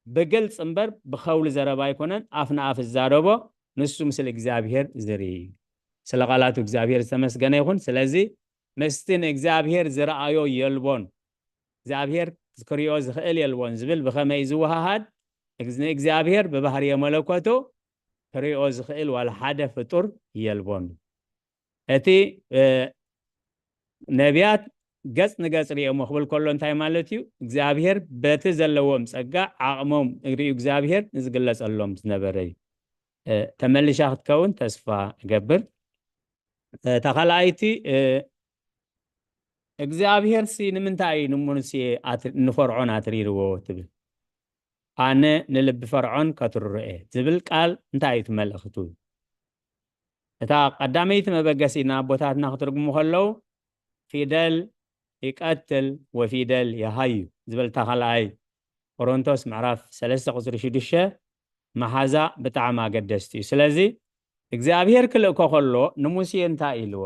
ብግልጽ እምበር ብኸውሊ ዘረባ ኣይኮነን። ኣፍ ንኣፍ ዝዛረቦ ንሱ ምስል እግዚኣብሔር ዝርኢ እዩ። ስለ ቃላቱ እግዚኣብሔር ዝተመስገነ ይኹን። ስለዚ ምስቲ ንእግዚኣብሔር ዝረኣዮ የልቦን እግዚኣብሔር ክሪኦ ዝኽእል የልቦን ዝብል ብኸመይ ዝወሃሃድ? ንእግዚኣብሔር ብባህርየ መለኮቱ ክሪኦ ዝኽእል ዋላ ሓደ ፍጡር የልቦን። እቲ ነቢያት ገጽ ንገጽ ሪኦሞ ክብል ከሎ እንታይ ማለት እዩ? እግዚኣብሔር በቲ ዘለዎም ጸጋ ዓቕሞም ሪኡ እግዚኣብሔር ንዝግለጸሎም ዝነበረ እዩ። ተመልሻ ክትከውን ተስፋ እገብር። እታ ካልኣይቲ እግዚኣብሔር ሲ ንምንታይ እዩ ንሙሴ ንፈርዖን ኣትሪርዎ ትብል? ኣነ ንልቢ ፈርዖን ከትርሮ እየ ዝብል ቃል እንታይ እዩ እቲ መልእኽቱ? እታ ቀዳመይቲ መበገሲ ንኣቦታትና ክትርጉሙ ከለዉ ፊደል ይቀትል ወፊደል የሃዩ ዝብል እታ ካልኣይ ቆሮንቶስ ምዕራፍ ሰለስተ ቁፅሪ ሽዱሽተ መሓዛ ብጣዕሚ ኣገደስቲ እዩ። ስለዚ እግዚኣብሔር ክልእኮ ከሎ ንሙሴ እንታይ ኢልዎ?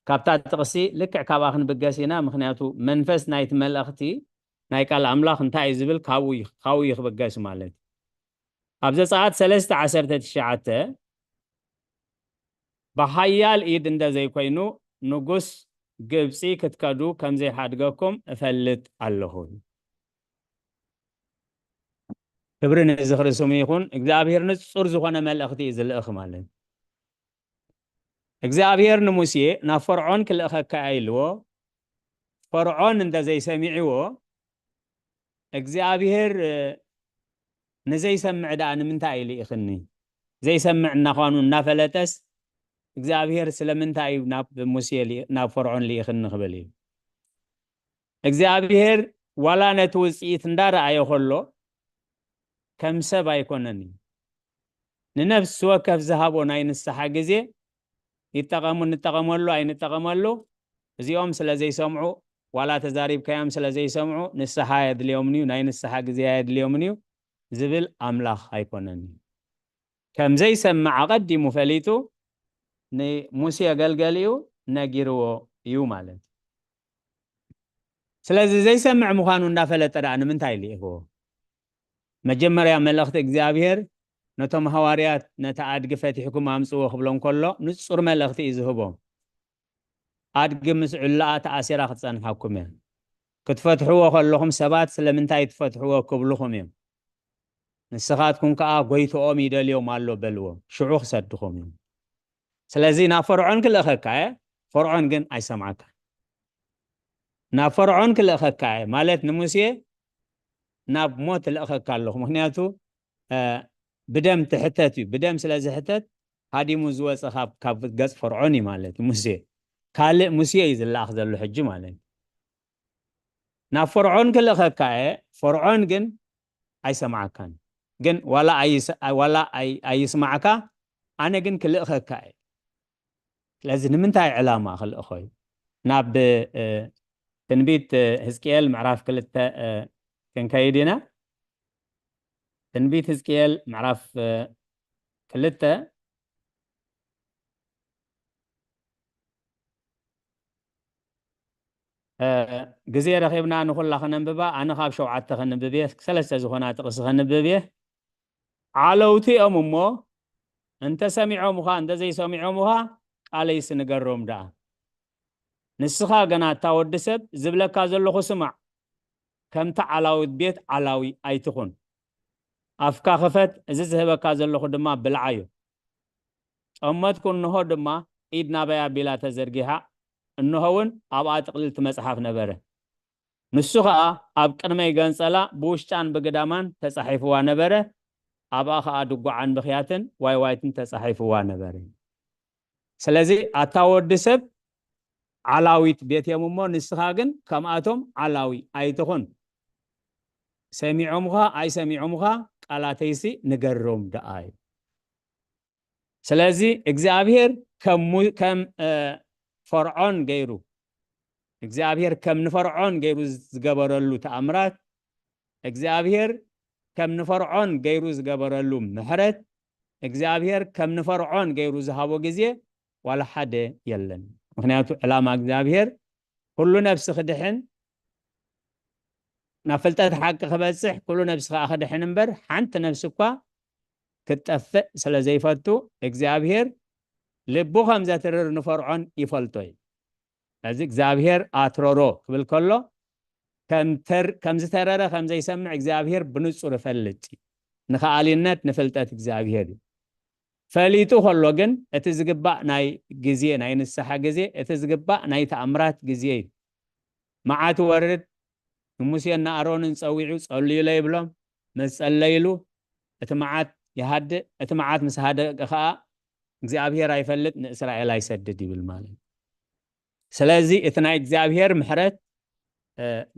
ካብታ ጥቕሲ ልክዕ ካብኣ ክንብገስ ኢና። ምክንያቱ መንፈስ ናይቲ መልእኽቲ ናይ ቃል ኣምላኽ እንታይ እዩ ዝብል ካብኡ እዩ ክብገስ ማለት እዩ። ኣብ ዘጸኣት ሰለስተ ዓሰርተ ትሽዓተ ብሓያል ኢድ እንተ ዘይኮይኑ ንጉስ ግብጺ ክትከዱ ከም ዘይሓድገኩም እፈልጥ ኣለኹ። ክብሪ ንዝኽሪ ስሙ ይኹን። እግዚኣብሔር ንጹር ዝኾነ መልእኽቲ እዩ ዝልእኽ ማለት እግዚኣብሔር ንሙሴ ናብ ፈርዖን ክልእኸካ ኢልዎ። ፈርዖን እንተ ዘይሰሚዕዎ እግዚኣብሔር ንዘይሰምዕ ደኣ ንምንታይ እዩ ልኢኽኒ? ዘይሰምዕ እናኳኑ እናፈለጠስ እግዚኣብሔር ስለምንታይ እዩ ናብ ሙሴ ናብ ፈርዖን ልኢኽኒ ክብል እዩ። እግዚኣብሔር ዋላ ነቲ ውፅኢት እንዳረኣዮ ከሎ ከም ሰብ ኣይኮነን እዩ። ንነፍሲ ወከፍ ዝሃቦ ናይ ንስሓ ግዜ ይጠቐሙ ንጠቐመሉ ኣይንጠቐመሉ እዚኦም ስለ ዘይሰምዑ ዋላ ተዛሪብካዮም ስለ ዘይሰምዑ ንስሓ የድልዮምን እዩ፣ ናይ ንስሓ ግዜ ኣየድልዮምን እዩ ዝብል ኣምላኽ ኣይኮነን እዩ። ከም ዘይሰምዕ ኣቐዲሙ ፈሊጡ ንሙሴ ኣገልገሊኡ ነጊርዎ እዩ ማለት እዩ። ስለዚ ዘይሰምዕ ምዃኑ እንዳፈለጠ ደኣ ንምንታይ ልኢኽዎ? መጀመርያ መልእኽቲ እግዚኣብሔር ነቶም ሃዋርያት ነቲ ኣድጊ ፈቲሕኩም ኣምጽዎ ክብሎም ከሎ ንጹር መልእኽቲ እዩ ዝህቦም። ኣድጊ ምስ ዕላኣ ተኣሲራ ክትጸንሓኩም እያ። ክትፈትሕዎ ከለኹም ሰባት ስለምንታይ ትፈትሕዎ ክብልኹም እዮም። ንስኻትኩም ከኣ ጎይትኦም ይደልዮም ኣሎ በልዎም። ሽዑ ክሰድኹም እዮም። ስለዚ ናብ ፈርዖን ክልእኸካ እየ፣ ፈርዖን ግን ኣይሰምዓካ። ናብ ፈርዖን ክልእኸካ እየ ማለት ንሙሴ ናብ ሞት እልእኸካ ኣለኹ። ምክንያቱ ብደም ትሕተት እዩ። ብደም ስለ ዝሕተት ሃዲሙ ዝወፀ ካብ ገፅ ፈርዖን እዩ ማለት እዩ። ሙሴ ካልእ ሙሴ እዩ ዝለኣኽ ዘሎ ሕጂ ማለት እዩ። ናብ ፈርዖን ክልእኸካ እየ፣ ፈርዖን ግን ኣይሰምዓካን። ግን ዋላ ኣይስማዕካ፣ ኣነ ግን ክልእኸካ እየ። ስለዚ ንምንታይ ዕላማ ክልእኾ እዩ? ናብ ትንቢት ህዝቅኤል ምዕራፍ ክልተ ክንከይድ ኢና። ትንቢት ህዝቅኤል ምዕራፍ ክልተ ግዜ ረኺብና ንኹላ ከነንብባ። ኣነ ካብ ሸውዓተ ከንብብ እየ፣ ሰለስተ ዝኾና ጥቕሲ ከንብብ እየ። ዓለውቲ እዮም እሞ እንተ ሰሚዖምኻ እንተ ዘይሰሚዖምኻ ቃለይስ ንገሮም ደኣ። ንስኻ ገና እታ ወዲ ሰብ ዝብለካ ዘለኹ ስማዕ፣ ከምቲ ዓላዊት ቤት ዓላዊ ኣይትኹን። ኣፍካ ክፈት፣ እዚ ዝህበካ ዘለኹ ድማ ብልዓዮ። ጠመትኩ፣ እንሆ ድማ ኢድ ናበይ ኣቢላ ተዘርጊሓ፣ እንሆ እውን ኣብኣ ጥቕልልቲ መጽሓፍ ነበረ። ንሱ ኸኣ ኣብ ቅድመይ ገንጸላ ብውሽጣን ብግዳማን ተጻሒፍዋ ነበረ፣ ኣብኣ ኸኣ ድጓዓን ብኽያትን ዋይዋይትን ተጻሒፍዋ ነበረ። ስለዚ ኣታ ወዲ ሰብ ዓላዊት ቤት እዮም እሞ ንስኻ ግን ከምኣቶም ዓላዊ ኣይትኹን። ሰሚዖምኻ ኣይሰሚዖምኻ ቃላተይሲ ንገሮም ደኣ እዩ። ስለዚ እግዚኣብሔር ከም ፈርዖን ገይሩ እግዚኣብሔር ከም ንፈርዖን ገይሩ ዝገበረሉ ተኣምራት፣ እግዚኣብሔር ከም ንፈርዖን ገይሩ ዝገበረሉ ምሕረት፣ እግዚኣብሔር ከም ንፈርዖን ገይሩ ዝሃቦ ግዜ ዋላ ሓደ የለን። ምክንያቱ ዕላማ እግዚኣብሔር ኩሉ ነብሲ ክድሕን፣ ናብ ፍልጠት ሓቂ ክበጽሕ፣ ኩሉ ነብሲ ከዓ ክድሕን እምበር ሓንቲ ነብሲ እኳ ክትጠፍእ ስለ ዘይፈቱ፣ እግዚኣብሔር ልቡ ከም ዘትርር ንፈርዖን ይፈልጦ እዩ። ነዚ እግዚኣብሔር ኣትረሮ ክብል ከሎ ከም ዝተረረ ከም ዘይሰምዕ እግዚኣብሔር ብንጹር ይፈልጥ እዩ። ንኸኣሊነት ንፍልጠት እግዚኣብሔር እዩ። ፈሊጡ ከሎ ግን እቲ ዝግባእ ናይ ግዜ፣ ናይ ንስሓ ግዜ፣ እቲ ዝግባእ ናይ ተኣምራት ግዜ እዩ። መዓት ወርድ ንሙሴን ንኣሮንን ጸዊዑ ጸልዩለ ይብሎም። ምስ ጸለይሉ እቲ መዓት ይሃድእ። እቲ መዓት ምስ ሃደእ ከኣ እግዚኣብሔር ኣይፈልጥ ንእስራኤል ኣይሰድድ ይብል ማለት እዩ። ስለዚ እቲ ናይ እግዚኣብሔር ምሕረት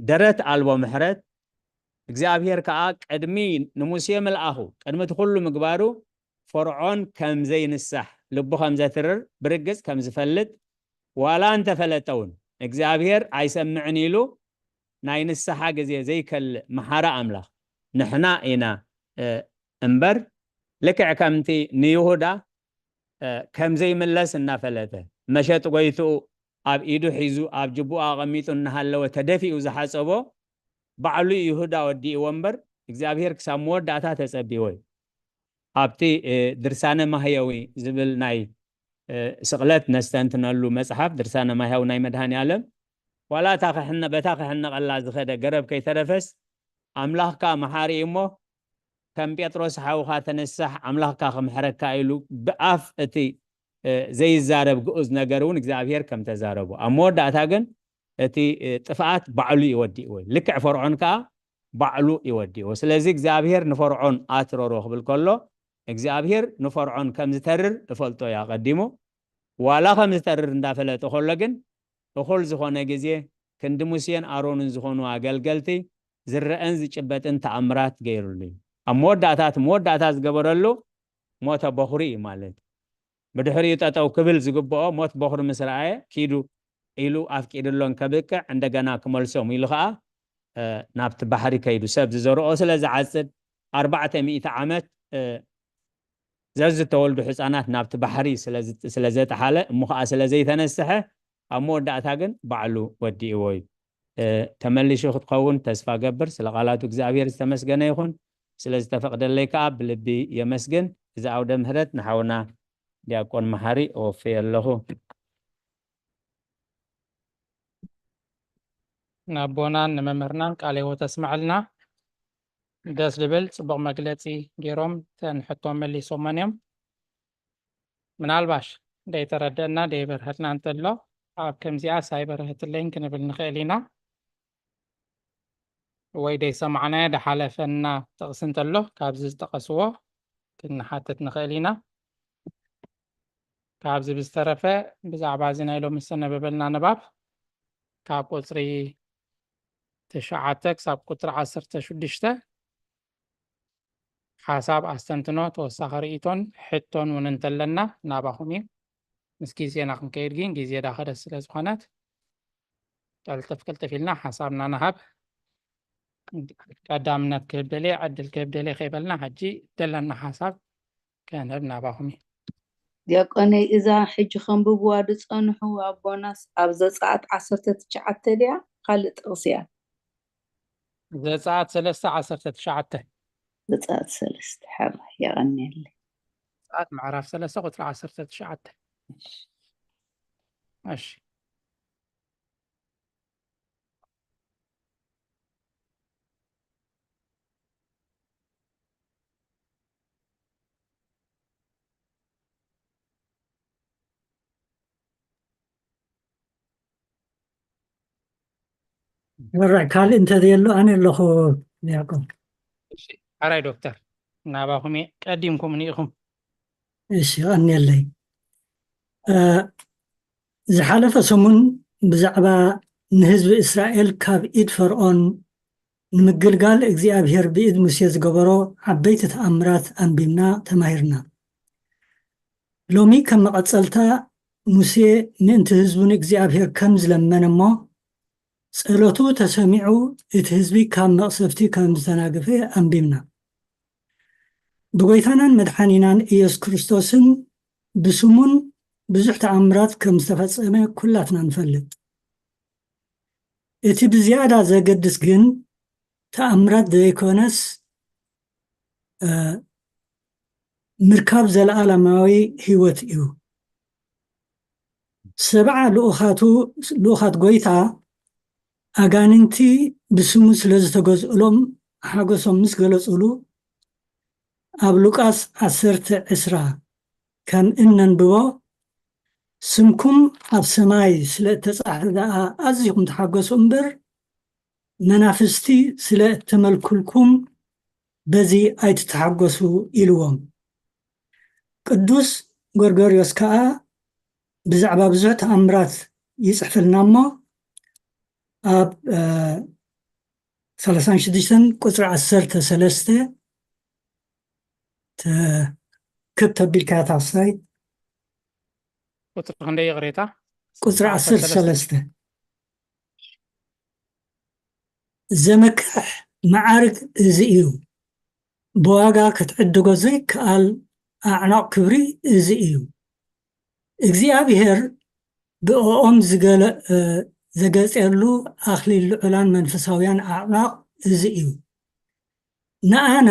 ደረት ኣልቦ ምሕረት፣ እግዚኣብሔር ከኣ ቅድሚ ንሙሴ ምልኣኹ ቅድሚ እቲ ኩሉ ምግባሩ ፈርዖን ከም ዘይንሳሕ ልቡ ከም ዘትርር ብርግጽ ከም ዝፈልጥ ዋላ እንተፈለጠ እውን እግዚኣብሔር ኣይሰምዕን ኢሉ ናይ ንስሓ ግዜ ዘይከልእ መሓሪ ኣምላኽ ንሕና ኢና እምበር ልክዕ ከምቲ ንይሁዳ ከም ዘይምለስ እናፈለጠ መሸጥ ጎይትኡ ኣብ ኢዱ ሒዙ ኣብ ጅቡኡ ኣቐሚጡ እናሃለወ ተደፊኡ ዝሓጸቦ ባዕሉ ይሁዳ ወዲእዎ እምበር እግዚኣብሔር ክሳብ መወዳእታ ተጸቢዎ እዩ። ኣብቲ ድርሳነ ማህየዊ ዝብል ናይ ስቕለት ነስተንትነሉ መጽሓፍ ድርሳነ ማህያዊ ናይ መድሃኒ ዓለም ዋላ እታ በታ ክሕነቐላ ዝኸደ ገረብ ከይተረፈስ ኣምላኽካ መሓሪ እሞ ከም ጴጥሮስ ሓውኻ ተነሳሕ ኣምላኽካ ክምሕረካ ኢሉ ብኣፍ እቲ ዘይዛረብ ግኡዝ ነገር እውን እግዚኣብሔር ከም ተዛረቡ ኣብ መወዳእታ ግን እቲ ጥፍኣት ባዕሉ ይወዲእዎ ልክዕ ፈርዖን ከዓ ባዕሉ ይወዲእዎ። ስለዚ እግዚኣብሔር ንፈርዖን ኣትረሮ ክብል ከሎ እግዚኣብሔር ንፈርዖን ከም ዝተርር እፈልጦ እዩ ኣቐዲሙ። ዋላ ከም ዝተርር እንዳፈለጠ ከሎ ግን እኹል ዝኾነ ግዜ ክንዲ ሙሴን ኣሮንን ዝኾኑ ኣገልገልቲ ዝረአን ዝጭበጥን ተኣምራት ገይሩሉ እዩ። ኣብ መወዳእታት መወዳእታ ዝገበረሉ ሞተ በኹሪ እዩ ማለት ብድሕሪኡ ጠጠው ክብል ዝግብኦ ሞት በኹሪ ምስ ረኣየ ኪዱ ኢሉ ኣፍቂድሎን ከብቅዕ እንደገና ክመልሶም ኢሉ ከዓ ናብቲ ባሕሪ ከይዱ ሰብ ዝዘርኦ ስለ ዝዓፅድ ኣርባዕተ ሚእቲ ዓመት ዘዝተወልዱ ህፃናት ናብቲ ባሕሪ ስለ ዘጠሓለ እሞ ከዓ ስለ ዘይተነስሐ ኣብ መወዳእታ ግን ባዕሉ ወዲእዎ እዩ። ተመሊሹ ክትኸውን ተስፋ ገብር። ስለ ቃላቱ እግዚኣብሔር ዝተመስገነ ይኹን። ስለ ዝተፈቅደለይ ከዓ ብልቢ የመስግን። እዚ ኣውደ ምህረት ንሓውና ዲያቆን መሓሪ እወፍየ ኣለኹ። ንኣቦናን ንመምህርናን ቃለ ህይወት ኣስምዐልና። ደስ ዝብል ጽቡቕ መግለጺ ገይሮም ተን ሕቶ መሊሶመን እዮም። ምናልባሽ ደይተረደእና ደይበርሀልና እንተሎ ኣብ ከምዚኣስ ኣይበርሀትለይን ክንብል ንኽእል ኢና። ወይ ደይሰማዕናዮ ደሓለፈና ጥቕሲ እንተሎ ካብዚ ዝጠቐስዎ ክንሓትት ንኽእል ኢና። ካብዚ ብዝተረፈ ብዛዕባ እዚ ናይ ሎሚ ዝተነበበልና ንባብ ካብ ቁጽሪ ትሽዓተ ክሳብ ቁጽሪ ዓሰርተ ሽዱሽተ ሓሳብ፣ ኣስተንትኖ፣ ተወሳኺ ርእይቶን ሕቶን እውን እንተለና ናባኹም እዩ። ምስ ግዜና ክንከይድ ግን ግዜ ዳኸደት ስለ ዝኾነት ቀልጥፍ ቅልጥፍ ኢልና ሓሳብና ንሃብ። ቀዳምነት ክህብ ደልየ ዕድል ክህብ ደልየ ከይበልና ሕጂ ደለና ሓሳብ ከንህብ ናባኹም እዩ። ዲያቆነይ፣ እዛ ሕጂ ከንብብዋ ዝጸንሑ ኣቦናስ ኣብ ዘጸኣት ዓሰርተ ትሽዓተ ድያ ካልእ ጥቕሲ እያ? ዘጸኣት ሰለስተ ዓሰርተ ትሽዓተ። ዘጸኣት ሰለስተ። ሕራይ፣ የቐንየለይ። ዘጸኣት ምዕራፍ ሰለስተ ቁጽሪ ዓሰርተ ትሽዓተ። እሺ። ሕራይ፣ ካልእ እንተዘየሎ ኣነ ኣለኹ ዲያቆን። እሺ፣ ሕራይ ዶክተር፣ ናባኹም እየ፣ ቀዲምኩምኒ ኢኹም። እሺ፣ የቐንየለይ። እ፣ ዝሓለፈ ሰሙን ብዛዕባ ንህዝቢ እስራኤል ካብ ኢድ ፈርዖን ንምግልጋል እግዚኣብሔር ብኢድ ሙሴ ዝገበሮ ዓበይቲ ተኣምራት ኣንቢብና ተማሂርና። ሎሚ ከም መቐጸልታ ሙሴ ምእንቲ ህዝቡ ንእግዚኣብሔር ከም ዝለመነ እሞ ጸሎቱ ተሰሚዑ እቲ ህዝቢ ካብ መቕሰፍቲ ከም ዝተናገፈ ኣንቢብና። ብጎይታናን መድሓኒናን ኢየሱስ ክርስቶስን ብስሙን ብዙሕ ተኣምራት ከም ዝተፈጸመ ኩላትና ንፈልጥ። እቲ ብዝያዳ ዘገድስ ግን ተኣምራት ዘይኮነስ፣ እ፣ ምርካብ ዘለኣለማዊ ህይወት እዩ። ሰብዓ ልኡኻቱ፣ ልኡኻት ጎይታ ኣጋንንቲ ብስሙ ስለ ዝተገዝእሎም ሓጎሶም ምስ ገለጹሉ፣ ኣብ ሉቃስ ዓሰርተ ዕስራ ከም እነንብቦ፣ ስምኩም ኣብ ሰማይ ስለ እተጻሕፈ ደኣ ኣዚኹም ተሓጎሱ እምበር፣ መናፍስቲ ስለ እተመልኩልኩም በዚ ኣይትተሓጎሱ ኢልዎም። ቅዱስ ጎርጎርዮስ ከኣ ብዛዕባ ብዙሕ ተኣምራት ይጽሕፍልና እሞ ኣብ፣ እ፣ ሰላሳን ሽዱሽተን ቁጽሪ ዓሰርተ ሰለስተ ተ-፣ ክብ ተቢልካ ታሕሳይ ቁጽሪ ክንደይ ይቕሬታ? ቁጽሪ ዓሰርተ ሰለስተ። ዘመክሕ መዓርግ እዚ እዩ። ብዋጋ ክትዕድጎ ዘይከኣል ኣዕናቕ ክብሪ እዚ እዩ። እግዚኣብሔር ብእኦም ዝገለ-፣ እ፣ ዘገጸሉ ኣኽሊል ልዑላን መንፈሳውያን ኣዕናቕ እዚ እዩ። ንኣና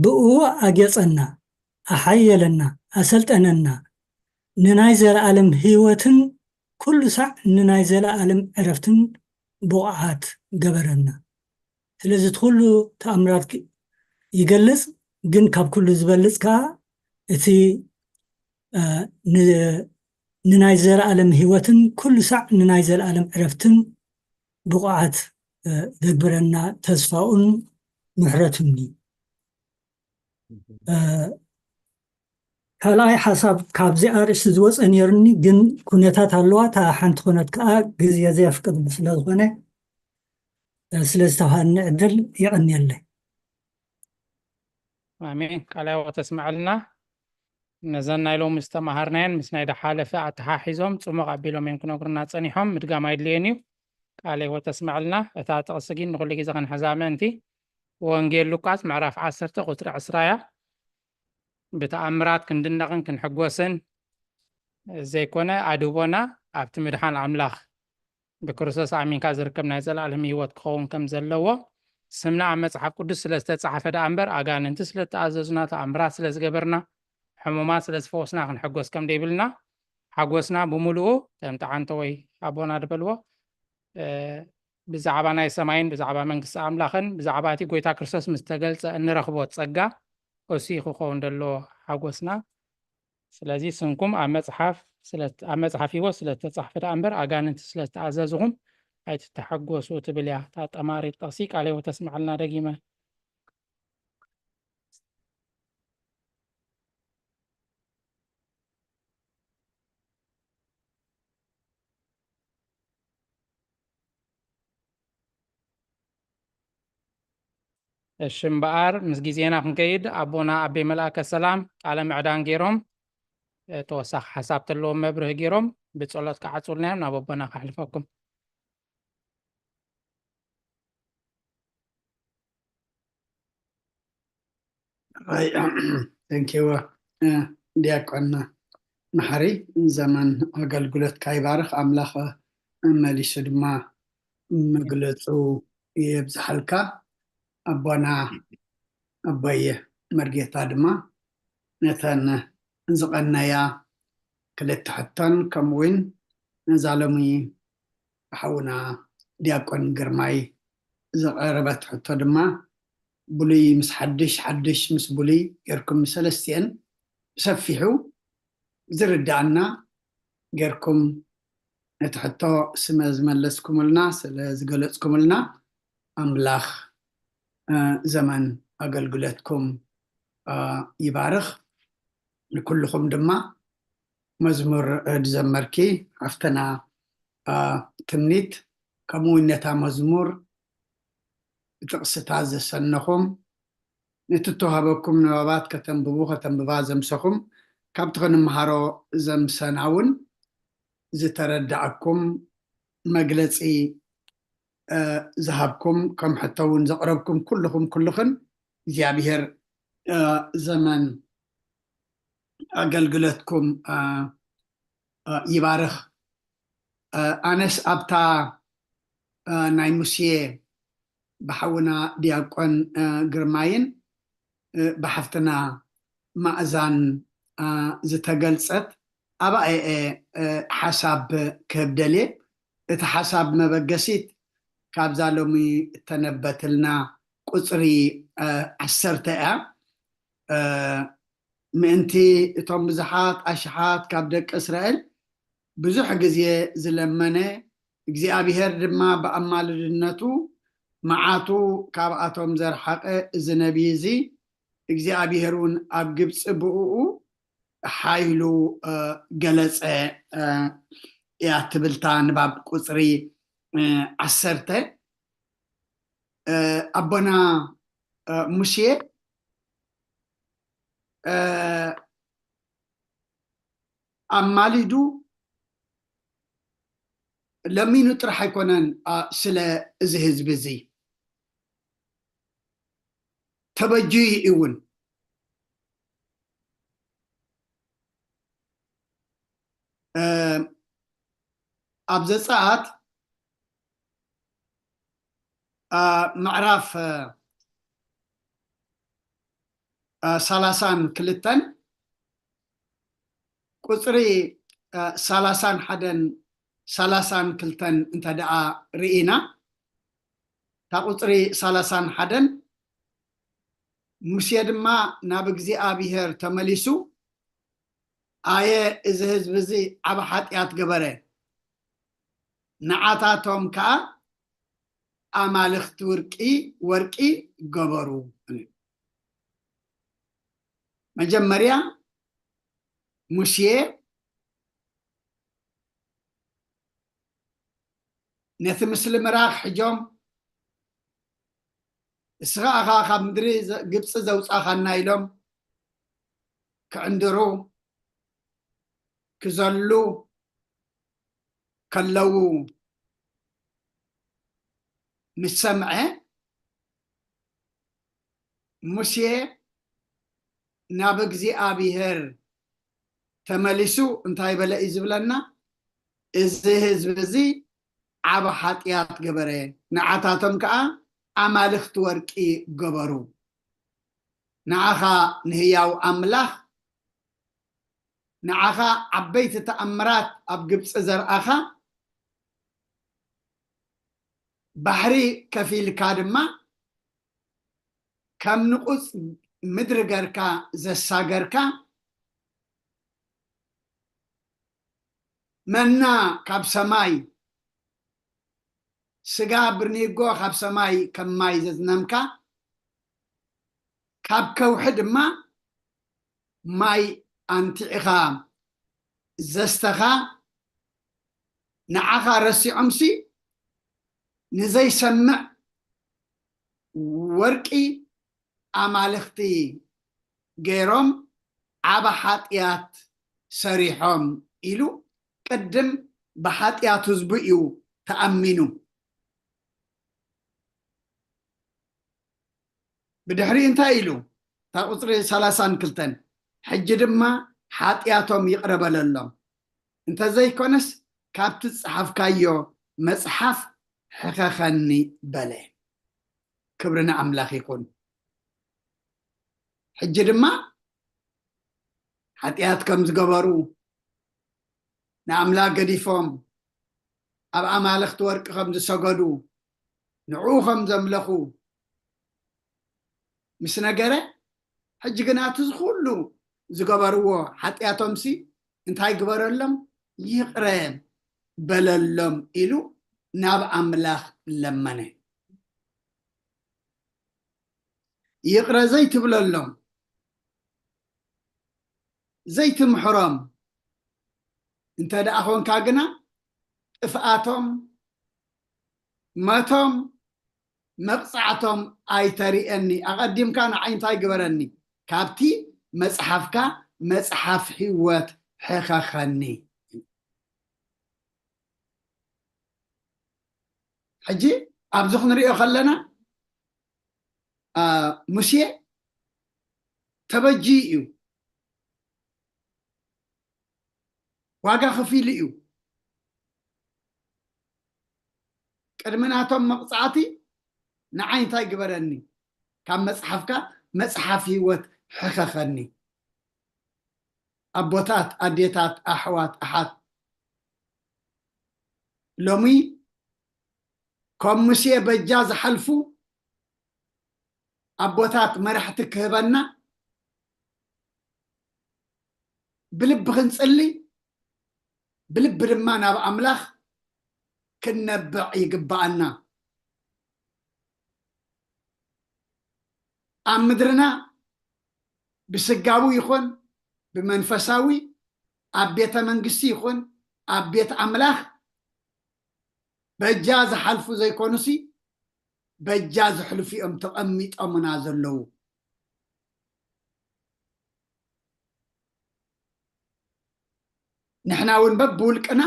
ብእኡ ኣጌጸና፣ ኣሓየለና፣ ኣሰልጠነና፣ ንናይ ዘለኣለም ህይወትን ኩሉ ሳዕ ንናይ ዘለኣለም ዕረፍትን ብቑዓት ገበረና። ስለዚ እቲ ኩሉ ተኣምራት ግ-፣ ይገልጽ፣ ግን ካብ ኩሉ ዝበልጽ ከኣ እቲ፣ እ፣ ን-፣ ንናይ ዘለኣለም ህይወትን ኩሉ ሳዕ ንናይ ዘለኣለም ዕረፍትን ብቑዓት፣ እ፣ ዘግብረና ተስፋኡን ምሕረቱን እዩ። እ፣ ካልኣይ ሓሳብ ካብዚ ኣርእስቲ ዝወፀ ነይሩኒ፣ ግን ኩነታት ኣለዋ። እታ ሓንቲ ኩነት ከዓ ግዜ ዘየፍቅድ ስለ ዝኾነ፣ እ፣ ስለ ዝተውሃኒ ዕድል የቐንየለይ። ኣሜን። ቃለ ሕይወት ተስምዐልና። ነዘን ናይ ሎሚ ዝተምሃርናየን ምስ ናይ ድሓለፈ ኣተሓሒዞም ጽሙቕ ኣቢሎም እዮም ክነግሩና ጸኒሖም። ምድጋም ኣይድልየን እዩ። ቃለ ሕይወት ተስምዐልና። እታ ጥቕሲ ግን ንኹሉ ግዜ ክንሕዛ ምእንቲ፣ ወንጌል ሉቃስ ምዕራፍ ዓሰርተ ቁጽሪ ዕስራ እያ። ብተኣምራት ክንድነቕን ክንሕጎስን ዘይኮነ፣ ኣድህቦና ኣብቲ ምድሓን ኣምላኽ ብክርስቶስ ኣሚንካ ዝርከብ ናይ ዘለኣለም ህይወት ክኸውን ከም ዘለዎ፣ ስምና ኣብ መጽሓፍ ቅዱስ ስለ ዝተጻሕፈ ደኣ እምበር፣ ኣጋንንቲ ስለ እተኣዘዙና፣ ተኣምራት ስለ ዝገበርና፣ ሕሙማት ስለ ዝፈወስና ክንሕጎስ ከም ደይብልና፣ ሓጎስና ብምሉኡ፣ ከም ጠዓንተ ወይ ኣቦና ዝበልዎ፣ እ፣ ብዛዕባ ናይ ሰማይን ብዛዕባ መንግስቲ ኣምላኽን ብዛዕባ እቲ ጎይታ ክርስቶስ ምስ ተገልጸ እንረኽቦ ጸጋ፣ እሱ እዩ ክኸውን ደሎ ሓጎስና። ስለዚ ስምኩም ኣብ መጽሓፍ ስለ-፣ ኣብ መጽሓፍ ህይወት ስለ ዝተጻሕፈ ደኣ እምበር፣ ኣጋንንቲ ስለ ዝተኣዘዝኹም ኣይትተሓጎሱ ትብል እያ እታ ጠማሪት ጥቕሲ። ቃለ ሕይወት ተስምዓልና ደጊመ። እሺ እምበኣር፣ ምስ ግዜና ክንከይድ፣ ኣቦና ኣቤ መልኣከ ሰላም ቃለ ምዕዳን ገይሮም፣ እ፣ ተወሳኺ ሓሳብ ተለዎም መብርሂ ገይሮም ብጸሎት ክዓጹልና እዮም። ናብ ኣቦና ከሕልፈኩም። ኣይ፣ thank you፣ እ፣ ዲያቆን መሓሪ፣ ዘመን ኣገልግሎትካ ይባርኽ ኣምላኽ፣ መሊሱ ድማ መግለጹ የብዝሓልካ። ኣቦና ኣቦየ መርጌታ ድማ ነተን ዝቐነያ ክልተ ሕቶን፣ ከምኡ እውን ነዛ ሎሚ ሓውና ዲያቆን ግርማይ ዘቐረበት ሕቶ ድማ፣ ብሉይ ምስ ሓድሽ፣ ሓድሽ ምስ ብሉይ ጌርኩም፣ ንሰለስቲኤን ብሰፊሑ ዝርድኣና ጌርኩም ነቲ ሕቶ ስለ ዝመለስኩምልና፣ ስለ ዝገለጽኩምልና፣ ኣምላኽ፣ እ፣ ዘመን ኣገልግሎትኩም፣ እ፣ ይባርኽ። ንኩልኹም ድማ መዝሙር፣ እ፣ ዝዘመርኪ ሓፍትና፣ እ፣ ትምኒት፣ ከምኡ እውን ነታ መዝሙር ብጥቕስታት ዘሰነኹም፣ ነቲ እተዋህበኩም ንባባት ከተንብቡ፣ ከተንብባ ዘምሰኹም፣ ካብቲ ክንመሃሮ ዘምሰና እውን ዝተረዳእኩም፣ መግለጺ፣ እ፣ ዝሃብኩም፣ ከም ሕቶ እውን ዘቕረብኩም ኩልኹም ኩልኽን፣ እግዚኣብሔር፣ እ፣ ዘመን ኣገልግሎትኩም፣ እ፣ እ፣ ይባርኽ። እ፣ ኣነስ ኣብታ፣ እ፣ ናይ ሙሴ ብሓውና ዲያቆን፣ እ፣ ግርማይን፣ እ፣ ብሓፍትና ማእዛን፣ እ፣ ዝተገልጸት ኣብኣ እየ፣ እ፣ ሓሳብ ክህብ ደልየ። እቲ ሓሳብ መበገሲት ካብዛ ሎሚ እተነበትልና ቁጽሪ፣ እ፣ ዓሰርተ እያ። እ፣ ምእንቲ እቶም ብዙሓት ኣሽሓት ካብ ደቂ እስራኤል ብዙሕ ግዜ ዝለመነ፣ እግዚኣብሄር ድማ ብኣማልድነቱ መዓቱ ካብኣቶም ዘርሓቐ እዚ ነቢይ እዚ፣ እግዚኣብሄር እውን ኣብ ግብጺ ብእኡ ሓይሉ፣ እ፣ ገለጸ፣ እ፣ እያ ትብል እታ ንባብ ቁጽሪ፣ እ፣ ዓሰርተ። እ፣ ኣቦና፣ እ፣ ሙሴ፣ እ፣ ኣማሊዱ ለሚኑ ጥራሕ ኣይኮነን፣ እ፣ ስለ እዚ ህዝቢ እዚ ተበጅዩ እዩ እውን። እ፣ ኣብ ዘጸኣት፣ እ፣ ምዕራፍ፣ እ፣ እ፣ ሰላሳን ክልተን ቁጽሪ፣ እ፣ ሰላሳን ሓደን ሰላሳን ክልተን እንተ ደኣ ርኢና፣ እታ ቁጽሪ ሰላሳን ሓደን፣ ሙሴ ድማ ናብ እግዚኣብሄር ተመሊሱ፣ ኣየ፣ እዚ ህዝቢ እዚ ዓቢ ሓጢኣት ገበረ፣ ንዓታቶም ከኣ ኣማልኽቲ ወርቂ፣ ወርቂ ገበሩ። መጀመርያ ሙሴ ነቲ ምስሊ ምራኽ ሒዞም፣ እስኻ ኢኻ ካብ ምድሪ ዘ-፣ ግብጺ ዘውጻኻና ኢሎም ክዕንድሩ፣ ክዘሉ ከለዉ ምስ ሰምዐ፣ ሙሴ ናብ እግዚኣብሄር ተመሊሱ እንታይ በለ እዩ ዝብለና? እዚ ህዝቢ እዚ ዓቢ ሓጢኣት ገበረ፣ ንዓታቶም ከኣ ኣማልኽቲ ወርቂ ገበሩ። ንዓኻ ንህያው ኣምላኽ፣ ንዓኻ ዓበይቲ ተኣምራት ኣብ ግብጺ ዘርኣኻ፣ ባሕሪ ከፊልካ ድማ ከም ንቑጽ ምድሪ ገርካ ዘሳገርካ፣ መና ካብ ሰማይ፣ ስጋ ብርኒጎ ካብ ሰማይ ከም ማይ ዘዝነምካ፣ ካብ ከውሒ ድማ ማይ ኣንቲዕኻ ዘስተኻ፣ ንዓኻ ረሲዖምሲ ንዘይሰምዕ፣ ወርቂ ኣማልኽቲ ገይሮም ዓቢ ሓጢኣት ሰሪሖም ኢሉ ቅድም ብሓጢኣት ህዝቡ እዩ ተኣሚኑ። ብድሕሪ እንታይ ኢሉ? እታ ቁፅሪ ሰላሳን ክልተን፣ ሕጂ ድማ ሓጢኣቶም ይቕረ በለሎም፣ እንተዘይኮነስ ካብቲ ዝጸሓፍካዮ መጽሓፍ ሕኸኸኒ በለ። ክብሪ ንኣምላኽ ይኹን። ሕጂ ድማ ሓጢኣት ከም ዝገበሩ፣ ንኣምላኽ ገዲፎም ኣብ ኣማልኽቲ ወርቂ ከም ዝሰገዱ፣ ንዕኡ ከም ዘምለኹ ምስ ነገረ፣ ሕጂ ግና እቲ ዝኹሉ ዝገበርዎ ሓጢኣቶምሲ እንታይ ግበረሎም? ይቕረ በለሎም ኢሉ ናብ ኣምላኽ ለመነ። ይቕረ ዘይትብለሎም፣ ዘይትምሕሮም እንተ ደኣ ኾንካ ግና፣ ጥፍኣቶም፣ መቶም፣ መቕጻዕቶም ኣይተርእየኒ። ኣቐዲምካ ንዓይ እንታይ ግበረኒ? ካብቲ መጽሓፍካ መጽሓፍ ህይወት ሕኸኸኒ። ሕጂ ኣብዚ ክንሪኦ ከለና፣ አ፣ ሙሴ ተበጂ እዩ፣ ዋጋ ከፊሉ እዩ። ቅድሚ ናቶም መቕጻዕቲ ንዓይ እንታይ ግበረኒ? ካብ መጽሓፍካ መጽሓፍ ህይወት ሕኸኸኒ። ኣቦታት፣ ኣዴታት፣ ኣሕዋት፣ ኣሓት፣ ሎሚ ከም ሙሴ በጃ ዝሓልፉ ኣቦታት መራሕቲ ክህበና ብልቢ ክንጽሊ፣ ብልቢ ድማ ናብ ኣምላኽ ክንነብዕ ይግብኣና። ኣብ ምድርና ብስጋዊ ይኹን ብመንፈሳዊ፣ ኣብ ቤተ መንግስቲ ይኹን ኣብ ቤት ኣምላኽ በጃ ዝሓልፉ ዘይኮኑሲ፣ በጃ ዝሕልፉ እዮም ተቐሚጦምና ዘለዉ። ንሕና እውን በብውልቅና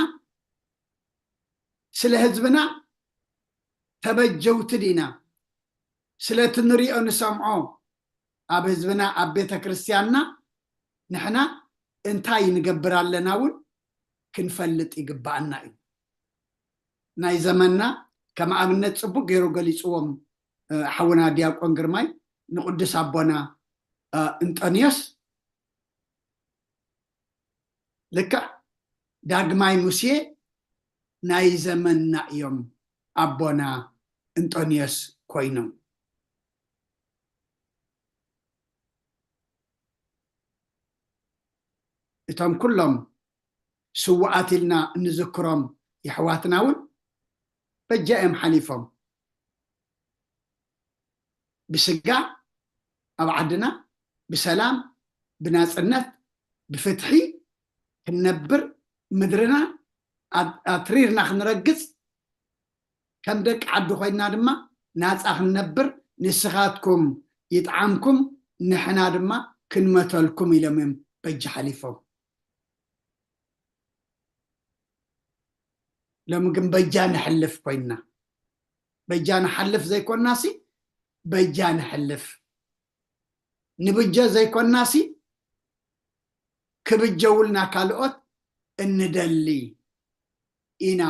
ስለ ህዝብና ተበጀውቲ ዲና? ስለቲ ንሪኦ ንሰምዖ ኣብ ህዝብና፣ ኣብ ቤተ ክርስቲያንና ንሕና እንታይ ንገብር ኣለና እውን ክንፈልጥ ይግብኣና እዩ። ናይ ዘመንና ከም ኣብነት ጽቡቅ ገይሩ ገሊጽዎም፣ እ፣ ሓውና ዲያቆን ግርማይ ንቅዱስ ኣቦና፣ እ፣ እንጠንዮስ ልክዕ ዳግማይ ሙሴ ናይ ዘመንና እዮም ኣቦና እንጠንዮስ ኮይኖም። እቶም ኩሎም ስውኣት ኢልና እንዝክሮም የሕዋትና እውን በጃ እዮም ሓሊፎም። ብስጋ ኣብ ዓድና ብሰላም፣ ብናጽነት፣ ብፍትሒ ክንነብር፣ ምድርና ኣት-፣ ኣትሪርና ክንረግጽ፣ ከም ደቂ ዓዲ ኮይንና ድማ ናጻ ክንነብር፣ ንስኻትኩም ይጥዓምኩም፣ ንሕና ድማ ክንመተልኩም ኢሎም እዮም በጃ ሓሊፎም። ሎሚ ግን በጃ ንሕልፍ ኮይንና። በጃ ንሓልፍ ዘይኮንናሲ፣ በጃ ንሕልፍ። ንብጀ ዘይኮንናሲ፣ ክብጀውልና ካልኦት እንደሊ ኢና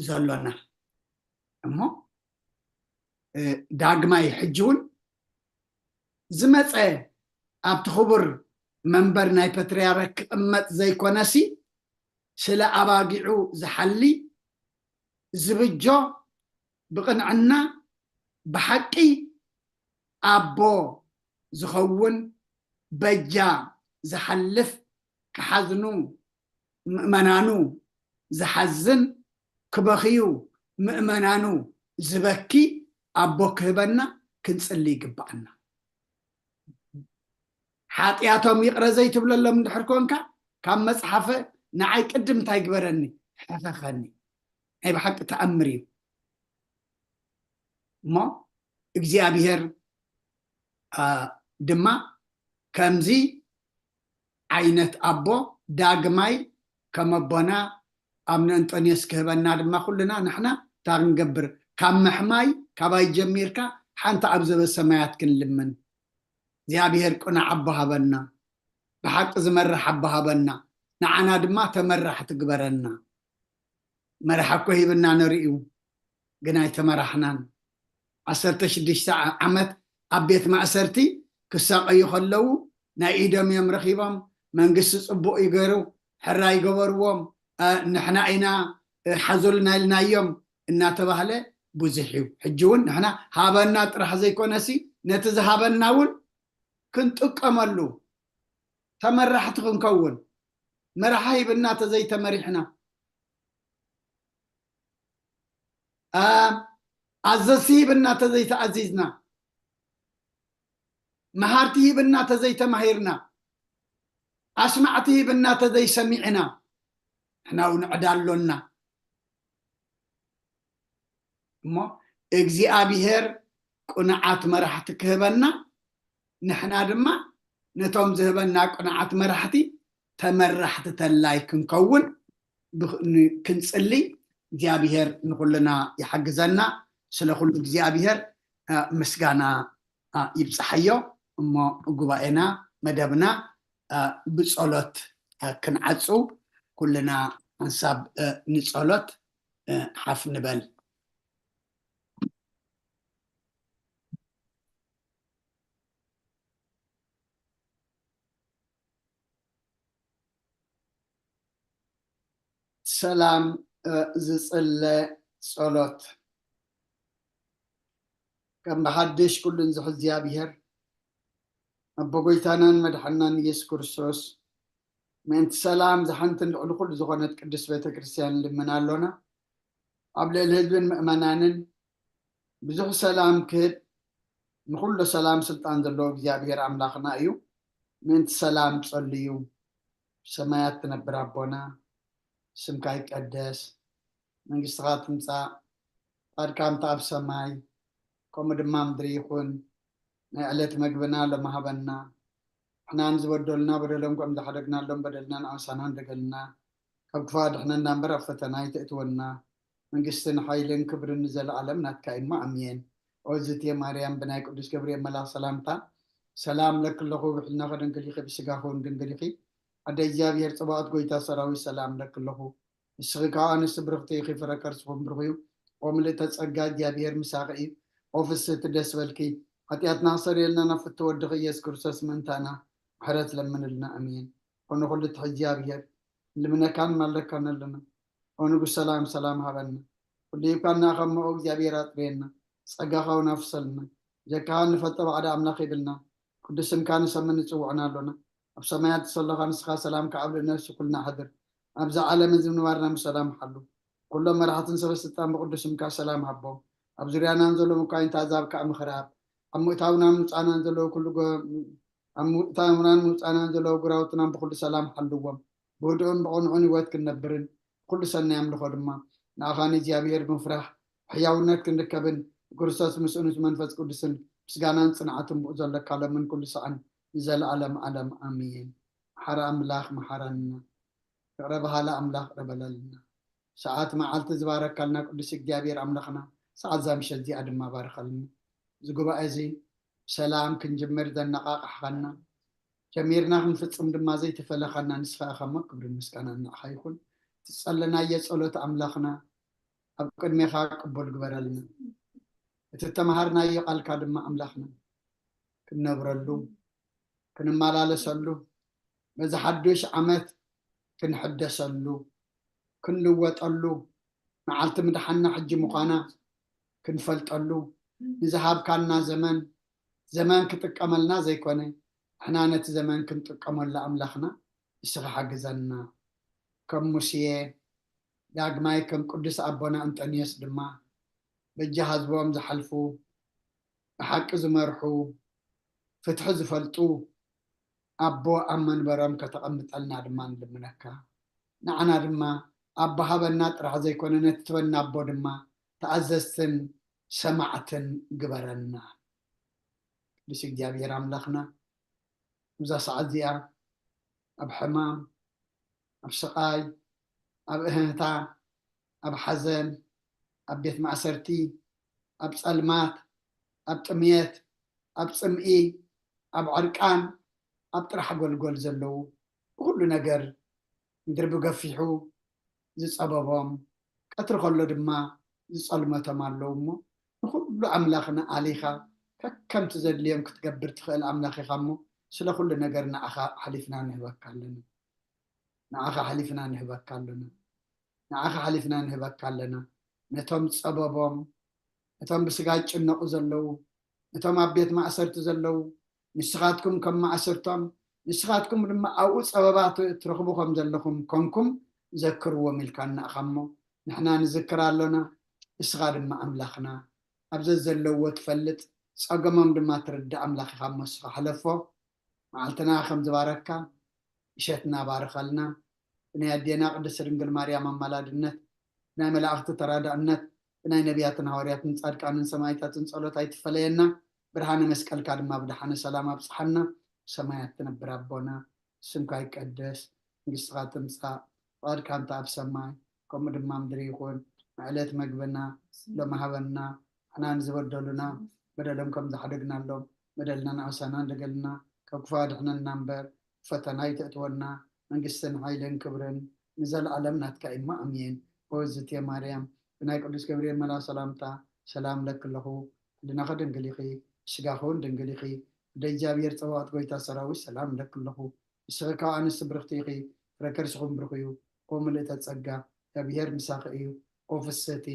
ዘሎና። እሞ፣ እ፣ ዳግማይ ሕጂ እውን ዝመጸ ኣብቲ ክቡር መንበር ናይ ፓትርያርክ ክቕመጥ ዘይኮነሲ፣ ስለ ኣባጊዑ ዝሓሊ፣ ዝብጆ፣ ብቕንዕና፣ ብሓቂ ኣቦ ዝኸውን፣ በጃ ዝሓልፍ፣ ክሓዝኑ ምእመናኑ ዝሓዝን፣ ክበኽዩ ምእመናኑ ዝበኪ ኣቦ ክህበና ክንጽሊ ይግብኣና። ሓጢኣቶም ይቕረ ዘይትብለሎም እንድሕር ኮንካ፣ ካብ መጽሓፈ ንዓይ ቅድም እንታይ ግበረኒ? ሕኸኸኒ። ናይ ብሓቂ ተኣምር እዩ። እሞ እግዚኣብሔር፣ አ፣ ድማ ከምዚ ዓይነት ኣቦ ዳግማይ ከም ኣቦና ኣብ ንእንጦንዮስ ክህበና ድማ ኩልና ንሕና እታ ክንገብር ካብ ምሕማይ ካባይ ጀሚርካ ሓንቲ ኣብ ዘበሰማያት ክንልምን እግዚኣብሔር ቅኑዕ ኣቦ ሃበና፣ ብሓቂ ዝመርሕ ኣቦ ሃበና፣ ንዓና ድማ ተመራሕ ትግበረና። መርሓ እኮ ሂብና ነርእዩ ግን ኣይተመራሕናን። ዓሰርተ ሽዱሽተ ዓመት ኣብ ቤት ማእሰርቲ ክሳቐዩ ከለዉ ናይ ኢዶም እዮም ረኺቦም። መንግስቲ ጽቡቕ እዩ ገይሩ፣ ሕራይ ገበርዎም፣ ንሕና ኢና ሓዙልና ኢልናዮም እናተባህለ ብዙሕ እዩ። ሕጂ እውን ንሕና ሃበና ጥራሕ ዘይኮነሲ ነቲ ዝሃበና እውን ክንጥቀመሉ ተመራሕቲ ክንከውን መርሓ ሂብና ተዘይተመሪሕና ኣዘዝቲ ሂብና ተዘይተኣዚዝና መሃርቲ ሂብና ተዘይተማሂርና ኣስማዕቲ ሂብና ተዘይሰሚዕና ንሕና እውን ዕዳ ኣሎና። እሞ እግዚኣብሔር ቅኑዓት መራሕቲ ክህበና ንሕና ድማ ነቶም ዝህበና ቅኑዓት መራሕቲ ተመራሕቲ ተላይ ክንከውን ክንጽሊ እግዚኣብሔር ንኩልና ይሓግዘና። ስለ ኩሉ እግዚኣብሔር ምስጋና ይብጽሓዮ። እሞ ጉባኤና መደብና ብጸሎት ክንዓጹ ኩልና ሓንሳብ ንጸሎት ሓፍ ንበል። ሰላም ዝጽለ ጸሎት። ከም ብሓድሽ ኩሉን ዝሕዝ እግዚኣብሔር ኣቦ ጎይታናን መድሓናን ኢየሱስ ክርስቶስ ምእንቲ ሰላም ዝሓንትን ልዕሊ ኩሉ ዝኾነት ቅድስት ቤተ ክርስቲያን ንልምን ኣሎና። ኣብ ልዕሊ ህዝብን ምእመናንን ብዙሕ ሰላም ክህብ ንኹሎ ሰላም ስልጣን ዘለዎ እግዚኣብሔር ኣምላኽና እዩ። ምእንቲ ሰላም ጸልዩ። ብሰማያት ትነብር ኣቦና፣ ስምካ ይቀደስ፣ መንግስትኻ ትምጻእ፣ ፍቃድካ እንተ ኣብ ሰማይ ከምኡ ድማ ምድሪ ይኹን። ናይ ዕለት መግብና ሎሚ ሃበና። ንሕናን ዝበደሉና በደሎም ከም ዝሓደግናሎም በደልና ንኣምሳና እንደገልና። ካብ ክፉእ ኣድሕነና እምበር ኣብ ፈተና ኣይተእትወና። መንግስትን ሓይልን ክብርን ንዘለኣለም ናትካ እዩ እሞ ኣሜን። ኦ ዝትየ ማርያም ብናይ ቅዱስ ገብርኤል መልኣኽ ሰላምታ ሰላም እለኪ ኣለኹ፣ ብሕልናኺ ድንግል ኢኺ፣ ብስጋኺ እውን ድንግል ኢኺ። ኣደ እግዚኣብሔር ጸባኦት ጎይታ ሰራዊት ሰላም እለኪ ኣለኹ። ንስኺ ከኣ ኣንስቲ ብርኽቲ ኢኺ፣ ፍረ ከርስኹም ብሩኽ እዩ። ኦ ምልእተ ጸጋ እግዚኣብሔር ምሳኺ እዩ። ኦ ፍስህቲ ደስ በልኪ፣ ሓጢኣትና ክሰርየልና ናብ ፍትው ወድኺ ኢየሱስ ክርስቶስ ምእንታና ምሕረት ለምንልና። ኣሜን። ኦ ንኹሉ ትሕዝ እግዚኣብሔር ንልምነካን ንማልደካን ኣለና። ኦ ንጉስ ሰላም ሰላም ሃበና። ኩሉ ሂብካና ከመኦ እግዚኣብሔር ኣጥርየና። ጸጋኻ እውን ኣፍሰልና። ጀካኻ ንፈልጦ ባዕዳ ኣምላኽ ይብልና። ቅዱስ ስምካ ንሰምን ንጽውዕን ኣሎና። ኣብ ሰማያት ዘለኻ ንስኻ ሰላምካ ኣብ ልዕሊ ነፍሲ ኩልና ኣሕድር። ኣብዚ ዓለም እዚ ምንባርና ብሰላም ሓሉ። ኩሎም መራሕትን ሰበ ስልጣን ብቅዱስ ስምካ ሰላም ሃቦም። ኣብ ዙርያናን ዘለዉ መኳንንቲ ኣዛብ ከኣ ምኽሪ ሃብ። ኣብ ምእታውናን ምውጻእናን ዘለዉ ኩሉ ጎ- ኣብ ምእታውናን ምውጻእናን ዘለዉ ጉራውትናን ብኩሉ ሰላም ሓልዎም። ብህዱእን ብቕኑዕን ህይወት ክንነብርን ኩሉ ሰናይ ኣምልኾ ድማ ንኣኻ ንእግዚኣብሔር ብምፍራሕ ሕያውነት ክንርከብን ብክርስቶስ ምስኡን ምስ መንፈስ ቅዱስን ምስጋናን ጽንዓትን ብኡ ዘለካ ሎምን ኩሉ ሰዓን ንዘለኣለም ዓለም ኣሜን። ሓራ ኣምላኽ መሓረና። ይቕረ በሃሊ ኣምላኽ ይቕረ በለልና። ሰዓት መዓልቲ ዝባረካልና ቅዱስ እግዚኣብሔር ኣምላኽና ሰዓት እዛ ምሸት እዚኣ ድማ ባርኸልና። እዚ ጉባኤ እዚ ብሰላም ክንጅምር ዘነቓቕሕኻና ጀሚርና ክንፍጽም ድማ ዘይተፈለኻና ንስኻ ኢኻ እሞ ክብርን ምስጋናን ንዓኻ ይኹን። እቲ ዝጸለናዮ ጸሎት ኣምላኽና ኣብ ቅድሜኻ ቅቡል ግበረልና። እቲ እተምሃርናዮ ቃልካ ድማ ኣምላኽና ክንነብረሉ ክንመላለሰሉ በዚ ሓዱሽ ዓመት ክንሕደሰሉ ክንልወጠሉ መዓልቲ ምድሓንና ሕጂ ምዃና ክንፈልጠሉ ንዝሃብካና ዘመን ዘመን ክጥቀመልና ዘይኮነ ንሕና ነቲ ዘመን ክንጥቀመሉ ኣምላኽና ንስኻ ሓግዘና። ከም ሙሴ ዳግማይ ከም ቅዱስ ኣቦና እንጠንዮስ ድማ በጃ ህዝቦም ዝሓልፉ ብሓቂ ዝመርሑ ፍትሒ ዝፈልጡ ኣቦ ኣብ መንበሮም ከተቐምጠልና ድማ ንልምነካ። ንዓና ድማ ኣቦ ሃበና ጥራሕ ዘይኮነ ነቲ ትበና ኣቦ ድማ ተኣዘዝትን ሰማዕትን ግበረና። ምስ እግዚኣብሔር ኣምላኽና እብዛ ሰዓት እዚኣ ኣብ ሕማም፣ ኣብ ስቓይ፣ ኣብ እህህታ፣ ኣብ ሓዘን፣ ኣብ ቤት ማእሰርቲ፣ ኣብ ጸልማት፣ ኣብ ጥምየት፣ ኣብ ጽምኢ፣ ኣብ ዕርቃን፣ ኣብ ጥራሕ ጎልጎል ዘለዉ፣ ብኹሉ ነገር ምድሪ ብገፊሑ ዝጸበቦም፣ ቀትሪ ከሎ ድማ ዝጸልመቶም ኣለዉ እሞ፣ ንኹሉ ኣምላኽና ኣሊኻ፣ ከከምቲ ዘድልዮም ክትገብር ትኽእል ኣምላኽ ኢኻ እሞ፣ ስለ ኩሉ ነገር ንዓኻ ሓሊፍና ንህበካ ኣለና። ንዓኻ ሓሊፍና ንህበካ ኣለና። ንዓኻ ሓሊፍና ንህበካ ኣለና። ነቶም ጸበቦም፣ ነቶም ብስጋ ዝጭነቑ ዘለዉ፣ ነቶም ኣብ ቤት ማእሰርቲ ዘለዉ፣ ንስኻትኩም ከም ማእሰርቶም፣ ንስኻትኩም ድማ ኣብኡ ጸበባ ት-፣ ትረኽቡ ከም ዘለኹም ኮንኩም ዘክርዎም ኢልካና ኢኻ እሞ፣ ንሕና ንዝክር ኣሎና። ንስኻ ድማ ኣምላኽና፣ ኣብ ዘዘለዎ ትፈልጥ፣ ጸገሞም ድማ ትርዳእ ኣምላኽ ኢኻ እሞ፣ ንስኻ ሕለፎ። መዓልትና ከም ዝባረካ፣ ምሸትና ባርኸልና። ብናይ ኣዴና ቅድስት ድንግል ማርያም ኣማላድነት፣ ናይ መላእኽቲ ተራዳእነት፣ ብናይ ነቢያትን ሃዋርያትን ጻድቃንን ሰማዕታትን ጸሎት ኣይትፈለየና። ብርሃነ መስቀልካ ድማ ብደሓነ ሰላም ኣብጽሓና። ብሰማያት ትነብር ኣቦና፣ ስምካ ይቀደስ፣ መንግስትኻ ትምጻእ፣ ፍቓድካ እንተ ኣብ ሰማይ ከምኡ ድማ ምድሪ ይኹን። ንዕለት መግብና ሎሚ ሃበና፣ ንሕና ንዝበደሉና በደሎም ከም ዝሓደግናሎም በደልና ንኣሳና እንደገልና፣ ካብ ክፉ ኣድሕነና እምበር፣ ፈተና ኣይተእትወና። መንግስትን ሓይልን ክብርን ንዘለኣለም ናትካ እዩ እሞ፣ ኣሜን። ኦ እግዝእትየ ማርያም፣ ብናይ ቅዱስ ገብርኤል መልኣኽ ሰላምታ ሰላም እለኪ ኣለኹ። ሕልናኺ ድንግል ኢኺ፣ ስጋኺ እውን ድንግል ኢኺ። ወደ እግዚኣብሔር ጸባኦት ጎይታ ሰራዊት ሰላም እለኪ ኣለኹ። ንስኺ ካብ ኣንስቲ ብርኽቲ ኢኺ፣ ፍረ ከርስኹም ብሩኽ እዩ። ኦ ምልእተ ጸጋ፣ እግዚኣብሔር ምሳኺ እዩ። ኦ ፍስህቲ፣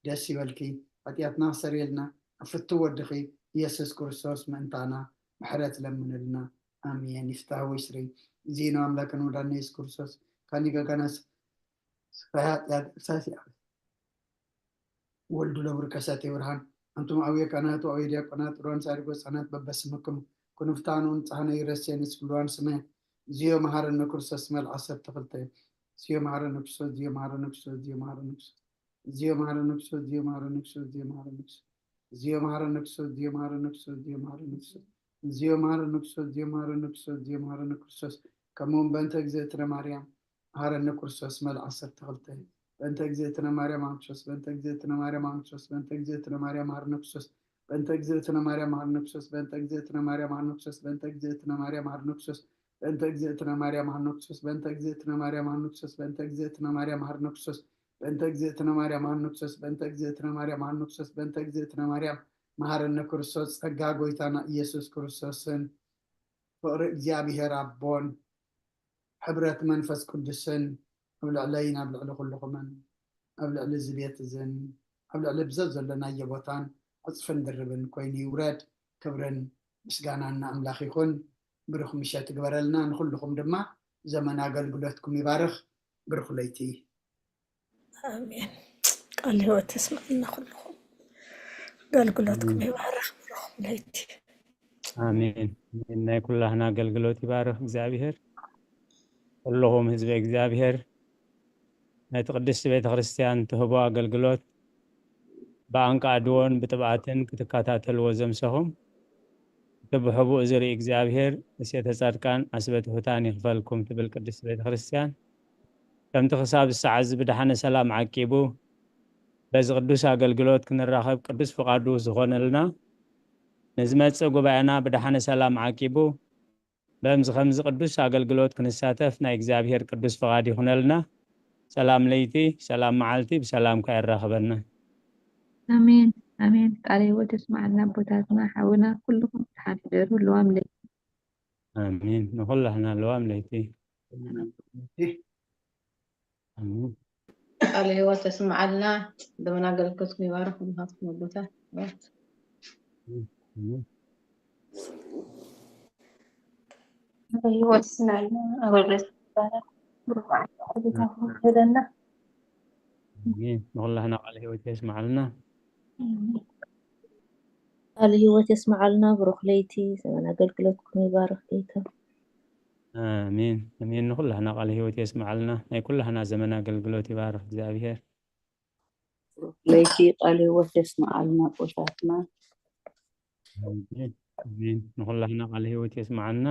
ደስ ይበልኪ፣ ሓጢኣትና ክሰርየልና፣ ኣብ ፍትው ወድኺ ኢየሱስ ክርስቶስ ምእንታና ምሕረት ለምንልና። ኣሜን። ይፍታህ ወይስሪ። ዚኖ ኣምላክን ወዳነ ኢየሱስ ክርስቶስ፣ ካኒ ገጋናስ ስራይ ኃጢአት እሳት ይአብ ወልዱ ለብሩ ከሳቴ ብርሃን። ኣንቱም አብየ ካህናት ወአብየ ዲያቆናት፣ ሩዋን ሳይርጎ ህፃናት በበስምክም፣ ኩንፍታኑን ጻህነ ይረሴን ስብልዋን ስመ፣ ዚዮ መሐረነ ክርስቶስ መል ዓሰርተ ክልተ። ዚዮ መሐረነ ክርስቶስ፣ ዚዮ መሐረነ ክርስቶስ፣ ዚዮ መሐረነ ክርስቶስ። ዚዮ መሐረነ ክርስቶስ፣ ዚዮ መሐረነ ክርስቶስ፣ ዚዮ መሐረነ ክርስቶስ። ዚዮ መሐረነ ክርስቶስ፣ ዚዮ መሐረነ ክርስቶስ፣ ዚዮ መሐረነ ክርስቶስ። ዚዮ መሐረነ ክርስቶስ፣ ዚዮ መሐረነ ክርስቶስ፣ ዚዮ መሐረነ ክርስቶስ። ከምኡውን በእንተ እግዝእትነ ማርያም መሐረነ ክርስቶስ መል ዓሰርተ ክልተ። በእንተ እግዝእትነ ማርያም መሐረነ ክርስቶስ፣ በእንተ እግዝእትነ ማርያም መሐረነ ክርስቶስ፣ በእንተ እግዝእትነ ማርያም መሐረነ ክርስቶስ። በእንተ እግዝእትነ ማርያም መሐረነ ክርስቶስ፣ በእንተ እግዝእትነ ማርያም መሐረነ ክርስቶስ፣ በእንተ እግዝእትነ ማርያም መሐረነ ክርስቶስ። በእንተ እግዝእትነ ማርያም መሐረነ ክርስቶስ፣ በእንተ እግዝእትነ ማርያም መሐረነ ክርስቶስ፣ በእንተ እግዝእትነ ማርያም መሐረነ ክርስቶስ። በእንተ እግዝእትነ ማርያም መሐረነ ክርስቶስ፣ በእንተ እግዝእትነ ማርያም መሐረነ ክርስቶስ፣ በእንተ እግዝእትነ ማርያም መሐረነ ክርስቶስ። ጸጋ ጎይታና ኢየሱስ ክርስቶስን ፍቕሪ እግዚኣብሔር ኣቦን ሕብረት መንፈስ ቅዱስን ኣብ ልዕለይን ኣብ ልዕሊ ኩልኹምን ኣብ ልዕሊ እዚ ቤት እዝን ኣብ ልዕሊ ብዘት ዘለናዮ ቦታን ዕጽፍን ድርብን ኮይኑ ይውረድ። ክብርን ምስጋናን ንኣምላኽ ይኹን። ብሩኽ ምሸት ይግበረልና። ንኹልኹም ድማ ዘመን ኣገልግሎትኩም ይባርኽ። ብሩኽ ለይቲ። ኣሜን። ቃል ህይወት የስምዐልና ኩልኹም። ኣገልግሎትኩም ይባርኽ። ብሩኽ ለይቲ። ኣሜን። ናይ ኩላህና ኣገልግሎት ይባርኽ እግዚኣብሔር። ኩልኹም ህዝቢ እግዚኣብሔር ነቲ ቅድስቲ ቤተ ክርስቲያን ትህቦ ኣገልግሎት ብኣንቃድዎን ብትብኣትን ክትከታተልዎ ዘምሰኹም፣ እቲ ብሕቡእ ዝርኢ እግዚኣብሔር እሴተ ጻድቃን ዓስበ ትሑታን ይኽፈልኩም ትብል ቅድስቲ ቤተ ክርስቲያን። ከምቲ ክሳብ ዝሰዓት እዚ ብደሓነ ሰላም ዓቂቡ በዚ ቅዱስ ኣገልግሎት ክንራኸብ ቅዱስ ፍቓዱ ዝኾነልና፣ ንዝመጽእ ጉባኤና ብደሓነ ሰላም ዓቂቡ በምዚ ከምዚ ቅዱስ ኣገልግሎት ክንሳተፍ ናይ እግዚኣብሔር ቅዱስ ፍቓድ ይኹነልና። ሰላም ለይቲ፣ ሰላም መዓልቲ፣ ብሰላም ከየራኽበና። ኣሜን፣ ኣሜን። ቃለ ህይወት የስምዓልና ኣቦታትና፣ ሓውና፣ ኩልኹም ደሓን ሕደሩ። ልዋም ለይቲ። ኣሜን። ንኹላህና ልዋም ለይቲ። ኣሜን። ቃለ ህይወት የስምዓልና። ዘመን ኣገልግሎትኩም ይባርኽ። ናትኩም ኣቦታት። ኣሜን። ህይወት ስናልና ኣገልግሎት ይባረኽ። ብሩኽ በዓል። ኣሜን። ንኹላህና ቃለ ህይወት የስምዓልና። ቃለ ህይወት የስምዓልና። ብሩኽ ለይቲ። ዘመን ኣገልግሎትኩም ይባርኽ ጌታ። ኣሜን፣ ኣሜን። ንኹላህና ቃለ ህይወት የስምዓልና። ናይ ኩላህና ዘመን ኣገልግሎት ይባርኽ እግዚኣብሔር። ብሩኽ ለይቲ። ቃለ ህይወት የስምዓልና ኣቦታትና። ኣሜን። ኣሜን። ንኹላህና ቃለ ህይወት የስምዓና።